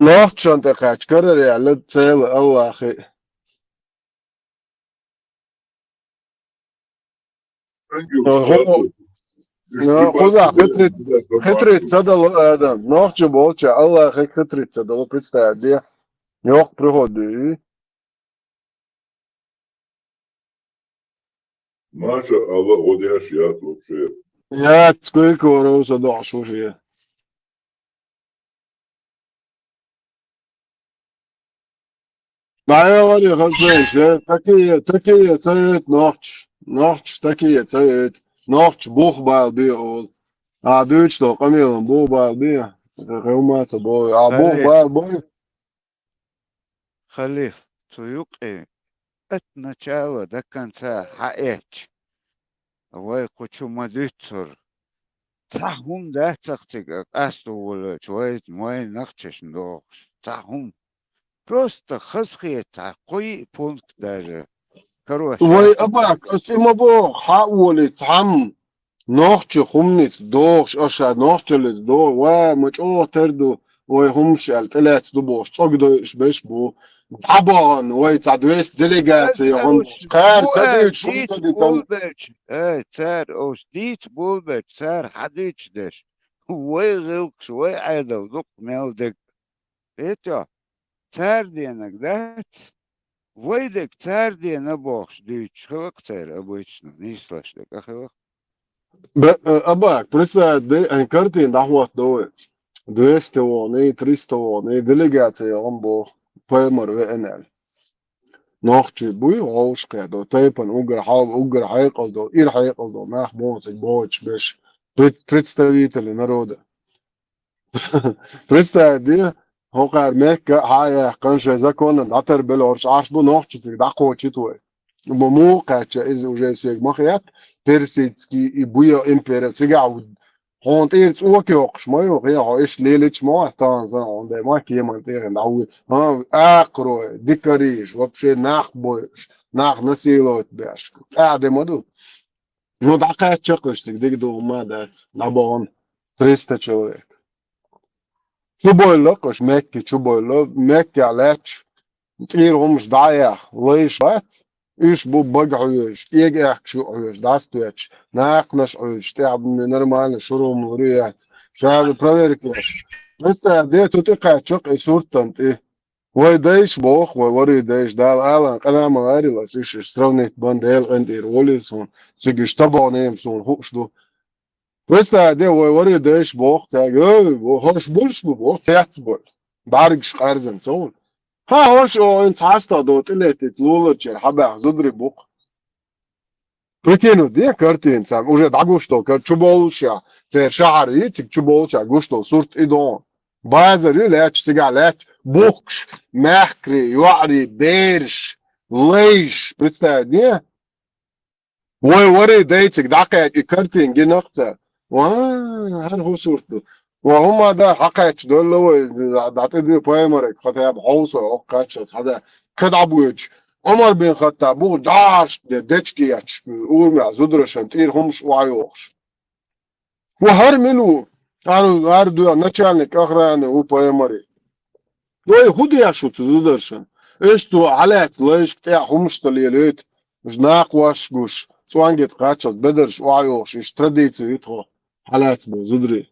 Нохчашна тӀе кхаьчча карара яьлла цела Аллахе. Кхуза хитрит, хитрит ца дало адам. Нохча болча Аллахе хитрит ца дало, представь, де. Йоху приходу. Маша Алла, гӀо деш яц вообще. Яц, куьйко вара аса доӀуш ву шен. ДӀаяхаре хаза, э, такие, такие ца йойту нохчаш. Нохчаш такие ца йойту. Нохчаш бух бала бе олу. А дуьйцуш долу къамелан бух бала бе. Хьо ма ца бой. А бух бала бой. Халиф, цу юкъе от начала до конца хьаэцча, вай кху чу ма дуьйцура. Цхьа хӀума дац ахь цига къасто волавелча, вай, вай нохчашна дохуш. Цхьа хӀума. Просто хазахета цхьа кхо-йиъ пункт даже. Короче, вай абак, ас и ма боху, хьан а волий цхьамма. Нохча хӀуманца дохуш, аша нохчаллица дохуш, ва, ма чӀогӀа тера ду, вай хӀумаш аьлла, тӀелаьцна ду бохуш, цӀогдойуш берш бу. ДӀабахана, вай цхьа двести делегация хӀума. Кхара ца дуьйцуш, хӀума ца дитан. Э, цара, ош дийца болабелча, цара хьадуьйцуш дерш. Вай гӀиллакхаш, вай Ӏедал дукха мел дега. Эта, цара денаг дац. Вай дега цара дена бохуш дуьйцуш хилла-кх церан обычно, нийслуш дерг а хилла-кх. Бе-, э, Абак, представь, де, айн картина дӀахӀоттадо вай. Двести вон, и триста вон, и делегация гӀум боху, Паймар веана аьлла. Нохчий буй, вовшахкхетадо, тайпана уггар хьал-, уггар хьекъал долу, ира хьекъал долу, нах боху цига бохучу берш, пред-, представители народа. Представь, де, хӀокхара мехка а хьа а яьккхина, шайн законна дӀатарбелла хӀорш Ӏаш бу, нохчий цига дӀакхочуьйту вай. Бо муха кхаьчча, иза уже соьга ма хетта, персидский и буя империя, цигахь хьуна тӀера цӀока йоккхуш ма ю, хьо иштта лелийча ма вац, тахана санна хьуна дай ма кеман тӀехь дӀавуй. А, акхарой, дикариш, вообще нах бойуш, нах насиловать беш. ТӀаьхьа де ма ду. Ну, дӀакхаьчча-кх уьш цига дика ду хӀума дац, дӀабахана триста человек. Чубойла-кх уьш, Мекке чубойла, Меккехь лаьтташ, тӀера хӀумаш дӀа а яьхна, лайш бац, уьш бу бага хьоьжуш, кӀега аьхкаш юкъа хьоьжуш, дӀасатоьттуш, накханаш Ӏуьйсуш, тӀехь нормально шура хӀума лур ю яц. Ша проверка еш. Представь, де цу тӀе кхаьчча-кх и суртан тӀе. Вай дайша боху, вай варий дайша, Дала алан къинамал арила ас иштта сравнить бан, Делан къинтӀера волий суна, цига иштта боху нема суна хууш ду. Представь, де, вай варий дайша боху цаьрга, эй, бо, хӀорш булш бу, боху, цец бой. БӀаьргаш къаьрзина ца хуьлу. Хьан хӀорш оха инца хьастагӀ до тӀелетийта луларчера хьабаьхна зударий бу-кх. Прикинуть де картина царна, уже дӀагуш долу кар-, чуболлушехь, церан шахьар йициг чуболлушехь гуш долу сурт и догӀу. Базар ю лаьтташ, цигахь лаьтташ, бухкаш, мехкарий, йоӀарий, бераш, лайш, представь де. Вай варий дайцига дӀакхаьчча и картина гина-кх цара. Ва, хӀара хӀун сурт ду? Ва хӀума дан хьакхаьчча долла вай, дӀа-, дӀатӀедуьйху Пайхамарга, хатаба хьовсо, оккхаччалц хьада. Кхин дӀабоьдуш, Ӏумар бин Хаттаб бу, жӀарш де, дечкеш, урамехь зударшна тӀера хӀумаш охьайохуш. Ва хӀара мила ву? ХӀара, хӀара дуьхьа начальник охраны ву Пайхамаре. Вай хӀун деш ву цу зударшна? Иштта хьалаьцна лайшка тӀехь хӀумаш ца лелийта, уьш накхош гуш, цӀонгит кхаччалц бедарш охьайохуш, иштта традици ю тхо хьалаьцна болу зударий.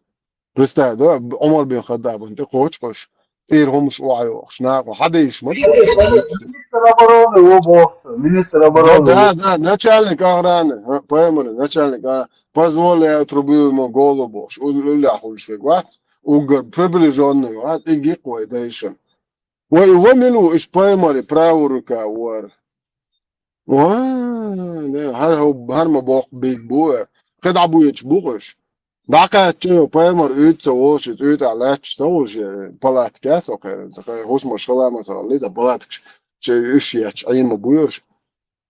Представь, да, Ӏумар бин Хаттабан тӀе кхочуш, тӀера хӀумаш охьайохуш, накъо хьадийш ма ду. Министр обороны ву боху, министр обороны. Да, да, да, начальник охраны, а, Пайхамаран начальник охраны. Позволь, я отрублю ему голову бохуш, уллехь хуьлуш верг вац, уггар приближённый вац, и гикъ вай дайшан. Вай, ва мила ву, иштта Пайхамаре правая рука вара. Ва, не, хӀара, хӀара ма боккха биг бу, кхин дӀабоьдуш бу-кх уьш. ДӀакхаьчча, йо, Пайхамар уьйта ца волуш, иза уьйтӀахь лаьтташ ца волуш, палаткаш со кхеран, ца кхеран, хӀусамаш хала ма ца хилла, иза палаткаш, чу уьш етташ, Ӏийна ма буьйлуш.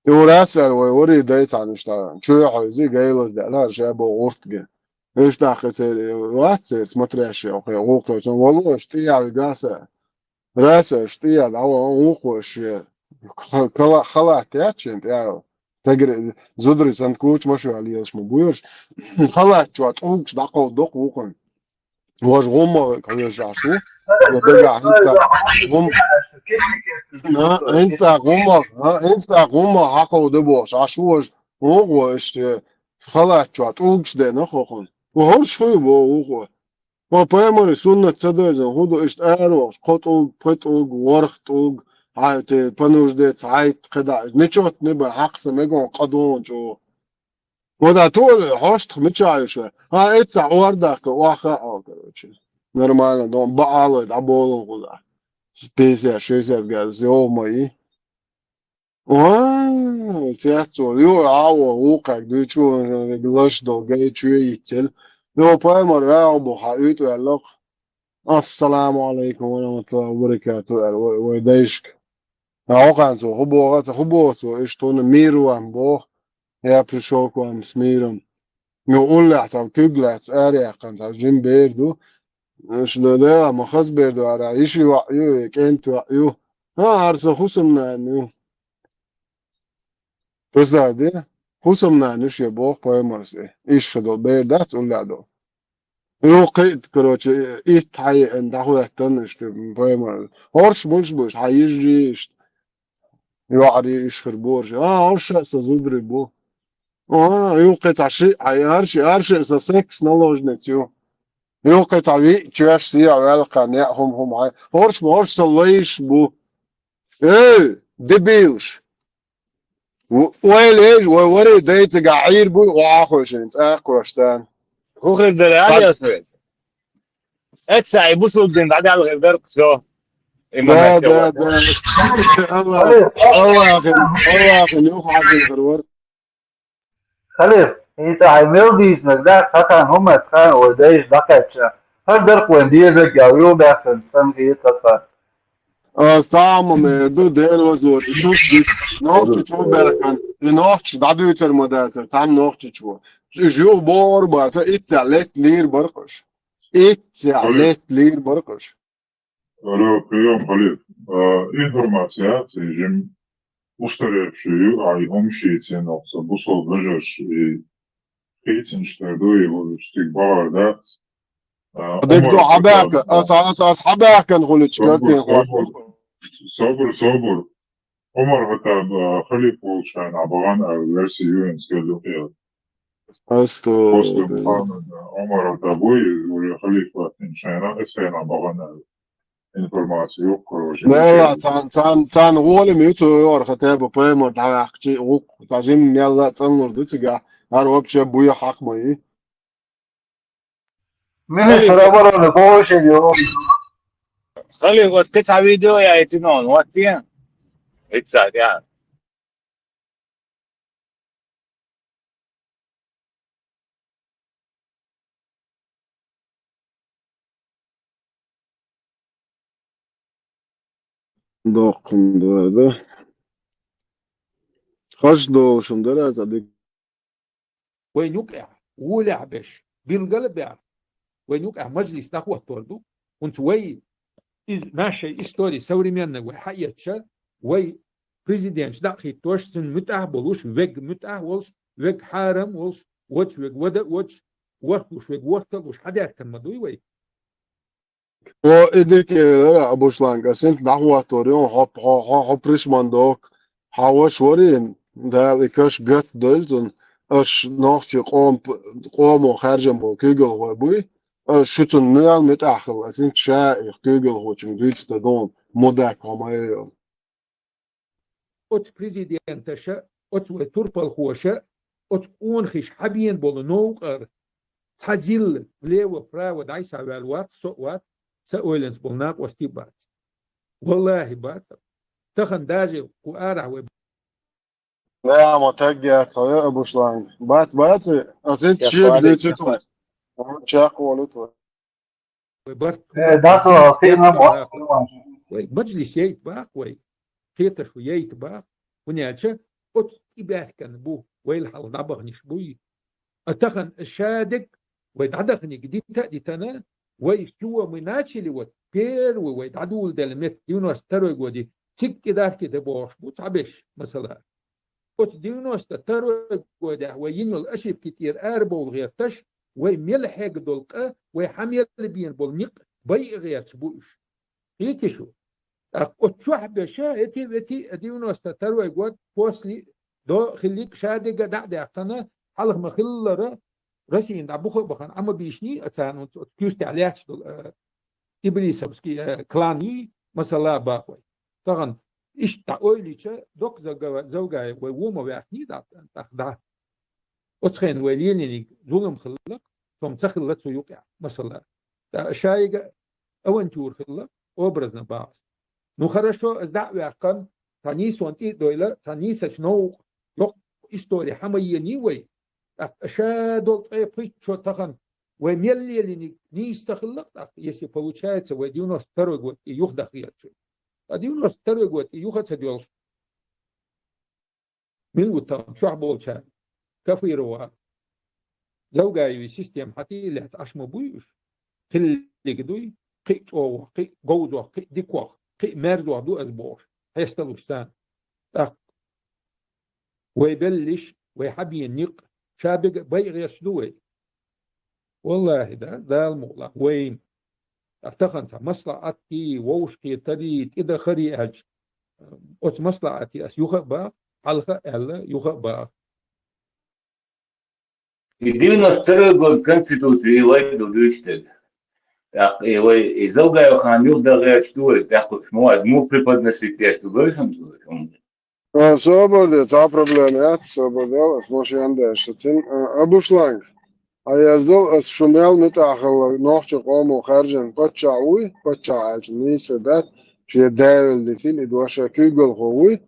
Юрасар вай вари дайцан иштта. Чуя хойзи гайлаз да ла ша бо гуртге. Иштта хацер вацер смотрящий охе гукочун валу иштта я вигаса. Раса иштта я да ва гукош. Кала халат я чин я. Тагр зудри сан куч машу алиялш ма буйш. Халат чуа тукш да ков док гукон. Вож гумма калеш ашу. Дага хинца гум. На, хинца гумма, хинца гумма хаков де бош. Ашу вож уго иштта халат чуа тукш де на хохун. Вож хуй бо уго. Ва пайгамбар суннат ца дойзан худу иштта аьрвогӀуш, кхо тӀулг, пхи тӀулг, ворхӀ тӀулг, хьайти, понуждец, хьайт, кхеда. Ничот не ба, хьакхса мегон къадон чӀо. Вада ту хьоштах мичаюша? А, эца ордахка, ваха, а, короче. Нормально, дом, баалой, да болон худа. Пятьдесят, шестьдесят газ, ё-моё. Ой, цецо, ё, аво, укак, дучу, глаш дол, гай, чуе, ицел. Ё, паймар, рао, бо, ха, ют, вяллок. Ассаламу алейкум ва рахматуллахи ва баракату, эр, вай, вай, дайшк. А, оканцо, хубо, гаца, хубо, цо, иш, тона, мир вам, бо. Я пришёл к вам с миром. Ё, улля, цав, кюгля, царе, кан, цав, жим, берду. Иш, да, да, ма хаз берду, ара, иши, ва, ю, кент, ва, ю. А, арса, хусам, на, ю. Пизда де, хӀусамнана иш я боху пайхамарс и. Иш ша долу бер дац уллехь долу. Юххе, короче, итт хьайеана дӀахӀоьттина иштта пайхамар. ХӀорш муьлш бу иштта, хьан йижарий иштта? ЙоӀарий иш хир бу хӀорш. А, хӀорш а сан зударий бу. А, юххе цхьа ши, хьан арши, арши сан секс наложница ю. Юххе цхьа виъ чоьш сехьа ваьлла кхарна, яа хӀума-хӀума хьан. ХӀорш ма хӀорш сан лайш бу. Эй, дебилаш! Вай лежа, вай вари дайцигахь Ӏийр буй, вахахой шайн цӀа а кхоьш царна. ХӀун хир дара, Алиас вай? Эццахь и бусулба дин дӀадаьлла хир дара, всё. Да, да, да. Аллах, Аллахин, Аллахин юха хьажин хир вара. Халиф, хӀинца хьайн мел дийцинарг дац, хӀокхарна хӀумма тхан вай дайша дӀакхаьчча. ХӀара дарх вайн дезарг ял юхабаьхкина санна хета тхан. Ас цхьа хӀума эр ду, Дела вазор, и шуьш дитт. Нохчи чу баьхкина, и нохчи дӀадуьйцар ма дацар, цхьана нохчи чу. Уьш юха бохур баца, итт цхьа летта лийр баркъаш. Итт цхьа летта лийр баркъаш. Алло, приём, Халиф. А, информация, цхьа жим устаревший ю, а, и хӀума шийцина, окху сан бусалба вежарша, и хийцинчу тера ду, и стиг бахьар дац. А, Дерг ду, Умар хьабаьхка, Хаттаб, ас, ас, ас хьабаьхкан хуьлучу собур, картин собур, хӀоттур. Собур, собур. Умар Хаттаб, а, халиф волчу хенахь бахана аьлла верси ю, хӀинца хир ду кхел. Асту. После Мухаммада Умара дан буй, уже халифат шайна, эс шайна бахана информация юккъара уже. Мелла, цан, цан, цан гӀоле муьцу йора хатеба пайхамар дӀаваьккхичи гӀуккха. Цхьа жимма мелла а цӀанлур ду цигахь, хӀара вообще буя хьакха ма ю. Министр обороны повышение. Халиф, вот кхин цхьа видео яйтина хьуна, вот те? Иццахь тӀехь. Доккхун дара, да? Хаш долушун дара, цхьа дика. Вайн юкъехь, гӀолехь беш, билгал а баьхна, вайн юкъехь мажлис дӀахӀоттор ду. ХӀунца вай, из, нашей истории современной вай хьаэцча, вай президенташ дӀа а хӀиттош, цунна муьтӀахь а болуш, вега муьтӀахь а волуш, вега хьарам а волуш, вочу вега вада а воцуш, вахтуш вега вахта а луш, хьадаьхкина ма дуй вай? О, и дика элира Абушланга, ас хӀинца дӀахӀоттор ю, хьо, хьо, хьо, хьо пришман дохку, хьан ваша варий, Дала и каш гатдойла цунна, аш нохчий къом-, къомо хаьржина болу куьйгалхой буй, аш шу цунна муьйла муьтӀахь хилла, ас хӀинца ша их куьйгалхочуьнга дуьйцу дан доху, мудак хьо ма йо. Оцу президенташа, оцу вай турпалхоша, оцу къонахаша хьабена болу новкъар цхьа зилла влево-право дӀасаваьлла вац, со а вац, сан ойланца болу накъостий а бац. Валлахи, бац. Тахана даже кху арахь вай. Да, ма таг яц, хьо Абушлан. Бац, бац, ас хӀинца шега дуьйцуьйту. Чекхволуьйту. Вай барт. Э, да, со, хина, бо. Вай мажлис яйта бакъ вай. Кхеташ ву яйта бакъ. ХӀунда аьлча, оцу тӀе баьхкина бу, вайл хьалха дӀабаханаш буй. А тахана шадерг вай дӀадаханиг дита а дитана, вай с чего мы начали, вот, первый вай дӀадоладелла меттиг девяносто второй годи, цига кӀидарки де бохуш бу цхьаберш, масала. Оцу девяносто второй годехь вай йина йолу ошибки тӀера арабовла гӀерташ, вай мел хьегна долу къа, вай хьан мел бийна болу некъ байа гӀерташ бу уьш. Кхетий шу? ТӀаккха оцу чохь беша, эти, эти, девяносто второй год, после, до, хиллиг шадерг а дӀа а даьккхина, хьалха ма-хиллара, Россина дӀа буха а бахана, Ӏама бийшний а царна оцу, оцу куьртехь лаьтташ долу, э, иблисовский, э, клан йий, масала бахой. Тахана иштта дӀа ойла йича, доккха Завга-, Завгаев вай вуо ма ваьхний дӀа, тӀаккха дӀа. Оцу хенахь вай лелийнарг зулам хилла, со-м ца хилла цу юкъехь, масала. ТӀаккха шайга авантюра хилла, образно бахьа. Ну, хорошо, аса дӀа а ваьккхина, цхьа нийсонан тӀе а дойла, цхьа нийсачу новкъа, йоккха истори хьан ма ений вай. ТӀаккха ша долу ткъе пхийтта шо тахана вай мел лелийнарг нийса ца хилла-кх тӀаккха, если получается, вай девяносто второй год тӀе юхадаха гӀерташ. Ткъа девяносто второй год тӀе юха а ца доьлхуш, мила ву тахана чохь болчара, Кафирова, Завгаевн система хьан тӀе а лаьцна Ӏаш ма буй уьш? Хиллиг дуй, кхин а чӀогӀа, кхин а говзох, кхин а дикох, кхин а мерзох ду аса бохуш, хьесталуш царна. ТӀаккха вай беллиш, вай хьан бийна некъ, ша бега байа гӀерташ ду вай? Валлахи, да, Дала мукъ лахь, вайна. Ткъа тахана цхьа маслаӀатий, вовшахкхетарий, тӀедахарий аьлча, оцу маслаӀате ас юха а баха, хьалха а аьлла, юха а баха. И девяносто второй год Конституции и вай ду дуьйцу дерг. ТӀаккха и вай, и Завгаев хан юхадан гӀерташ ду вай, тӀаккха ма вай, муха преподносить деш ду, гой хӀума ду вай. А, собар де, цхьа проблема яц, собар де, ас ма шен деш сацин. А, Абушланг, а, ерзал, ас шу мел муьтӀахь хилла нохчийн къомо хаьржина паччахь вуй, паччахь аьлча нийса дац, шен даьвелла дисина, и дош куьйгалхо вуй.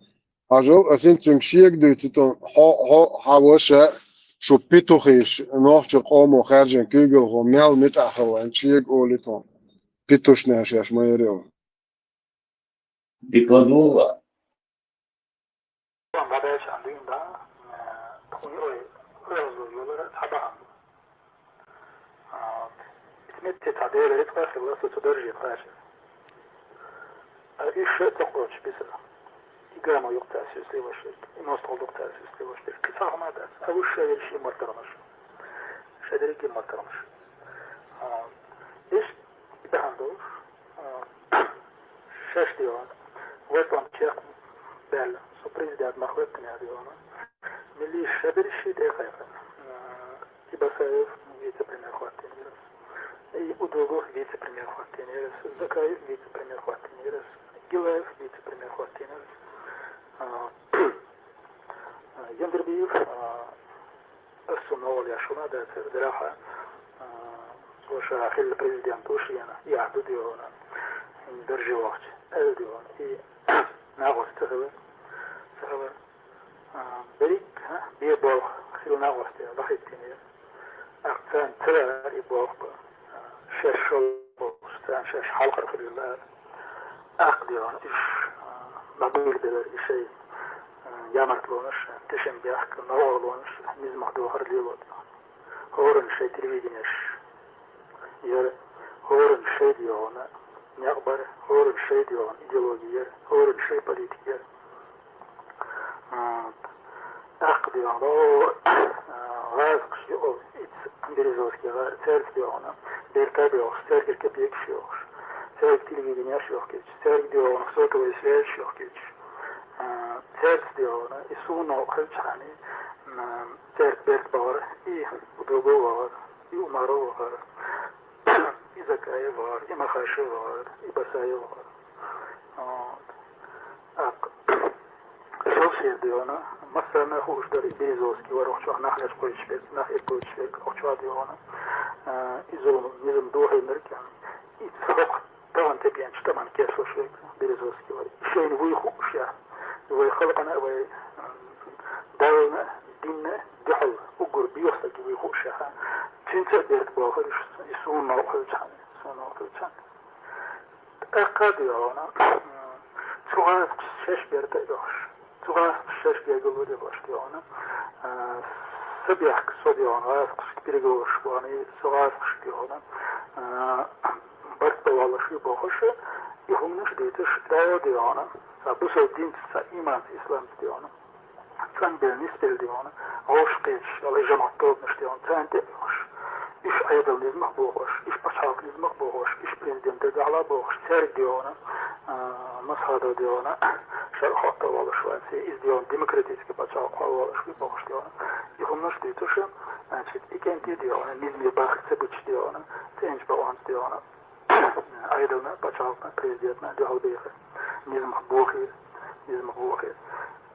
Хьажал, ас хӀинца цуьнга шега дуьйцу тун, хьо, хьо, хьан ваша, шу петухаш, нохчийн къомо хаьржина куьйгалхо мел муьтӀахь хилла, шега олу тун. Петушнеш еш ма яра. Дика ладугӀу. Ма дайша ан дуьйна да, тхуна ой, оьгӀазло йолара цхьа бахьана. А, итмет цхьа дера рицкъа хилла, со цу дарже кхача. А уьш ша тӀекхочуш бисара. И гамо юкъ цара сюсле ваша, и мостагӀал дукха цара сюсле ваша. Кхин цхьа хӀума дац. А уьш ша верши мартарнаш. Ша дерриге мартарнаш. А, иш и бахьана долуш, а, шаьш дегӀан, вай тӀом чекх баьлла, со президент ма хӀоьттина аьлла дегӀан. Милли ша берш ши тӀе кхайкхина. А, и Басаев вице-премьер хӀоттийнера. И Удугов вице-премьер хӀоттийнера. Закаев вице-премьер хӀоттийнера. Гилаев вице-премьер хӀоттийнера. А, Яндарбиев, а, ас цунна гӀоле еш хӀума дац, дараха, а, цо ша хилла президент ву шена, яхь ду дегӀана, дарже вахча, аьлла дегӀана. И накъост ца хилар, ца хилар. А, берриг, а, бе болх хилла накъостий дӀахӀиттинера. ТӀаккха царна ца лаьара и болх бан. Шаьш шолгӀа болуш, царна шаьш хьалхара хилла лаьара. ТӀаккха дегӀана уьш, а, дӀадуьйладелара и шайн, а, ямартлонаш, тешнабехк, новкъарлонаш, низамах дохар лело дегӀана. ХӀоранна шайн телевиденеш яра, хӀоранна шайн дегӀана некъ бара, хӀоранна шайн дегӀана идеологи яра, хӀоранна шайн политика яра. А, тӀаккха дегӀана, о, а, гӀазкхаш ю, о, иц Березовский гӀа-, цаьрца дегӀана, берта дегӀаш, цаьргара кепекаш йохуш, цаьрга телевиденеш йохкуьйтуш, цаьрга дегӀана сотовой связьш йохкуьйтуш, а, цаьрца дегӀана, и суна хилчхьана, а, цаьрца берт бахара, и Удугов вахара, и Умаров вахара. И Закаев вахара, и Махашев вахара, и Басаев вахара. Вот. ТӀаккха шел шер дегӀана, массарна хууш дара, и Березовский вара, охьа чохь нах лечкъойтуш верг, нах иргойтуш верг, охьа чохь дегӀана. А, и зулам, низам дохийна дара кхин. И цхьа хӀокху тахана тӀебеанчу тӀаман кечлуш верг Березовский вара. И шайна вуй хууш яра. Вай халкъана, вай, м, Дална, динна, дуьхьал, уггар бехстаг вуй хууш яра. Цуьнца а берта бохура уьш, и суна новкъа хилчхьана, суна новкъа хилчхьана. ТӀаккха а дегӀана, цу гӀазкхаша шаьш берта а йохуш, Цу гӀазкхаша шаьш гергарло деш, дий хьона, а, са бехк, со, дий хьона, гӀазкхашка переговораш вахана, со гӀазкхашка, дий хьона, а, барт бан воаллаш вий бохуш, и хӀуманаш дийцаш, дӀаала, дий хьона, цхьа бусалба динца, цхьа иманца, исламца, дий хьона, цӀанбелла, нисбелла, дий хьона, гӀовш кхеташ, ала жамӀат тобанаш, дий хьона, царна тӀе а оьхуш, уьш Ӏедал низамах бохуш, уьш пачхьалкх низамах бохуш, уьш президент дагахьа бохуш, цаьрга, дий хьона, а, Масхадов, дий хьона, шарӀ хатта волуш вац, иза, дий хьона, демократический пачхьалкх хьал волуш вий бохуш, дий хьона. И хӀуманаш дийцуш, значит, и кӀентий, дий хьона, низаме бахка ца бича, дий хьона, цӀеначу бакъонца, дий хьона, Ӏедална, пачхьалкхна, президентна дуьхьал бехира, низамах бохийра, низамах бохийра.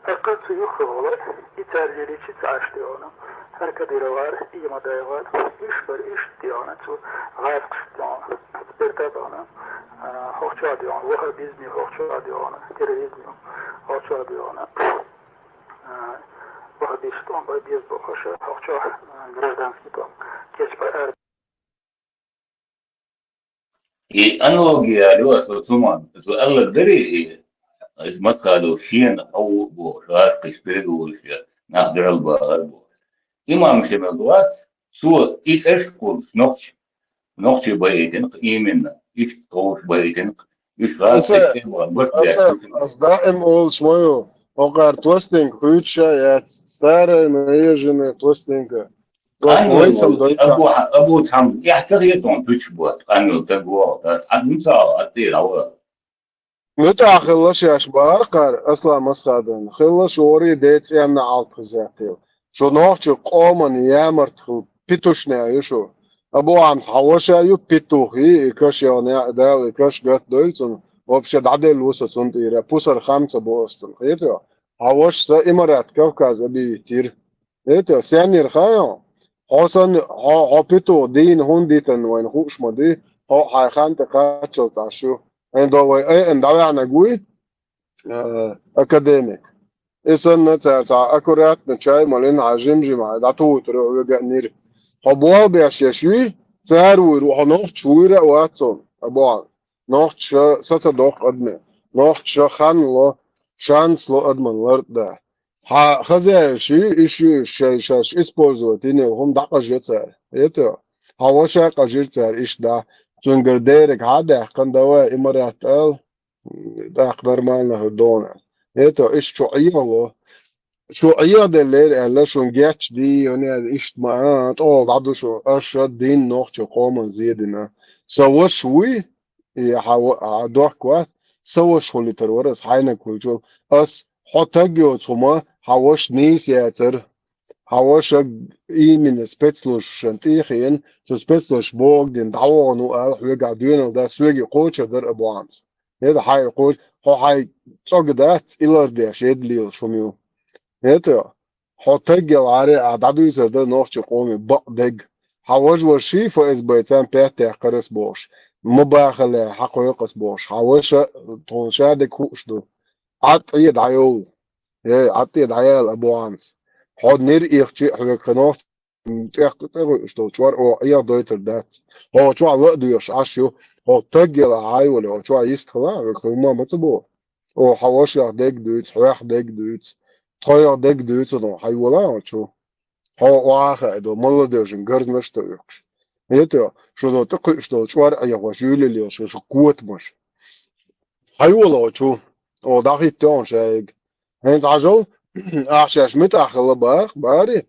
ТӀаккха цу юххехула и цара лелийча ца Ӏаш, дий хьона, хӀара Кадыровра и Мамадаевра, уьш бара уьш, дий хьона, цу гӀазкхашка, дий хьона, спирта, дий хьона, а, хӀокху чохь, дий хьона, ваххабизме, хӀокху чохь, дий хьона, терроризме, хӀокху чохь, дий хьона, а, ваххабисташ тӀом бан беза бохуш, хӀокху чохь, а, гражданский тӀом кечбан ара. И аналогия ю аса цу ма, цу аьлларг дарий и, Масхадов шена хьо ву бохуш, гӀазкхашка переговораш яр, нах дуьхьал бахар бохуш. Имам Шемал вац, цо и цӀераш кхуллуш нохчий, нохчий баийтина-кх именно, иштта тховш баийтина-кх, уьш гӀазкхашка тӀе бахар, бакъ аса, беш. Аса даим олуш ма ю, хӀокхара пластинка хуьйцуш а яц, старая наезженная пластинка. Къанвелла вайсам ву, дойца. Абу Хьа-, Абу Хьамза, эхь ца хета хьуна туьтуш бутт, къанвелла стаг вогӀу, ас хьан муьлхха а хьо, ас тӀера хьо вара. МуьтӀахь хилла шаьш бахара кхара, Аслан Масхадовна, хилла шорий ден цӀенна Ӏалт хезеттийла. Шу нохчийн къоман ямарт хилла питушняй ю шу. Абу Хьамза хьан ваша ю, петух йий, и каш йогӀу неӀ Дала, и каш гатдойла цунна, вообще дӀаделла ву со цунна тӀера, пусар хам ца бо ас цунна. Хетий? Хьан вашас Имарат Кавказ а бийттира. Эта, сеннара хаьий хьо? Хьо санна, хьо, хьо питу дийна хӀунда дитина вайна хууш ма ди, хьо хьайн хан тӀе кхаччалц Ӏаш ю. Хьайн до вай айъина дӀаваьхьнарг вуй, э, академик. И санна цара цхьа аккуратно чай малина, хьайн жим-жима хьайн дӀатухуьйтур ю хьоьга а нира. Хьо болх беш еш юй, цара вуйр ву, хьо нохча вуйр а вац хьуна, а бохьа. Нохчаша са ца доккху адаме. Нохчаша хан ло, шанс ло адаман лартӀа. Хьан хозяеваш ю, иш ю, шай шаьш использовать йина йолу хӀума дӀакъажайо цара. Эта, хьан ваша а къажийра цара иштта дӀа. Цуьнгара дерриг хьан а даьккхина, давай, Имарат ала, тӀаккха нормально хир догӀу. Эта, иштта шу Ӏехало. Шу Ӏехаделлера аьлла, шуна гечдий, йоне, иштта ма, а, тӀехула дӀаду шу, аша дин нохчийн къоман зен дина. Сан ваша вуй, и хьан ва-, хьан дохк вац, сан ваша хулийтар вара ас, хьайнаг хуьлучул. Ас хьо таг йоцу хӀума, хьан ваша нийса яцара. Хьан ваша именно спецслужбашна тӀе а хиъна, цу спецслужбаша бохург дина дӀавогӀун ву ала, хьоьгахь доьналла дац, соьга кхочур дара а бохьанца. Эта хьайн кхочу, хьо хьайн цӀога дац, и лардеш, еда лелаш хӀума ю. Эта, хьо таг ялахьара, ахь дӀадуьйцур дара нохчийн къоме бакъдерг. Хьан важа ваший ФСБ-цан паьттаьккхира ас бохуш, ма бахале, хьан кхойкху ас бохуш, хьан ваша тхуна ша дерг хууш ду. Ӏад Ӏе дӀайовла. Эй, Ӏад Ӏе дӀаяла а бохьанца. Хьо нир ихчи а хьоьга хи нохча тӀех-, тӀехуьуш долу чкъор оха Ӏеха дойтур дац. Хьо чохь ла а доьхуш Ӏаш ю, хьо таг ялахь хьайвале, хьо чохь йистхила, хьоьга хи хӀумма ма ца боху. Оха хьан вашех дерг дуьйцу, хьоьх дерг дуьйцу, тхоьх дерг дуьйцу, но хьайвала хьо чу. Хьо охьа а хаьа до, молодежан гарзнаш а тоьхуш. Эта, шуна тӀекхуьуш долу чкъор Ӏехош, юьйлалла йолуш, шу котамаш. Хьайвала хьо чу, оха дӀахӀиттайо хьуна шайга. ХӀинца хьажал, ахь шаьш муьтӀахь хилла бара, бари?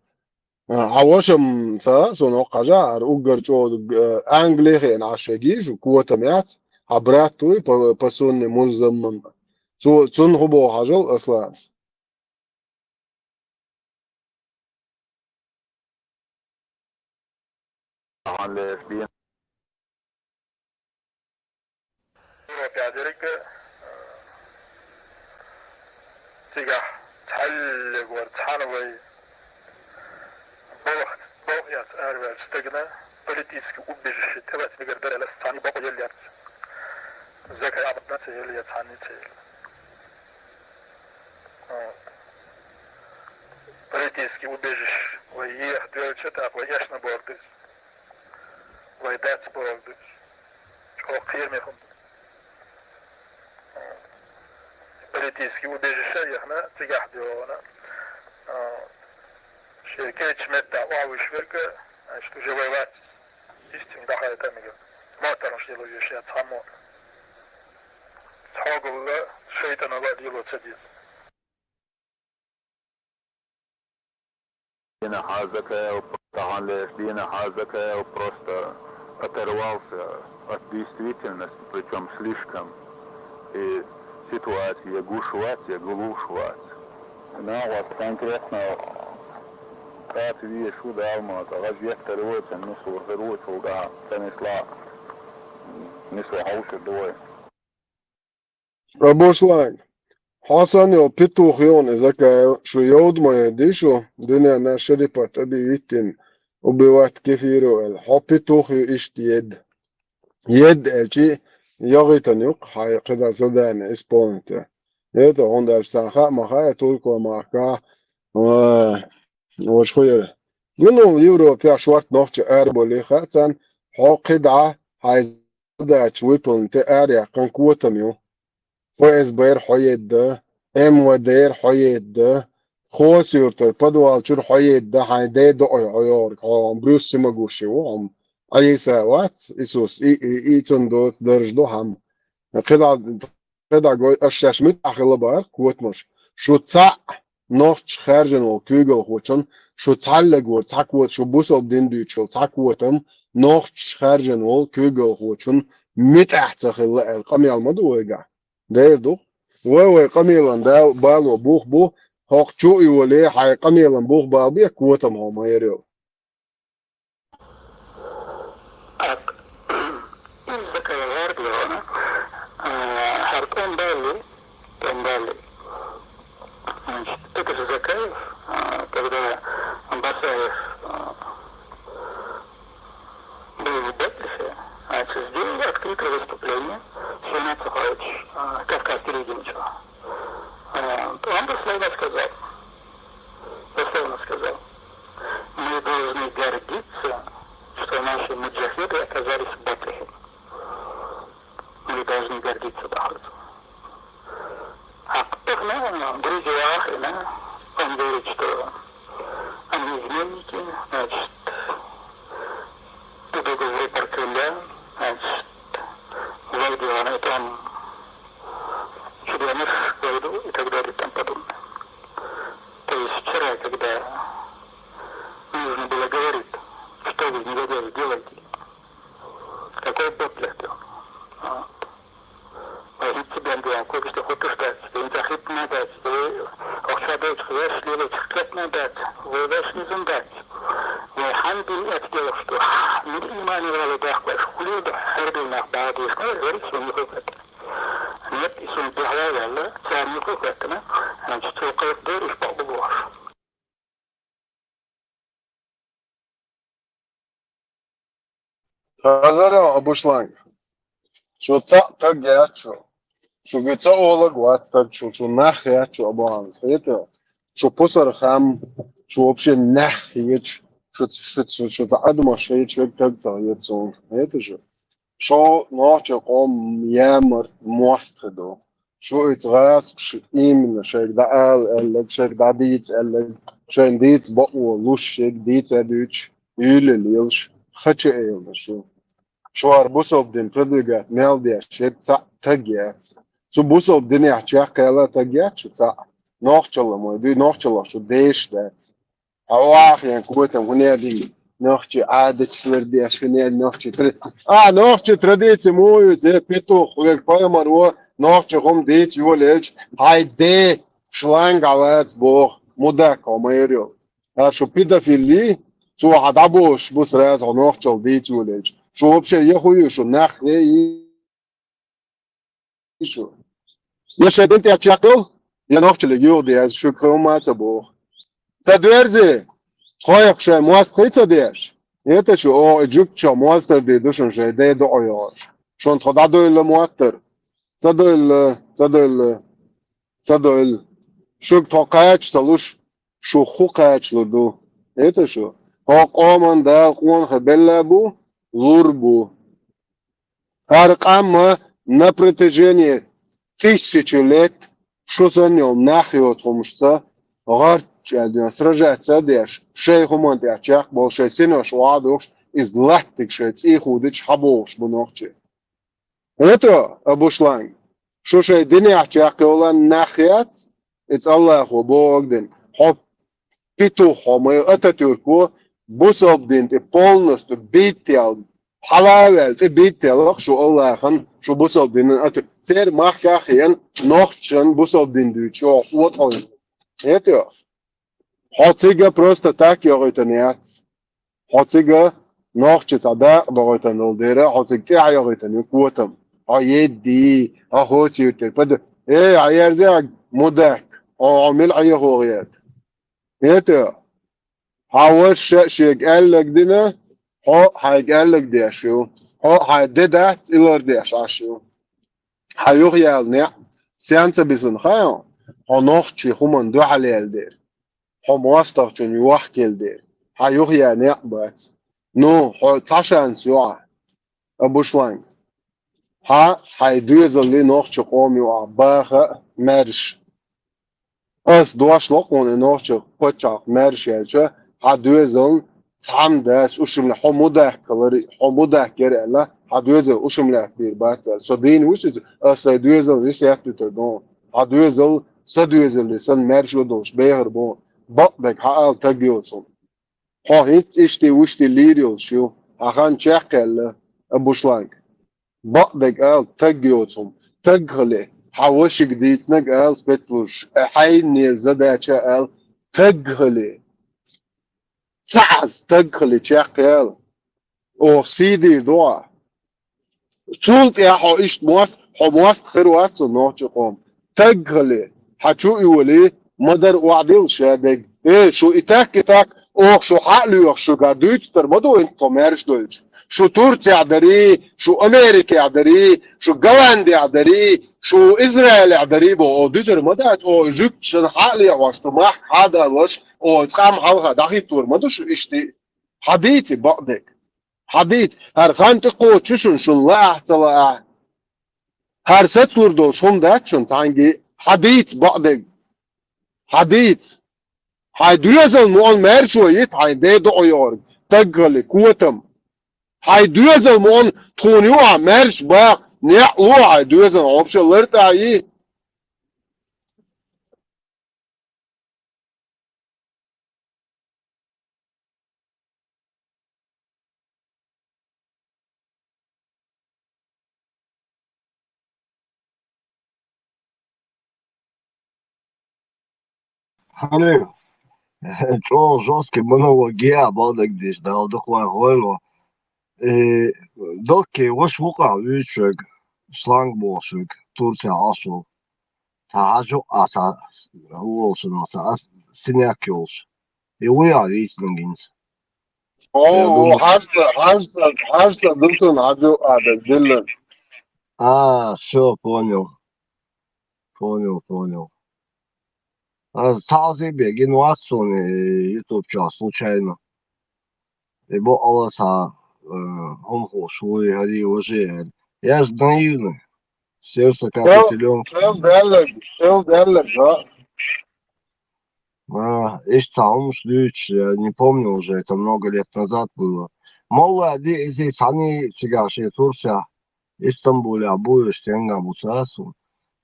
Хьан вашамца, суна хӀокху хьажахьара, уггар чӀогӀа, э, Англи хиъна Ӏаш шайгий шу, котам яц, хьан брат вуй, по, по сунне музаммам. Цо, цунна хӀун боху хьажал, Асланас? Европехь дерг, э, цигахь цхьаьллигор цхьана вай балха, балха эцна араваьллачу стагана политически убежище тӀелаца мегар дара аьлла, цхьаьна бакъо елла яц. Закай Ахьмадна ца елла, я цхьанна ца елла. Вот. Политически убежище вай еха доьлча, тӀаккха вай эшна бохург ду иза. Вай дац бохург ду иза. ЧӀогӀа кхераме хӀума ду. Политически убежище яхна, Цигахь дегӀана, а, шен кечу меттехь охьавуьйш верг, значит, уже вай вац, истинг дахьайтамига, моттарнаш лело веш яц хьаммо. Цхьогулла шайтӀанала а лело ца деза. Дийнахь а Закаев тахана леш, дийнахь а Закаев просто оторвался от действительности, причём слишком. И ситуация гуш вац, я гулуш вац. Нагахь конкретно кхаца везаш ву Дала ма, ткъа гӀаж еттар вацан, нисвар хир ву, чул дӀа ца нисла, нисва хьовсур ду вай. Рабошлайн. Хьо санна йолу петух йогӀу иза, Закаев, шу йовда ма йоьдий шу, дуьненна шерипат аби виттина, убивать кефиру аьлла. Хьо петух ю иштта едда. Едда аьлчи, йогӀийтан юккъа хьайн кхидӀа задание исполнить. ХӀета, хӀунда аьлча царна хаа ма хаьа, Турко махкахь, а, ваша хуьйра. Ну, ну, Европехь шорта нохча араболий хаьа царна, хьо кхидӀа хьайн задача выполнить араяккхина котам ю. ФСБ-ра хьо едда, МВД-ра хьо едда, Хосюртара подвал чуьра хьо едда, хьайн ден доӀой хьо йогӀург хьо, хьо брюс ма гуш ю, хьо Ӏийса вац, Исус, и, и, и цунна доцу дарж ду хьама. КхидӀа, кхидӀа гой, аш шаьш муьтӀахь хилла бахара котамаш. Шу цхьаъ нохчаш хаьржина волу куьйгалхочун, шу цхьаьллаг вара цхьа кота, шу бусалба дин дуьйцуш волу цхьа котам, нохчаш хаьржина волу куьйгалхочун муьтӀахь ца хилла аьлла къамел ма ду вайгахь. Дера ду. Вай, вай къамелан дал-, бало бух бу, хӀокху чу а йоле, хьайн къамелан бух бала бе, котам хьо ма яра йолу. Так, из Закаева, а, хӀара тӀом балли, тӀом балли. Значит, это же Закаев, а, когда Басаев, а, был в Бетлихе, значит, сделал открытое выступление Сунат Сухаевич, а, Кавказ телевидению. А, он дословно сказал, дословно сказал: «Мы должны гордиться, что наши муджахиды оказались в Бетлихе. Мы должны гордиться», бахара цо. А тахана Грузия вахана, он говорит, что они изменники, значит, идут в рупор Кремля, значит, войду, она там чемпионов войду и так далее и тому подобное. То есть вчера, когда нужно было говорить, что вы, негодяи, делаете, какой Бетлих делал? Вот. Возьмите себя в руки, что хочешь дать, или захит надо, или охшадать, вы слили, надо, вы вошли зундать. Вы ханбили это дело, что мир имани вали дахкваш, хулил да, хербил нах баадиш, ну, говорит, что не хохот. Нет, и сон бегала валла, царь не хохот, значит, цо кайф дориш, бабу бош. Хазаров Абушланг, шу цхьаъ стаг яц шу. Шуьга цхьа олаг вац стаг шу, шу нах яц шу, Абу-Хьамза, хета? Шу пусар хам, шу вообще нах хеташ, шу, шу, шу, шу цхьа адамаш хеташ, век стаг ца хета суна, хета шу? Шу нохча къоман ямарт мост хир ду. Шу оцу гӀазкхаша именно шайга дӀаала аьлларг, шайга дӀадийца аьлларг, шайна дийца бакъо луш, шайга дийца а дуьйцуш, уьйла лелаш, хача а елла шу. Шу хӀара бусалба дин продвигать мел деш, шега цхьаъ стаг яц. Цу бусалба динехь чекхъяла стаг яц шу цхьаъ. Нохчалла ма дуй, нохчалла шу деш дац. Хьо вахана котам хӀунда дина? Нохчийн Ӏадаташ лардеш хӀунда, нохчийн тра-, а, нохчийн традици муха ю иза, петух, век пайхамар ву, нохчийн хӀума дийца йолаелча, хьайн ден шланг Ӏалаца боху, мудак хьо ма яра йолу. А шу педофил, цо хьан дӀабохуш бу сразу хьо нохчалла дийца йолаелча. Шу вообще я хӀун ю шу, нах я и? Шу. Я шайн дин тӀехь чекхйолу, я нохчаллиг юха деза, шуьга хӀумма а ца боху. Ца доьрзи, тхойх шайн мостагӀий ца деш? ХӀета шу, оха и жуьгташах мостагӀий ду шуна шайн ден доӀа йогӀуш. Шуна тхо дӀадойла моттар? Ца дойла, ца дойла, ца дойла. Шуьга тхо кхача ца луш, шу хӀун кхачалур ду? ХӀета шу? ХӀокху къоман Дала къонахий белла бу, лур бу. ХӀара къам на протяжении тысячи лет шу санна йолу нах йоцу хӀумашца гӀарчча аьлла, сражаться а деш, шайн хӀуманна тӀехь чекхболу, шайн синош охьадухуш, иза латтиг шайн цӀий худича хьабохуш бу нохчий. ХӀета, Абушланг, шу шайн динехь чекхйолу нах яц, и цӀаллахо бохург дина. Хьо петух хьо ма ю, Ататюрко бусалба дин тӀе полностью бийттал, хьала а ваьлла, тӀе бийтталах шу Аллахьан, шу бусалба динан а ту-, церан махкахь а хиъна, нохчашна бусалба дин дуьйцуш йоху хӀотӀо. ХӀета, хьо цига просто так йохуьйтур яц. Хьо цига нохча цхьа дакъа дохуьйтур долу дера, хьо цига тӀаьхьа йохуьйтур ю котам. Хьо едди, хьо хоцийртира. Пада, эй, хьан ерзехьа, мудак, хьо, хьо мила хьехо гӀерта? ХӀета, хьан ваша шега аьлларг дина, хьо хьайга аьлларг деш ю. Хьо хьайн де дац, и лардеш Ӏаш ю. Хьан юхаяьлла некъ, сен ца бисина хаьа, хьо нохчий хӀуманна дуьхьал яьлла дера. Хьо мостагӀчунна йохкаелла дера. Хьан юхаяьлла некъ бац. Ну, хьо цхьа шанс ю ахь, Абушланг. Хьан, хьайн доьзаллий нохча къоман ю ахь баха а, маьрша. Ас дош ло хьуна и нохча пачхьалкх маьрша яьлча, хьан доьзална цхьамма дац ушамле, хьо мудак хилар, хьо мудак яра аьлла, хьан доьзал ушамле бийр бац аьлла. Со дийна ву иза, ас сайн доьзална весет витар ду. Хьан доьзал сан доьзаллий санна маьрша долуш бехар бу. Бакъдерг хьан ала таг йоцу хӀума. Хьо хӀинцца иштта вуьшта лийр йолуш ю, хьан хан чекхъяьлла, Абушланг. Бакъдерг ала таг йоцу хӀума. Таг хиле, хьан вашига дийцинарг ала спецслужбаш, хьайна неза задача ала таг хиле. Ца Ӏаз таг хиле чекхъяла. Оха сий дийр ду ахь. Цул тӀаьхьа хьо иштта мост-, хьо мостагӀ хир вац цу нохча къоман. Таг хиле, хьан чу а йолий, ма-дарра охьадилла ша дерг. Э, шу и так, и так, оха шу хьа а лоьхуш шуьгара дуьйцур ма ду хӀинца тхо маьрша долчу. Шу Турцехь дарий, шу Америкехь дарий, шу Голландехь дарий, шу Израилехь дарий боху, оха дуьтур ма дац, оха жуьгташна хьа а лехош, цу махка хьа а далош, оха цкъа а хьалха дӀахӀиттор ма ду шу иштта. Хьан дийца бакъдерг? Хьан дийца? ХӀара хан тӀекхочуш шуна, шуна лаахь а, ца лаахь а. ХӀара сацалур долуш хӀума дац шуна цхьаьнгге а. Хьан дийца бакъдерг? Хьан дийца? Хьайн доьзал мукъана маьршо йита хьайн ден доӀа йогӀург, таг хиле, котам. Хьайн доьзал мукъана тхуна ю ахь маьрша баха, некъ ло хьайн доьзална, вообще лар тӀе а йи. Хьале, чӀогӀа жёсткий монолог яа, бакъдерг дийцича, Дала дукха вайн гӀойро. Э, доккхий ваша ву-кх ахь вуьйцуш верг, Шланг бохуш верг, Турцехь Ӏаш волу. Цхьа хьажа а, цхьа, хӀун волуш верг, цхьа синяк йолуш. И вуй ахь вийцинарг хӀинца? О, я думаю, хьажа, хьажа, хьажа ду цунна, хьажа а дерг диллина. А, всё, понял. Понял, понял. А, цхьа а зе бен гина вац суна, э, YouTube чохь случайно. И бакъала цхьа, э, хӀума хууш вуй, хӀарий, важий аьлла. Я же наивный. Сердце как Кел, бутылёнка. Кел даьлларг, кел даьлларг, а? А, иштта цхьа хӀумаш дуьйцуш, я не помню уже, это много лет назад было. Мовлади иза цхьаьний цигахь шен Турцехь, Истамбулехь бу, уьш стенгахь бу ца а суна.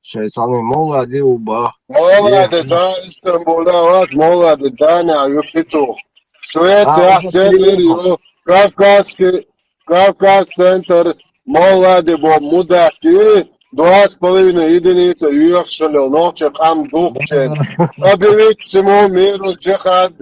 Шайн цхьаьний Мовлади ву баха. Мовлади, э, цхьа Истамбулехь вац, Мовлади Данехь ю, петух. А, Швецехь уже сенер ю, Кавказский, Кавказ центр, Мовлади бо мудакки, два с половиной единица йоьхуш хилла нохчийн къам духкучен. Объявить всему миру джихад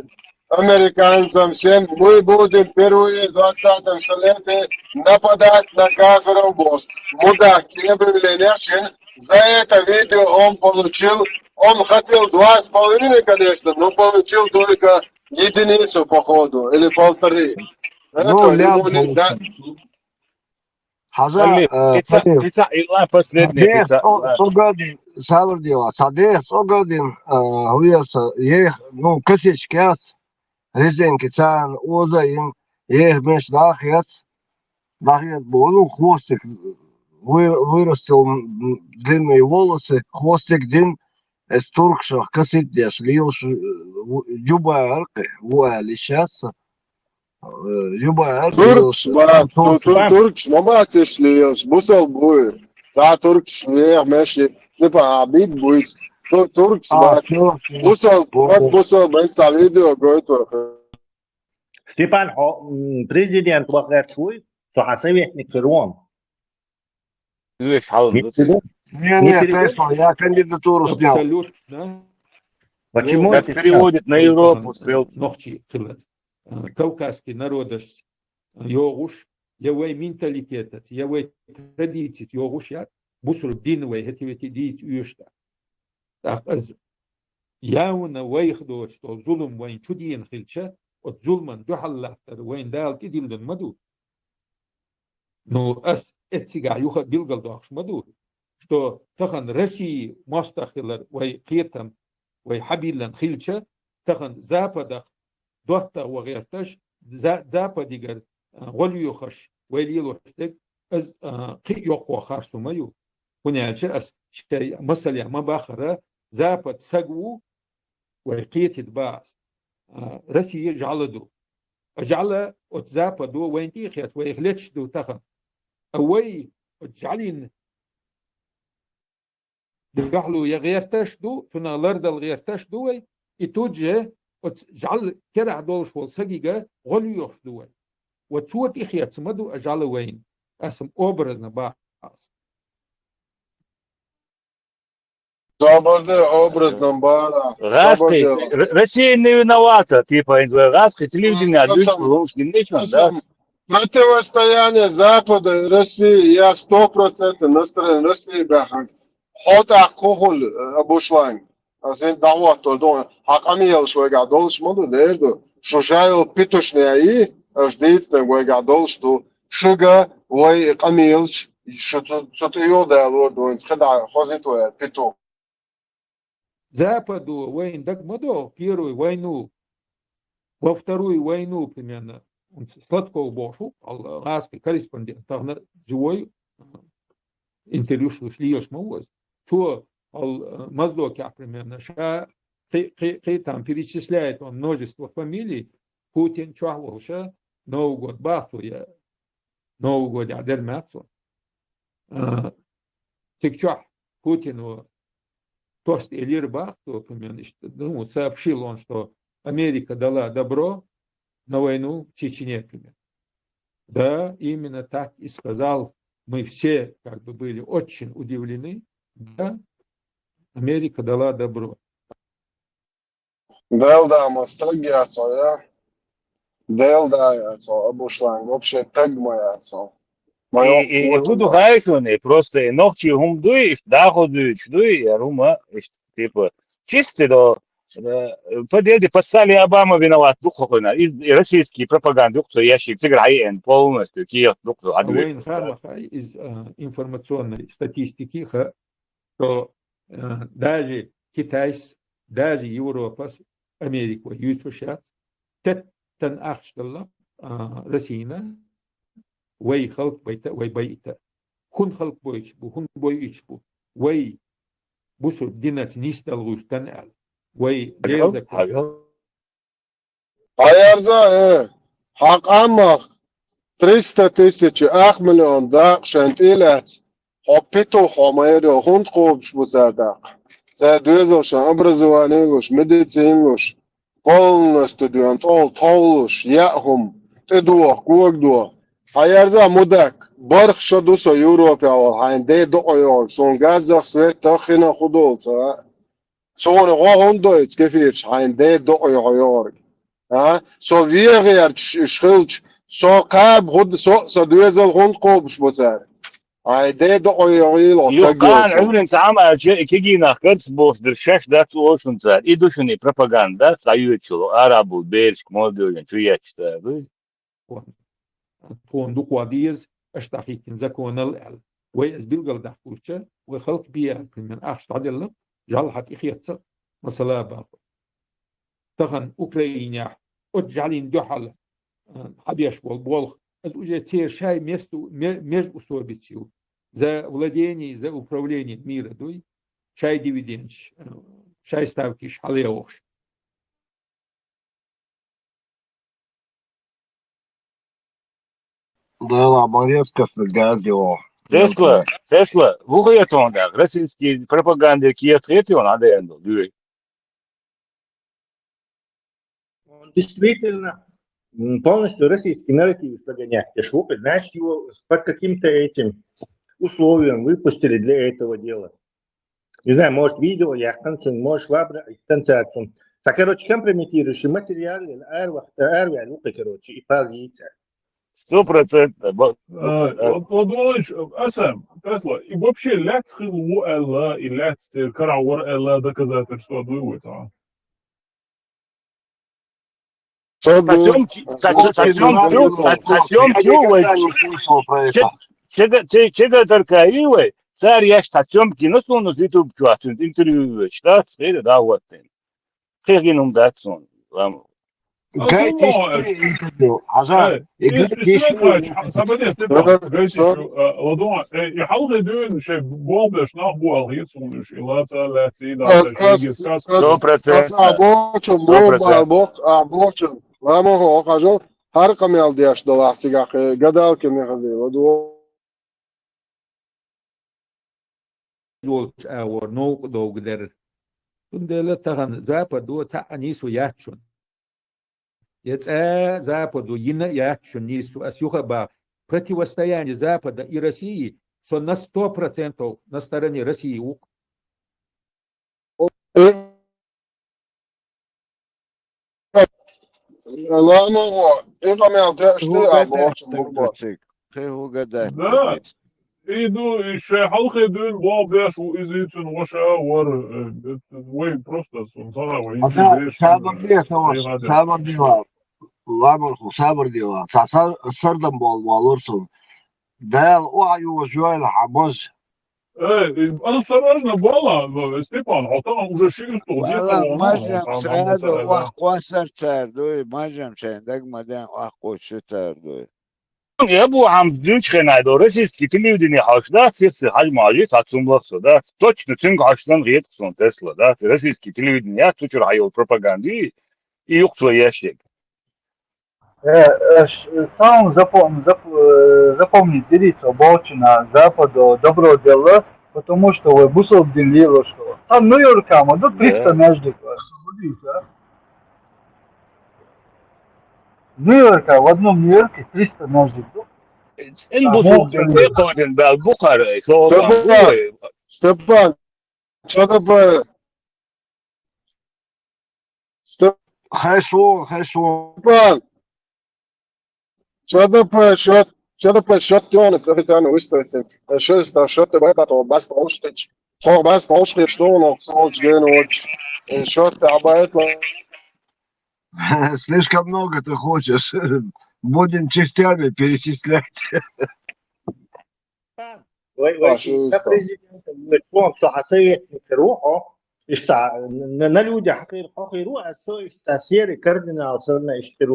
американцам всем. Мы будем впервые в двадцатом столетии нападать на кафиров босс. Мудак, объявление шин. За это видео он получил, он хотел два с половиной, конечно, но получил только единицу, походу, или полторы. Ну, это ему не да-, Хьажа, Халил, э, кхин цхьа, Халил. Кхин цхьа, и ла последний, кхин цхьа, цхьа дехьа ла. ЦӀогал дин, Савр дела, цхьа дехьа цӀогал дин, э, хӀун яра сан, ех-, ну, косички яц, резинки царна оза а йина, еха меш дӀахеца, дӀахеца боху, ну, хвостик, вы-, вырастил, м, длинные волосы, хвостик дин, Эс туркашах касит деш лелаш, э, ву-, Джубар кхы ву али шаца, э, Джубар Туркаш лелаш, бац, ту-, ту-, туркаш ма бацаш лелаш, бусал буй. Ца туркаш лех меши, ципа, а бит буй. Ту-, туркаш бац. Бусал, бусал, бен ца видео гойт ваха. Степан, хьо, м, президент вахар шуй, со хьан советник хир вон. Уьш хьал. Не, не, Тесла, я кандидатуру снял. Абсолютно. Почему? Как переводит на Европу стрелки. Нохчи хилац. Э, Кавказский народаш йогуш, я вай менталитетац, я вай традициц йогуш яц, бусурб дин вай хетивити диц уьшта. Так, аз явна вайх доч, то зулум вайн чудиен хилча, от зулман духаллахтар вайн дал тидилдан маду. Ну, ас эцигахь юха билгал дохуш ма ду, что тахан Россия мостагӀ хилар вай кхетам, вай хьабиллан хилча, тахан Западах доттагӀа вагӀерташ, за-, Западигар, а, гӀолйохаш вай лелош дерг, аз, а, кхи йоккхо харсу ма ю. ХӀунда аьлча ас шай масале ма бахара, Запад саг ву, вай кхетид баъс. А, Россия жӀала ду. А жӀала от Западо вайн тӀехет, вайх лечш ду тахан. А вай от жӀалин дуьхьало я гӀерташ ду, цунах лардал гӀерташ ду вай, и тут же от жӀал керахь долуш волу сагига гӀолйохуш ду вай. Ва цо тӀехетца ма ду а жӀала вайн. Ас образно бац. Собарде образном бара. Гъаскхи, Р-, Россия не виновата, типа, гъаскхи телевидение, а дюйс лунш гиннишан, да? Противостояние Запада и России, я сто процентов настроен России бахар. Хоть а кухуль, э, Абушлан. А сен дагӀват тор дон, хьан къамелаш вайгахь долуш ма ду, дер ду. Шу шайол питушне и, аш дийцнаг вайгахь долуш ду. Шуьга вай къамелаш, шу цу, цу тӀе йолдалор ду, вайнца хада хозит вай питу. Западу вайн даг ма до первую войну, во вторую войну, примерно, Сладков боху, гӀаскхи корреспондент, тахана живой, интервьюш луш лиеш ма ву ас. Цо, ал, Моздокехь, примерно, ша, кхи, кхи, кхи там перечисляет он множество фамилий, Путин чохь волуша, Новый год бахцо я, Новый год я дер мацо. А, циг чохь Путину тост элира бахцо, примерно, ишта, ну, сообщил он, что Америка дала добро на войну в Чечне, примерно. Да, именно так и сказал. Мы все как бы были очень удивлены. Да, Америка дала добро. Делда ма стаг яцо, я? Делда яцо, Абушлан, вообще таг ма яцо. И, и, и гуду хайшуни, просто и нохчи хӀума дуй, иш даху дуй, иш дуй, я рума, иш, типа, чисто до, э, подъеди подстали Обама виноват, духу хуйна. И, и российский пропаганда, духу ящик, цигра хьайен, полностью, киев, духу, а дуй. Вайн хармахай из, э, информационной статистики, ха, что, э, даже Китайс, даже Европас, Америка юьйцуш яц, теттан ахча далла, а, Россина, вай халкъ байта, вай байта. ХӀун халкъ бойчу бу, хӀун бойуьйтуш бу? Вай бусург динаца нисдала гӀуьртан аьлла. Вай деза Хьаярза, э, хьан къамах триста тысячи, ах миллион дакъа шайн тӀелаьцна, хьо питу хьо майра, хӀунда кхобуш бу цара дакъа? Цара доьзалшан образование луш, медицина луш, полностью дуьйна тӀол товлуш, яа хӀума, тӀедоха, кога доха. Хьаярза, мудак, барх ша ду со Европе вала, хьайн де докъо йогӀург, суна газзах, светтах хина хӀу долу ца. Суна гӀо хӀунда дойту кефирча хьайн де докъо йогӀург? А? Со вегӀерчаш уьш хилча, со кхаба хӀу, со, со доьзал хӀунда кхобуш бу цара? Хьайн де докъо йогӀийла, Юхкан Ӏуьйрин цхьа ма аьлча, и кегийнах карц бохуш дерш шаьш дац олушун цара. И ду шуна и пропаганда, дӀайоьдучул арабул берашка молдовлин чу етташ цара. Тхуна дукха деза, аша дӀахӀиттина законал аьлла. Вай ас билгал дахкуча, вай халкъ биа, примерно, ахча дӀаделла, жӀал хьан тӀехетца, масала баха. Тахан Украинехь, от жӀалин дуьхьал, а, хьабеш болу болх, ас уже церан шай место, ме-, межусобиц ю. За владение, за управление мира дуй. шай дивидендаш, шай ставкаш хьалъяхаш. Дела, молодец, Костя, газио. Тесла, Тесла, ву хетон да, российский пропаганда киет хетон, а да яндо, дюй. Он действительно м, полностью российский нарратив прогонять. Ты ж, вот, знаешь, его под каким-то этим условием выпустили для этого дела. Не знаю, может, видео я концерт, может, вабра концерт. Так, короче, компрометирующий материал, арвах, арвах, ну, короче, и пал яйца. Сто процентов. Бо- Э, вот, вот, Владимирович, э, Асам, Тесла, и вообще лаьца хилла ву аьлла, и лаьца церкара вар аьлла доказательство дуй вай цхьа? Что Та был? съёмки, та, та, та съёмки, та, та съёмки вай. Чега, чега, чега таркаи вай. Цар яш та съёмки на суну YouTube чуатин интервью вай. Шта, сфера да вот. Хегин ум дат сон. Лам. Гайти интервью. Хажа. Э, Степан Михайлович, сабаде, Степан, Да, гайти, да. Ладон, э, и хьалхе дуьйна шай болбеш нах бу алхийца суну уж, и лаца лаьца, и Аз, лаца, аз, и аз, сказ. Сто процентов. Аз а бохучун Сто процентов. боху, боху, а бохучун. Ламо хо, хажал, хьар къамел деш далахь цигахь, э, гадалки мехали, вот, вот. Волчу агӀор новкъа довга дара. Цундела тахана Западо цхьаъ нийсо яц шуна. Я цӀа Западо йина а яц шуна нийсо. Ас юха баха, противостояние Запада и России, со на сто процентов на стороне России ву. Э, Ламо хо, и къамел деш ты, а бохучун боху. Кхе хӀу гадаьтта Да. И ду, и шай хьалхе дуьйна болбеш ву иза цун ваша вар, э, вай просто сон сара вай Ага, веш, сабар де, э, саваш, вай гадаьтта. Сабар дела. Ламо хо, сабар дела. Са, са, сардам бол, валур сон. Дала, о, аю, жойла, хьамоз. Э, э, осторожно, бола, э, Степан, хьо тахана уже ши уьстагӀ Вала, мажам сразу вах кхоссар цар дуй, мажам шайн даг ма дан вах кхочу цар дуй. Я бу хьам дуьйцу хенахь до российский телевидение хьалш да, сирсе хьажа мажи, цхьа цум лахсо да. Точно цуьнга хьалш дан гӀетта сон Тесла, да. Российский телевидение, я цу чуьра хьайолу пропаганда, и юкъа цо еш ерг. Э, э, ш- Самым запом- зап- э, запомнить берите, Болчина, Западу добро дело, потому что вы бусул дин лило, что. Там Нью-Йорка, ма тут триста Да. между. Нью-Йорка, в одном Нью-Йорке триста между. Ин бусул дин, бал бухар, со Степан, Степан, что такое? Степ- Хайсо, хайсо. Степан, что такое счет? Что такое счет? Ты он официально выставит. Что это счет? Ты это то бас получишь. Хо бас получишь, что он солнце день вот. Счет ты об этом. Слишком много ты хочешь. Будем частями перечислять. Вай, вай, А, что да, это? Президент, он со советник рухо, ишта, на, на людях хир, хир, а со ишта серый кардинал, со на ишта,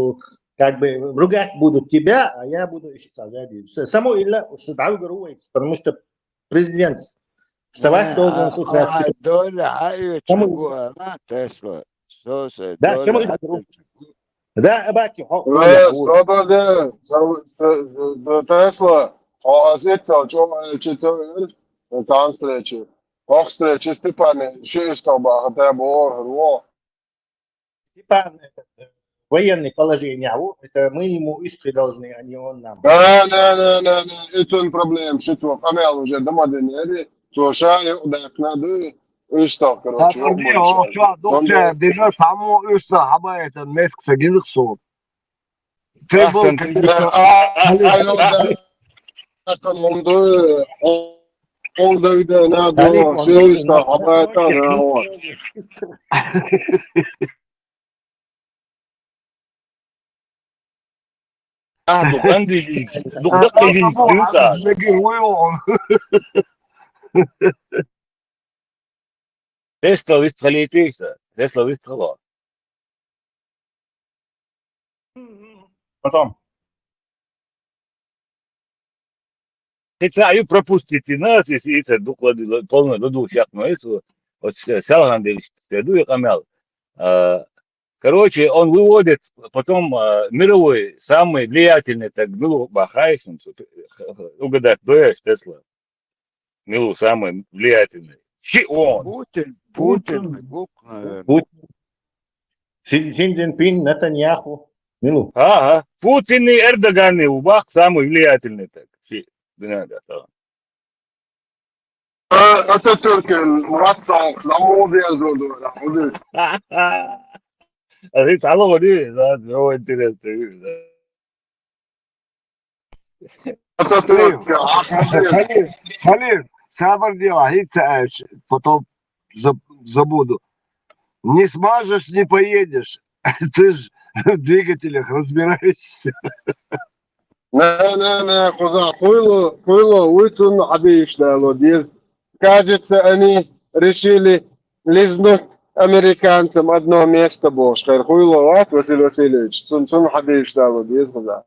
как бы ругать будут тебя, а я буду ишта сзади. С- Само ила, что да, говорю, потому что президент вставать должен с утра. Доля, а и Кому? чего она, Тесла? Что с- Да, доля, кому а это? Да, абаки, хо, Э, Степан, да, за- ста- да, Тесла, хо, а сеть цал, чё, э, чё, цал, э, танцстречи. Ох, встречи, Степан, шесть там, а, хотя бы, о, о. Степан, это, э, военное положение, а вот это мы ему искры должны, а не он нам. Да, да, да, да, да. Это он проблем, что цо, камел уже дома денери, цо шай, да, надо, и что, короче, Сабар де, о, чё, докча, держи, само уж са, хаба это, меск са гилх со. Ты был, Ахсан, как ты бы, А, а, а, да. Как он, он, да, он, да, да, надо, Далеко, все, и что, хаба это, да, вот. А, ду, анди, ду, да, ты, ду, да. Тесла выстхалитиса, Тесла выстхала. Потом. Кхин цхьа а ю пропустить йина, если ицар дукха лади-, полный ладугӀуш яккха ма яц, вот, с-, селхан делиш ду и къамел. А, короче, он выводит потом, а, мировой самый влиятельный, так, мила ву бахьа, угадать дойш Тесла. Мила ву самый влиятельный. Ши он. Путин, Путин, Путин. Гук, наверное. Путин. Си, Си Цзиньпин, Нетаньяху. Мила ву? Ага. Путин и Эрдоган и ву бахьа самый влиятельный, так. Ши дуьнен тӀа. А, Ататюрк, Мурат Салх, Ламо Бязурдура, Удур. А здесь алло, да, ну, интересно, да. Ататюрк, Ахмадиев. Халил, Халил, сабар дела, хӀинца, э, ш-, потом заб-, забуду. Не смажешь, не поедешь. Ты ж в двигателях разбираешься. Не, не, не, кхузахь, хуйло, хуйло, вуй цунна хьадийш дало деза. Кажется, они решили лизнуть американцам одно место бохуш. Хер хуйло вац, Василий Васильевич, цун, цунна хьадийш дало деза кхузахь.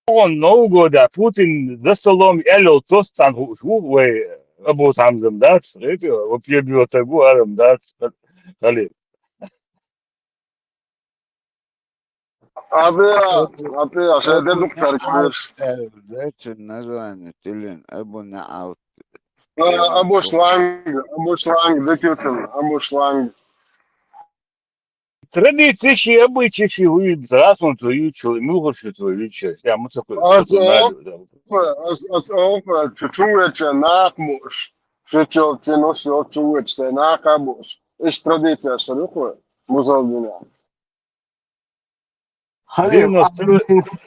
Он Нового года Путин за столом аьлла тост цхьаьна хууш ву, вай Абу Хамзам дац, эти, вообще биотагу арам дац, Халил. Абе, абе, шай де дук таркаш. Э, дечен название, тилин, Абу Наал. А, Абу Шланг, Абу Шланг, декютен, Абу Шланг. Традицеши, обычайши хуй, раз он твою чу, мухарши твою чу, я мусакой. Ас оп, ас, ас оп, чу, чу веча нах муш. Шу чу, чу, ну, шу чу веча, нах муш. Иш традиция шаруху, музалдина. Халил, девяносто второй.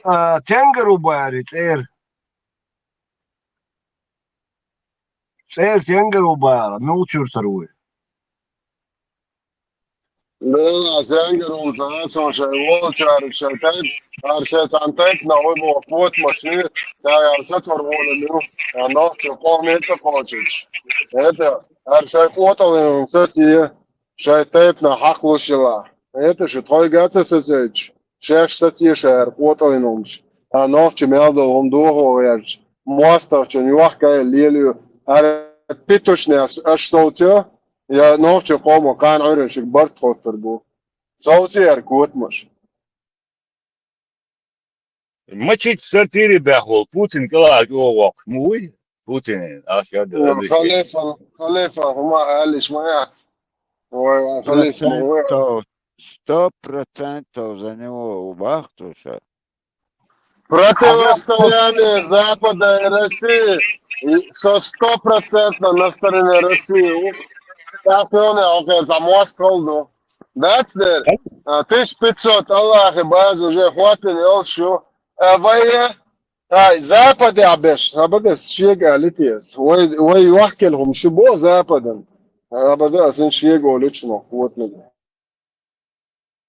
А, а, тенгар ву бара, цӀер. ЦӀер тенгар ву бара, муьлхачуьра тара вуй? Да, тенгар ву, цхьа, цо шай волчара шай тайп, ара шай цхьан тайпна вуй боху, кот маши, цхьа яра сацор волу муьлху, а нохчо къоме ца кхочуьйтуш. Это, ара шай къотӀалин сацийе. Шайн тайпана хьакхалуш йила. ХӀета шу тхойга а ца сацойтуш, шаьш сацийша хӀара къотӀалин хӀумаш. ХӀара нохча мел долу хӀума дохо гӀерташ, мостагӀчун йохкаелла лелайо. ХӀара питушнеш аша совцо, я нохча къомо кхана Ӏуьйранна шуьга барт хоттур бу. Совцо хӀара котамаш. Мачит сатири бехол Путин кала чӀогӀа воккхуш ма вуй? Путин, аш яда, Ну, Халифа, Халифа, хӀума алиш ма яц. Ой, Халифа, ой. Процентов, сто процентов за него убахтуша. Противостояние Запада и России и со стопроцентно на стороне России. Так он, окей, за Москву, да. That's there. А, тысяча пятьсот Аллахи база уже хватит, ел шу. А, вай, ай, Западе а беш, а бадес шега литес. Вай, вай юахкел хум шибо Западом. А бадес ин шега лично, вот, ну.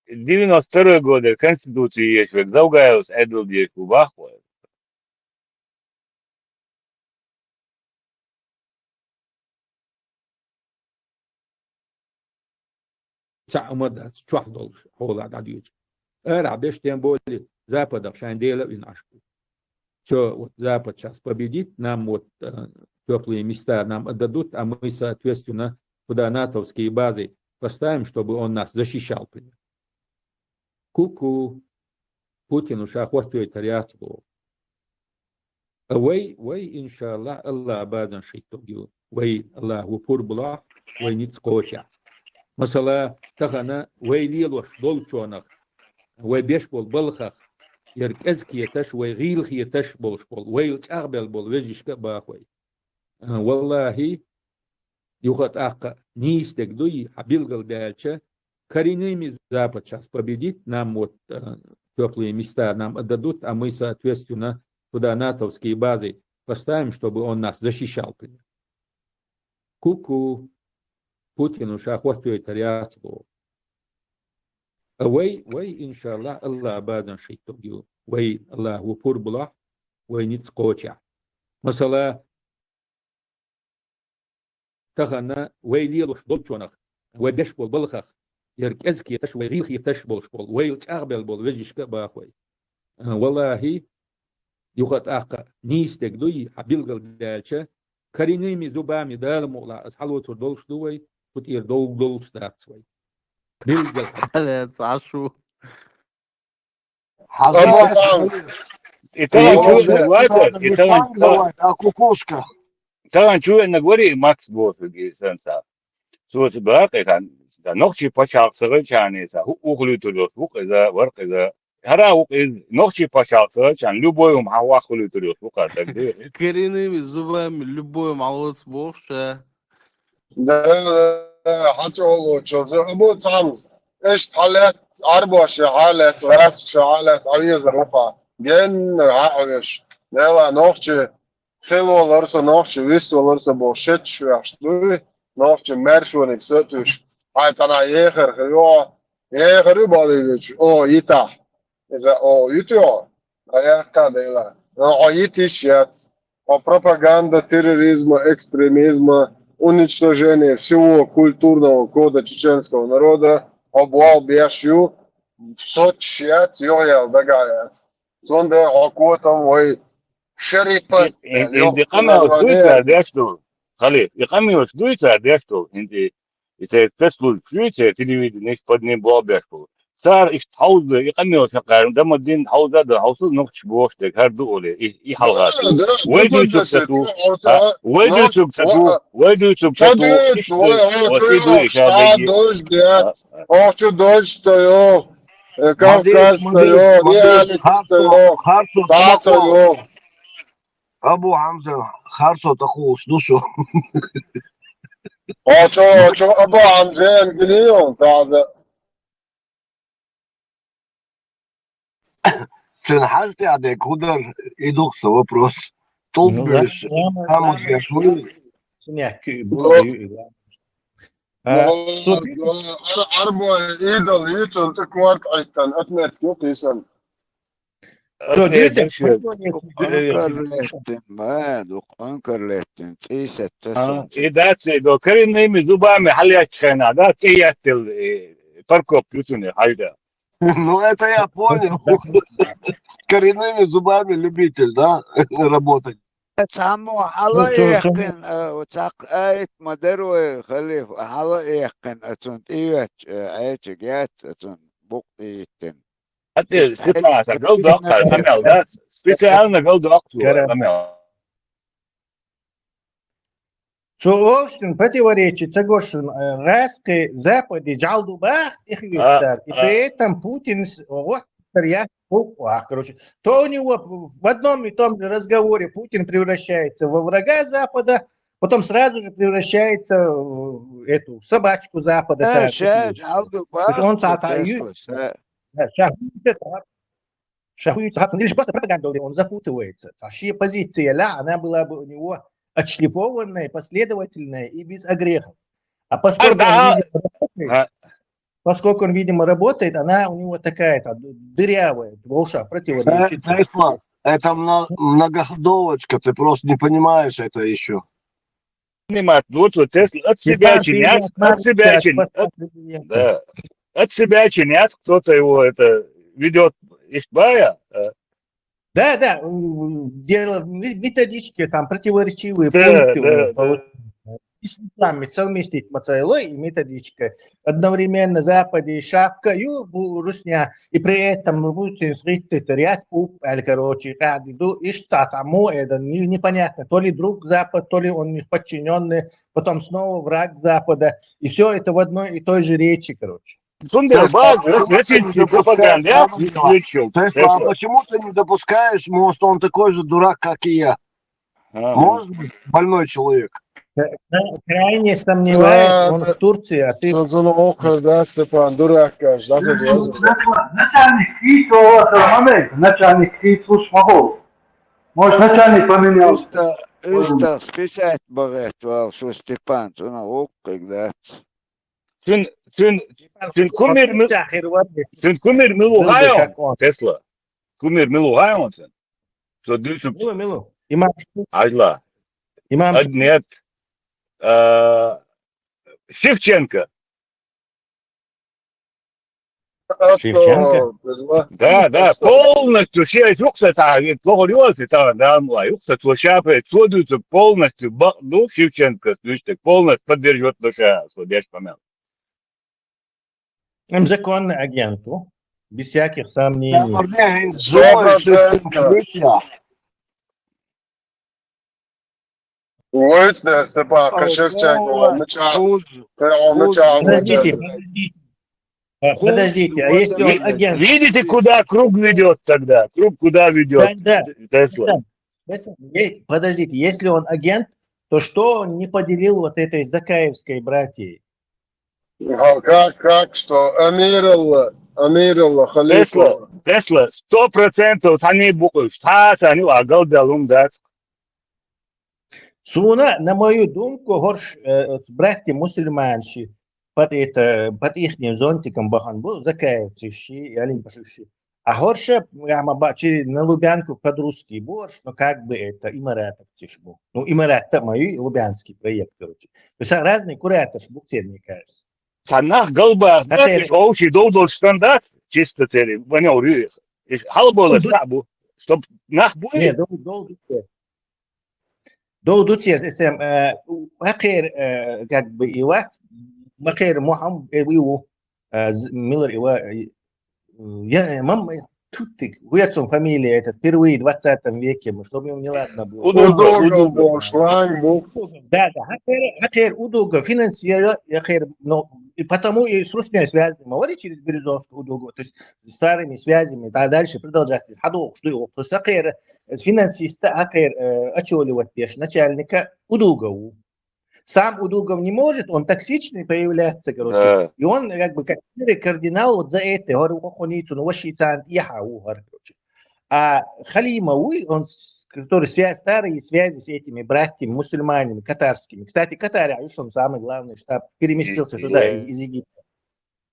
Девяносто второй года Конституция еш век Завгаевс эдл деш бу бахва. Цхьа а ма дац, чохь долуш, хьола дӀадоьдуш. Арахь беш тем более, Западах шайн дела а вина Ӏаш бу. Всё, вот Запад щас победит, нам вот, э, тёплые места нам отдадут, а мы, соответственно, туда натовские базы поставим, чтобы он нас защищал, например. Ку-ку, Путину ша хӀоттойтар яц боху. Вай, вай, иншаллахӀ, Аллах базан шийтта ю. Вай, Аллах, ву пурбулахь, вай ницкъ кхочехь. Масала, тахана вай лелош долчонах, вай беш болу балхах, яра кӀезиг хеташ, вай гӀийла хеташ болуш болу, вайла чӀагӀбелла болу вежаршка а бахой. А, валлахӀи, юха тӀаккха нийса дерг дуй, хьан билгал даьлча, коренными Запад щас победит, нам вот, э, тёплые места нам отдадут, а мы, соответственно, туда натовские базы поставим, чтобы он нас защищал, например. Ку-ку, Путину ша хӀоттойтар яц боху. А вай, вай, иншаллахӀ, Аллах базан шийтта ю. Вай, Аллах, ву пурбулахь, вай ницкъ кхочехь. Масала, тахана вай лелош долчонах, вай беш болу балхах, яра кӀезиг хеташ, вай гӀийла хеташ болуш болу, вайла чӀагӀбелла болу вежаршка а бахой. А, валлахӀи, юха а тӀаккха нийса дерг дуй, хьа билгал даьлча, коренными зубами Дала мукъалахь, ас хьалоцур долуш ду вай, цу тӀера довла долуш дац вай. Билгал. Хьалаьца, Ӏа шу. Або цхьанца. И тахана чу везна вац, и тахана, а кукушка. Тахана чу везна вари Макс бохург и санца. Цо ца бакъ и хан, ца нохчий пачхьалкх ца хилчахьана, ца хӀу-, ухлуьйтур йолуш ву-кх иза, вар-кх иза. ХӀара ву-кх иза, нохчий пачхьалкх ца хилчахьана, любой хӀума хьан вах хуьлуьйтур йолуш ву-кх иза, так дуй? Коренными зубами любой хӀума лоцу бохуш, а? Да, да, да, хьан чӀогӀа лоцуш, або цхьанца. Иштта хьалаьцна, Ӏарбоша хьалаьцна, гӀаьскаша хьалаьцна, Ӏан везар ву-кх. Геннара хьан а веш. Дела, нохчий хилла валар со, нохчий вист валар со бохуш, шеташ вехаш дуй, нохчий маьршониг са а туьйсуш. Хьайн цхьанхьа ехар хир ю, ехар ю бахьалийча, о, йитахь. Иза, о, йитахь, а яхка дела. Но хьо йита йиш яц. Хьо пропаганда терроризма, экстремизма, уничтожение всего культурного кода чеченского народа, хьо болх беш ю, соцуш яц, юхаяла дагахь яц. Цундела хьо котам вай шарипа. И, и, и, и къамел дуй цара деш ду, Халиф, и къамел дуй цара деш ду, хӀинца и, и церан спецслужбаш ю, церан телевиденеш под ним болх беш бу. Цара иштта хьовза, и къамел сан кхарна, дан ма дин хьовза дан, хьовсу нохчий бохуш дерг хӀара ду олий, и, и хьалха ду. Вай дуьйцург ца ду, а, вай дуьйцург ца ду, вай дуьйцург ца ду, иштта ду, вот и ду, и ша дерг. Охчу дождь ца йогӀу. Э, Кавказ ца йо, реалити ца йо, цхьа ца йо. Абу Хьамза, харцо тӀакхуллуш ду шу. О, чо, чо, Абу Хьамза, гилион, цхьа ца. Цуьнан хьажа тӀехь дерг хӀун дара, и ду-кх сан вопрос. ТӀулг буьллуш, хӀаммаш беш вуй? Цуьнан яхь куьйга бу, ю, ю. А, ну, цо Ар-, Арбой идол ю, цунна тӀе корта Ӏиттан, отметка ю кхийсан. Цо дийцина, Конкар леттина, ма, ду, конкар леттина, цӀийсетта. А, и дац, и до коренными зубами хьалъяьчча хенахь, да, цӀе яьттил, и, парковка ю цуьнан, хьажда. Ну, это я понял. Коренными зубами любитель, да, работать. Цхьаммо хьала а яьккхина, а, цхьаккха аят ма дара вай, халиф, хьала а яьккхина, а, цунна тӀеоьттуш, а, Ӏечиг яц, а, цунна букъ тӀеиттина. ХӀаьта специально галдоккху, къамел, да? Специально галдоккху, къамел. Цо олуш шуна, противоречие ца го шуна, э, гӀаскхи Западе жӀаьла ду баха, и хьуьйсу дара. И при этом Путинс гӀоттар яц, короче. То у него в одном и том же разговоре Путин превращается во врага Запада, потом сразу же превращается в эту собачку Запада. Ша, ша, жӀаьла ду баха, то есть он ца, ца, ша, ша, ша, хьуьйцу хьаькхна, или просто пропаганда, он запутывается. Цхьа шен позиция лахь, она была бы у него отшлифованная, последовательная и без огрехов. А поскольку он, видимо, работает, поскольку он, видимо, работает, она у него такая, цхьа дырявая, вовша противоречит. Э, Тесла, это мно-, многоходовочка, ты просто не понимаешь это ещё. Понимать лучше, Тесла, от себя чинят, от себя чинят, от, да, от себя чинят, кто-то его это ведёт из бая, э. Да, да, м, дело в ме-, методичке, там противоречивые пункты у него получаются. И с исламом совместить мацайлой и методичка. Одновременно Западе и шафка ю бу-, русня, и при этом Путин сгиттайтар яц, пуп, аьлла, короче, кхади ду, иш ца, ца, мо, это не-, непонятно, то ли друг Запад, то ли он их подчинённый, потом снова враг Запада. И всё это в одной и той же речи, короче. Цундела бага, российский пропаганда, я включил. Тесла, а почему ты не допускаешь, может, он такой же дурак, как и я? Ага. Может быть, больной человек? Кра-, крайне сомневаюсь, он в Турции, а ты... Цо, цо, ну, охар, да, Степан, дурак, кажешь, да, ты тоже? Начальник КИЦ, у вас момент, начальник КИЦ уж могу. Может, начальник поменялся? Иштта, иштта, списать багӀетта вала шу, Степан, цунах вукхуьнга дац. Цуьнан, цуьнан, цуьнан кумир ми-, цуьнан кумир мила ву хаьий хьуна, Тесла? Кумир мила ву хаьий хьуна цуьнан? Цо дуьйцург. Мила, мила? Имам Ш-, Хьажал. Имам Ш-, а, нет. А, Шевченко. Шевченко? Да, да, полностью, ши, юхса та, ведь лохо юхса та, да, муа, юхса то шапе, то дюйцу полностью, ба-, ну, Шевченко, то есть так полностью поддерживает душа, что деш помял. М, законный агенту, без всяких сомнений. Сто процентов. Вуйцнер, Степан, Шевченко, он начал, он начал. Подождите, подождите. Э, подождите, а если он агент? Видите, куда круг ведет тогда? Круг куда ведет? Да, да. Подождите, если он агент, то что он не поделил вот этой Закаевской братьей? Как, как, что? Амиралла, Амиралла, Халифа. Тесла, Тесла, сто процентов, они буквы, они агалдалум, да. Суна, на мою думку, горш, э, братья мусульманши, под это, под ихним зонтиком бахан бу, Закаевцы ши, Алим Паша ши. А горше, я ма бачи на Лубянку под русский борщ, но как бы это, имаратовцы ж бу. Ну, имарат-то мой лубянский проект, короче. То есть разные кураторы ж бу, мне кажется. Санах галба, да, ты ж общий дол-дол стандарт, чисто цели, ваня урюх. Халбола шабу, чтоб нах бу. Не, дол-дол. Дол дуцес эсэм, э, хакер, э, как бы иват, макер мухам, э, иву, э, милер ива, э, я, э, мам, э, тутик, хуяцун фамилия этот, впервые в двадцатом веке, чтобы ему неладно было. Удуга, Удуга, Удуга. Шланг был. Да, да, хакер, хакер Удуга финансировал, я хер, но и потому и с Русью связаны, говорит, через Березовского Удуга, то есть старыми связями, да, дальше продолжать. Хадо, что его, то есть хакер, финансиста, хакер, э, ачоли вот пеш, начальника Удугову. Сам Удугов не может, он токсичный появляется, короче. Да. И он как бы как серый кардинал вот за это, говорю, охоницу, ну, ваши цан, я хау, короче. А Халимову, он, с- который связь, старые связи с этими братьями мусульманами катарскими. Кстати, Катар, а он самый главный штаб, переместился туда, из, из Египта.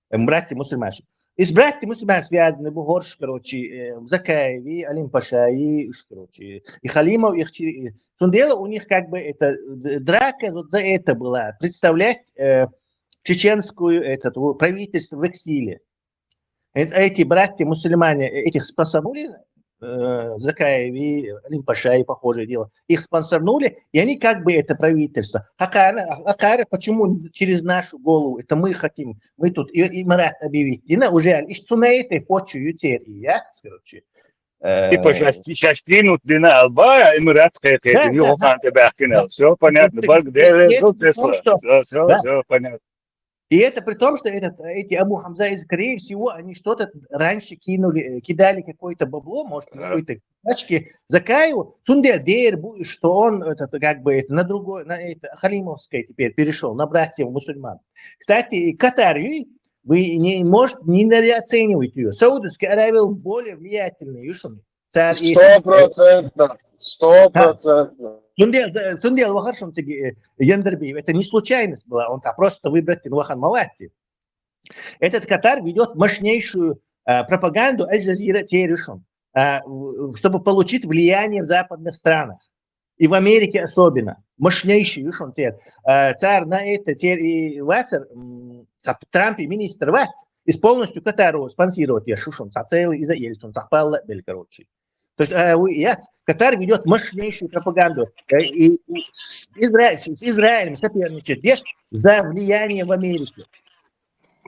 Э, братья мусульманши. И с братьями мусульман связаны бу горш, короче, э, Закаеви, Алим Пашаи, ш- короче, и Халимов, их чи- э, Сундела, у них как бы это д- драка вот за это была, представлять э, чеченскую, этот, у- правительство в эксиле. Эт- Эти братья мусульмане э, этих спасанули, э, Закаеви, Алим Пашаи, похожее дело. Их спонсорнули, и они как бы это правительство. Хакара, Хакара, почему через нашу голову? Это мы хотим, мы тут и- имарат объявить. Дина уже, ишцу на этой почве ютер и я, короче. Э, Типа сейчас, сейчас кинут Дина Алба, имарат хе-, хе-, Да, не да, да. Все понятно. Да. Барг, да, да, да, да, да, да, да, да, понятно. И это при том, что этот, эти Абу Хамза и, скорее всего, они что-то раньше кинули, э, кидали какое-то бабло, может, какой-то тачки Закаеву. Сунде дер, бу- что он этот, как бы это, на другой, на это, Халимовское теперь перешел, на братьев мусульман. Кстати, и Катар, и вы не можете, не недооценивать ее. Саудовская Аравия более влиятельный, юшами. Сто процентов. Сто процентов. Сундел, Сундел Вахаршин, э, Яндербиев. Это не случайность была, он там просто выбрать Вахан Малати. Этот Катар ведет мощнейшую э, пропаганду Аль-Джазира терюшем, э, в- чтобы получить влияние в западных странах. И в Америке особенно. Мощнейший юшем тер. Э, Царь на это тер и вацер, м, са- Трамп и министр вац, и полностью Катару спонсировать я шушем, са целый из-за Ельцин, са палла бель, короче. То есть, э, у- я, Катар ведет мощнейшую пропаганду. Э, и, и с, Израиль, с Израилем соперничает, видишь, за влияние в Америке.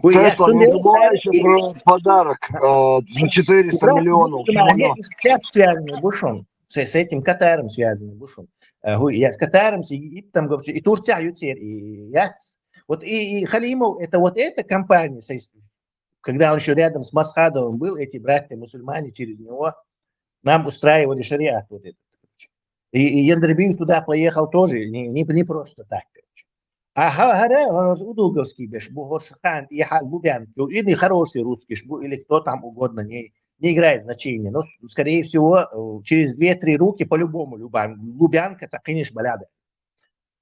Ой, я Тесла, не Сундел- забывай еще про подарок э, за четыреста миллионов. Украина, Украина, связаны бушом. С, с этим Катаром связаны бушом. Э, гу- Я с Катаром, с Египтом, вообще, и Турция, и Турция, и я. Вот и, и Халимов, это вот эта компания, с- когда он еще рядом с Масхадовым был, эти братья мусульмане через него нам устраивали шариат вот этот. И, и Яндербиев туда поехал тоже, не, не, не просто так, короче. А ха- харе, харе удуговский беш, бу Хоршхан, и ха- бу бян, или хороший русский, ш- бу, или кто там угодно, не, не играет значения. Но, с- скорее всего, э, через две-три руки по-любому Любан, Лубянка сакиниш баляда.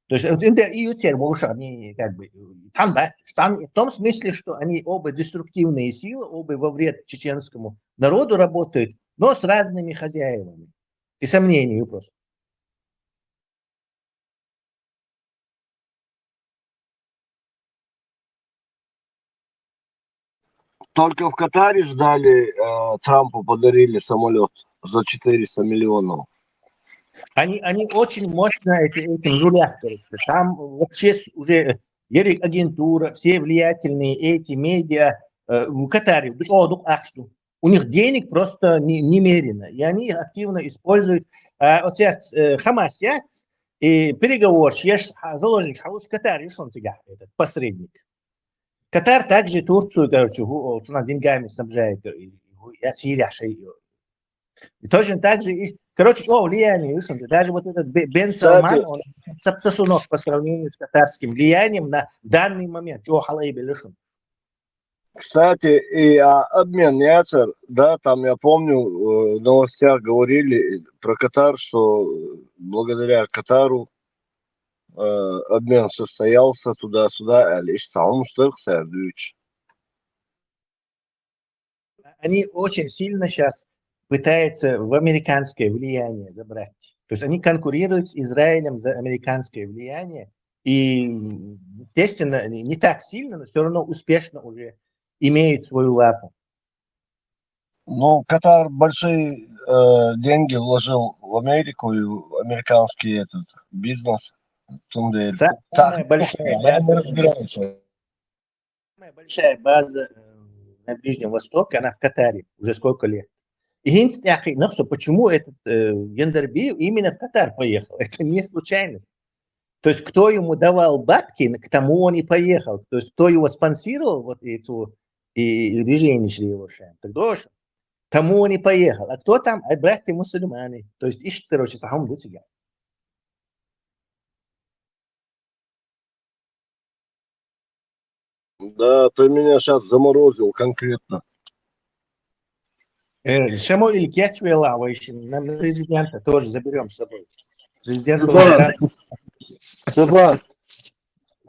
То есть, вот это и ютер больше они как бы, э, там, да, там, в том смысле, что они оба деструктивные силы, оба во вред чеченскому народу работают, но с разными хозяевами. И сомнений просто. только в Катаре ждали, э, Трампу подарили самолет за четыреста миллионов. Они, они очень мощно эти, этим рулят, короче. Там вообще с- уже э, ерик агентура, все влиятельные эти медиа э, в Катаре, душ одук ахшту. У них денег просто не- немерено, и они их активно используют. А вот сейчас э, Хамас яц, и переговорщик, еш ха- заложник, халуш Катар, еш он тигах, этот посредник. Катар также Турцию, короче, гу- о, цена деньгами снабжает, э, и- и- я Сирия шей. И точно так же, и, короче, о, влияние, еш он, даже вот этот Бе- Бен Кстати- Салман, он сап- сапсасунок по сравнению с катарским влиянием на данный момент. Чё, халай белешун. Кстати, и а, обмен яцер, да, там я помню, э, в новостях говорили про Катар, что э, благодаря Катару э, обмен состоялся туда-сюда, а лишь самым что, кстати, Они очень сильно сейчас пытаются в американское влияние забрать. То есть они конкурируют с Израилем за американское влияние. И, естественно, не не так сильно, но все равно успешно уже имеют свою лапу. Ну, Катар большие э, деньги вложил в Америку и в американский этот бизнес. Цундер. Са- Так, самая большая я не база, разбираюсь. самая большая база э, на Ближнем Востоке, она в Катаре уже сколько лет. И единственное, ну что, почему этот э, Гендерби именно в Катар поехал? Это не случайность. То есть кто ему давал бабки, к тому он и поехал. То есть кто его спонсировал, вот эту и движение шли его шаем. Так дальше. Тому он и поехал. А кто там? А братья мусульмане. То есть ищет, короче, сахам дутига. Да, ты меня сейчас заморозил конкретно. Э, Шамойль Кечвела, в общем, нам президента тоже заберем с собой. Президент был Степан, рад. Степан,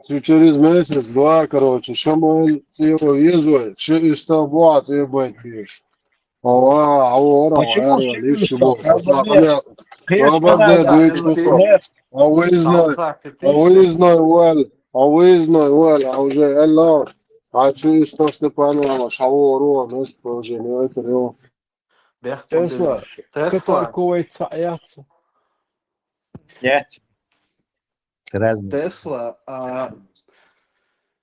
ты через месяц, два, короче, Шамойль, ты его везу, что из тобой, ты будешь. Ава, ава, ара, Почему ара, ты лишь не его. стал? Обалдеть, Ты обалдеть, сказал, дуй да, чувство. нет. А выездной, а выездной, Валь, а выездной, Валь, а уже, алло. А что из того, Степан, ава, шаво, ро, место положение, это, ро. Бех Тесла, Тесла. Катар, Кувейт, Саят. Нет. Разные. Тесла, а,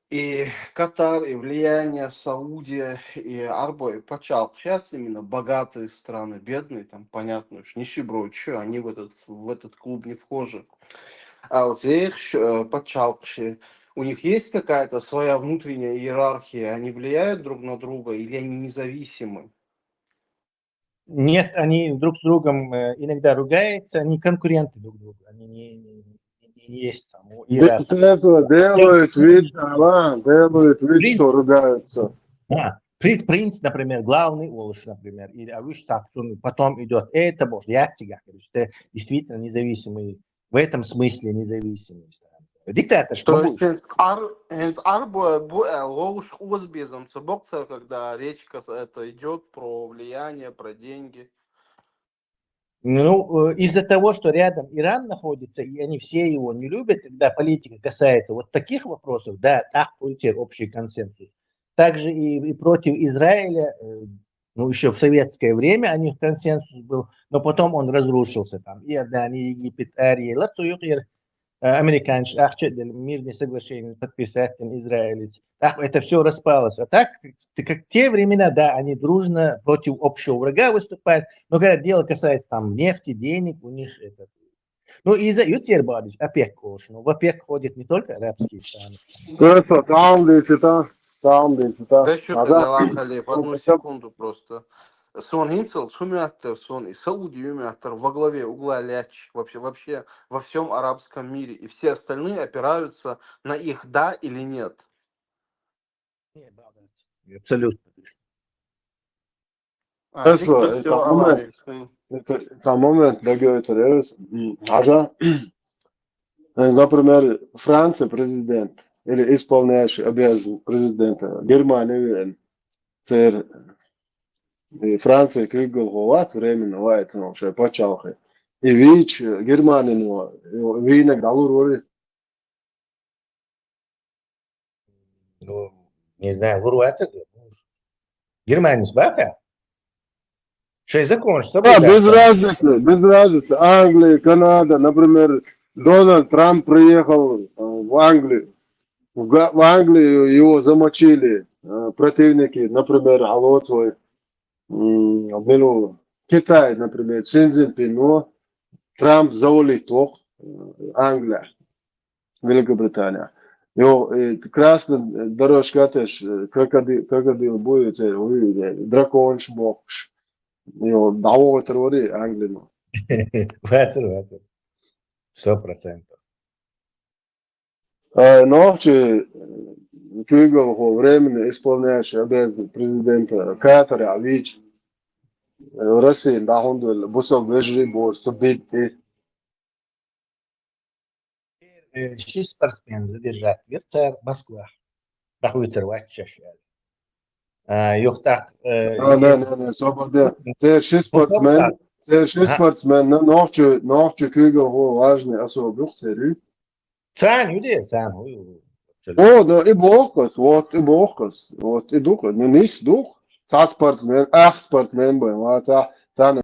и Катар, и влияние Саудия, и Арбо, и Пачал. Сейчас именно богатые страны, бедные, там, понятно, уж нищеброд, чё, они в этот, в этот клуб не вхожи. А вот их щ- э, Пачал, щ- у них есть какая-то своя внутренняя иерархия, они влияют друг на друга или они независимы? Нет, они друг с другом э, иногда ругаются, они конкуренты друг друга, они не, не- не есть там. у- и Де- раз. Тесла делают вид, ала, делают вид, что ругаются. Да. При- Принц, например, главный Олш, например, или Авиш Саксун, потом идет это, может, я тебе говорю, что действительно независимый, в этом смысле независимый. Диктатор, То что есть Хенс Ар Хенс Арбо бу э, Лоуш Узбезом Цебокцер, когда речь кас- это идет про влияние, про деньги. Ну, э, из-за того, что рядом Иран находится, и они все его не любят, когда политика касается вот таких вопросов, да, так получается общий консенсус. Также и, и против Израиля, э, ну, еще в советское время у них консенсус был, но потом он разрушился, там, Иордания, Египет, Ария, Лацуюк, э, американцы, ахчет, мирные соглашения подписать, там, израильцы. Так, это все распалось. А так, ты как те времена, да, они дружно против общего врага выступают, но когда дело касается там нефти, денег, у них это... Ну, и за Ютер Бадич, ОПЕК, конечно. В ОПЕК входят не только арабские страны. Тесла, там, видите, там, там, видите, там. Да что А ты, да, Далан Халиф, ну, одну хотя бы секунду просто. Сон Хинцел, Сумиаттер, Сон и Сауди Юмиаттер во главе угла ляч вообще, вообще во всем арабском мире. И все остальные опираются на их да или нет. Не, балдеть. Абсолютно. А, Тесла, Виктор это всё, момент. Аларис, м. Это сам момент, да, говорит, Ревис. М, Ага. Э, Например, Франция президент или исполняющий обязанности президента Германии, уверен, цер и Франция как глава временно, вайтен вообще почалхи. И ВИЧ, э, Германии, ну, винок далур вори. Ну, не знаю, Гурватер. Германис баха? Шей законаш Да, без разницы, без разницы. Англия, Канада, например, Дональд Трамп приехал э, в Англию. В, Га- в Англию его замочили э, противники, например, алоцой, Милу, Китай, например, Си Цзиньпинну, Трамп завалить вок э, Англия, Великобритания. Йо, э, красный дорожка теж, э, крокодил, крокодил будет, э, ой, э, драконш бокш. Йо, давай трори Англину. Вацар, вацар. Сто процентов. Э, Нохчи э, куьйгалхо временно исполняющий обязанности президента Катара Авич Россия дахундул бусал вежри борсу битти. Э, Ши спортсмен задержать вир цар Москва. Дахуйтар ваччаш. Юхтак. А, не, не, не, свобода. Це ши спортсмен, це ши спортсмен, но нохчу, нохчу куьйгалхо важный особый церю. Цан юде, цан. О, но и бохкас, вот, и бохкас, вот, и дух, ну, нис дух. Ца спортсмен, ах, спортсмен, бай, ма, ца, ца,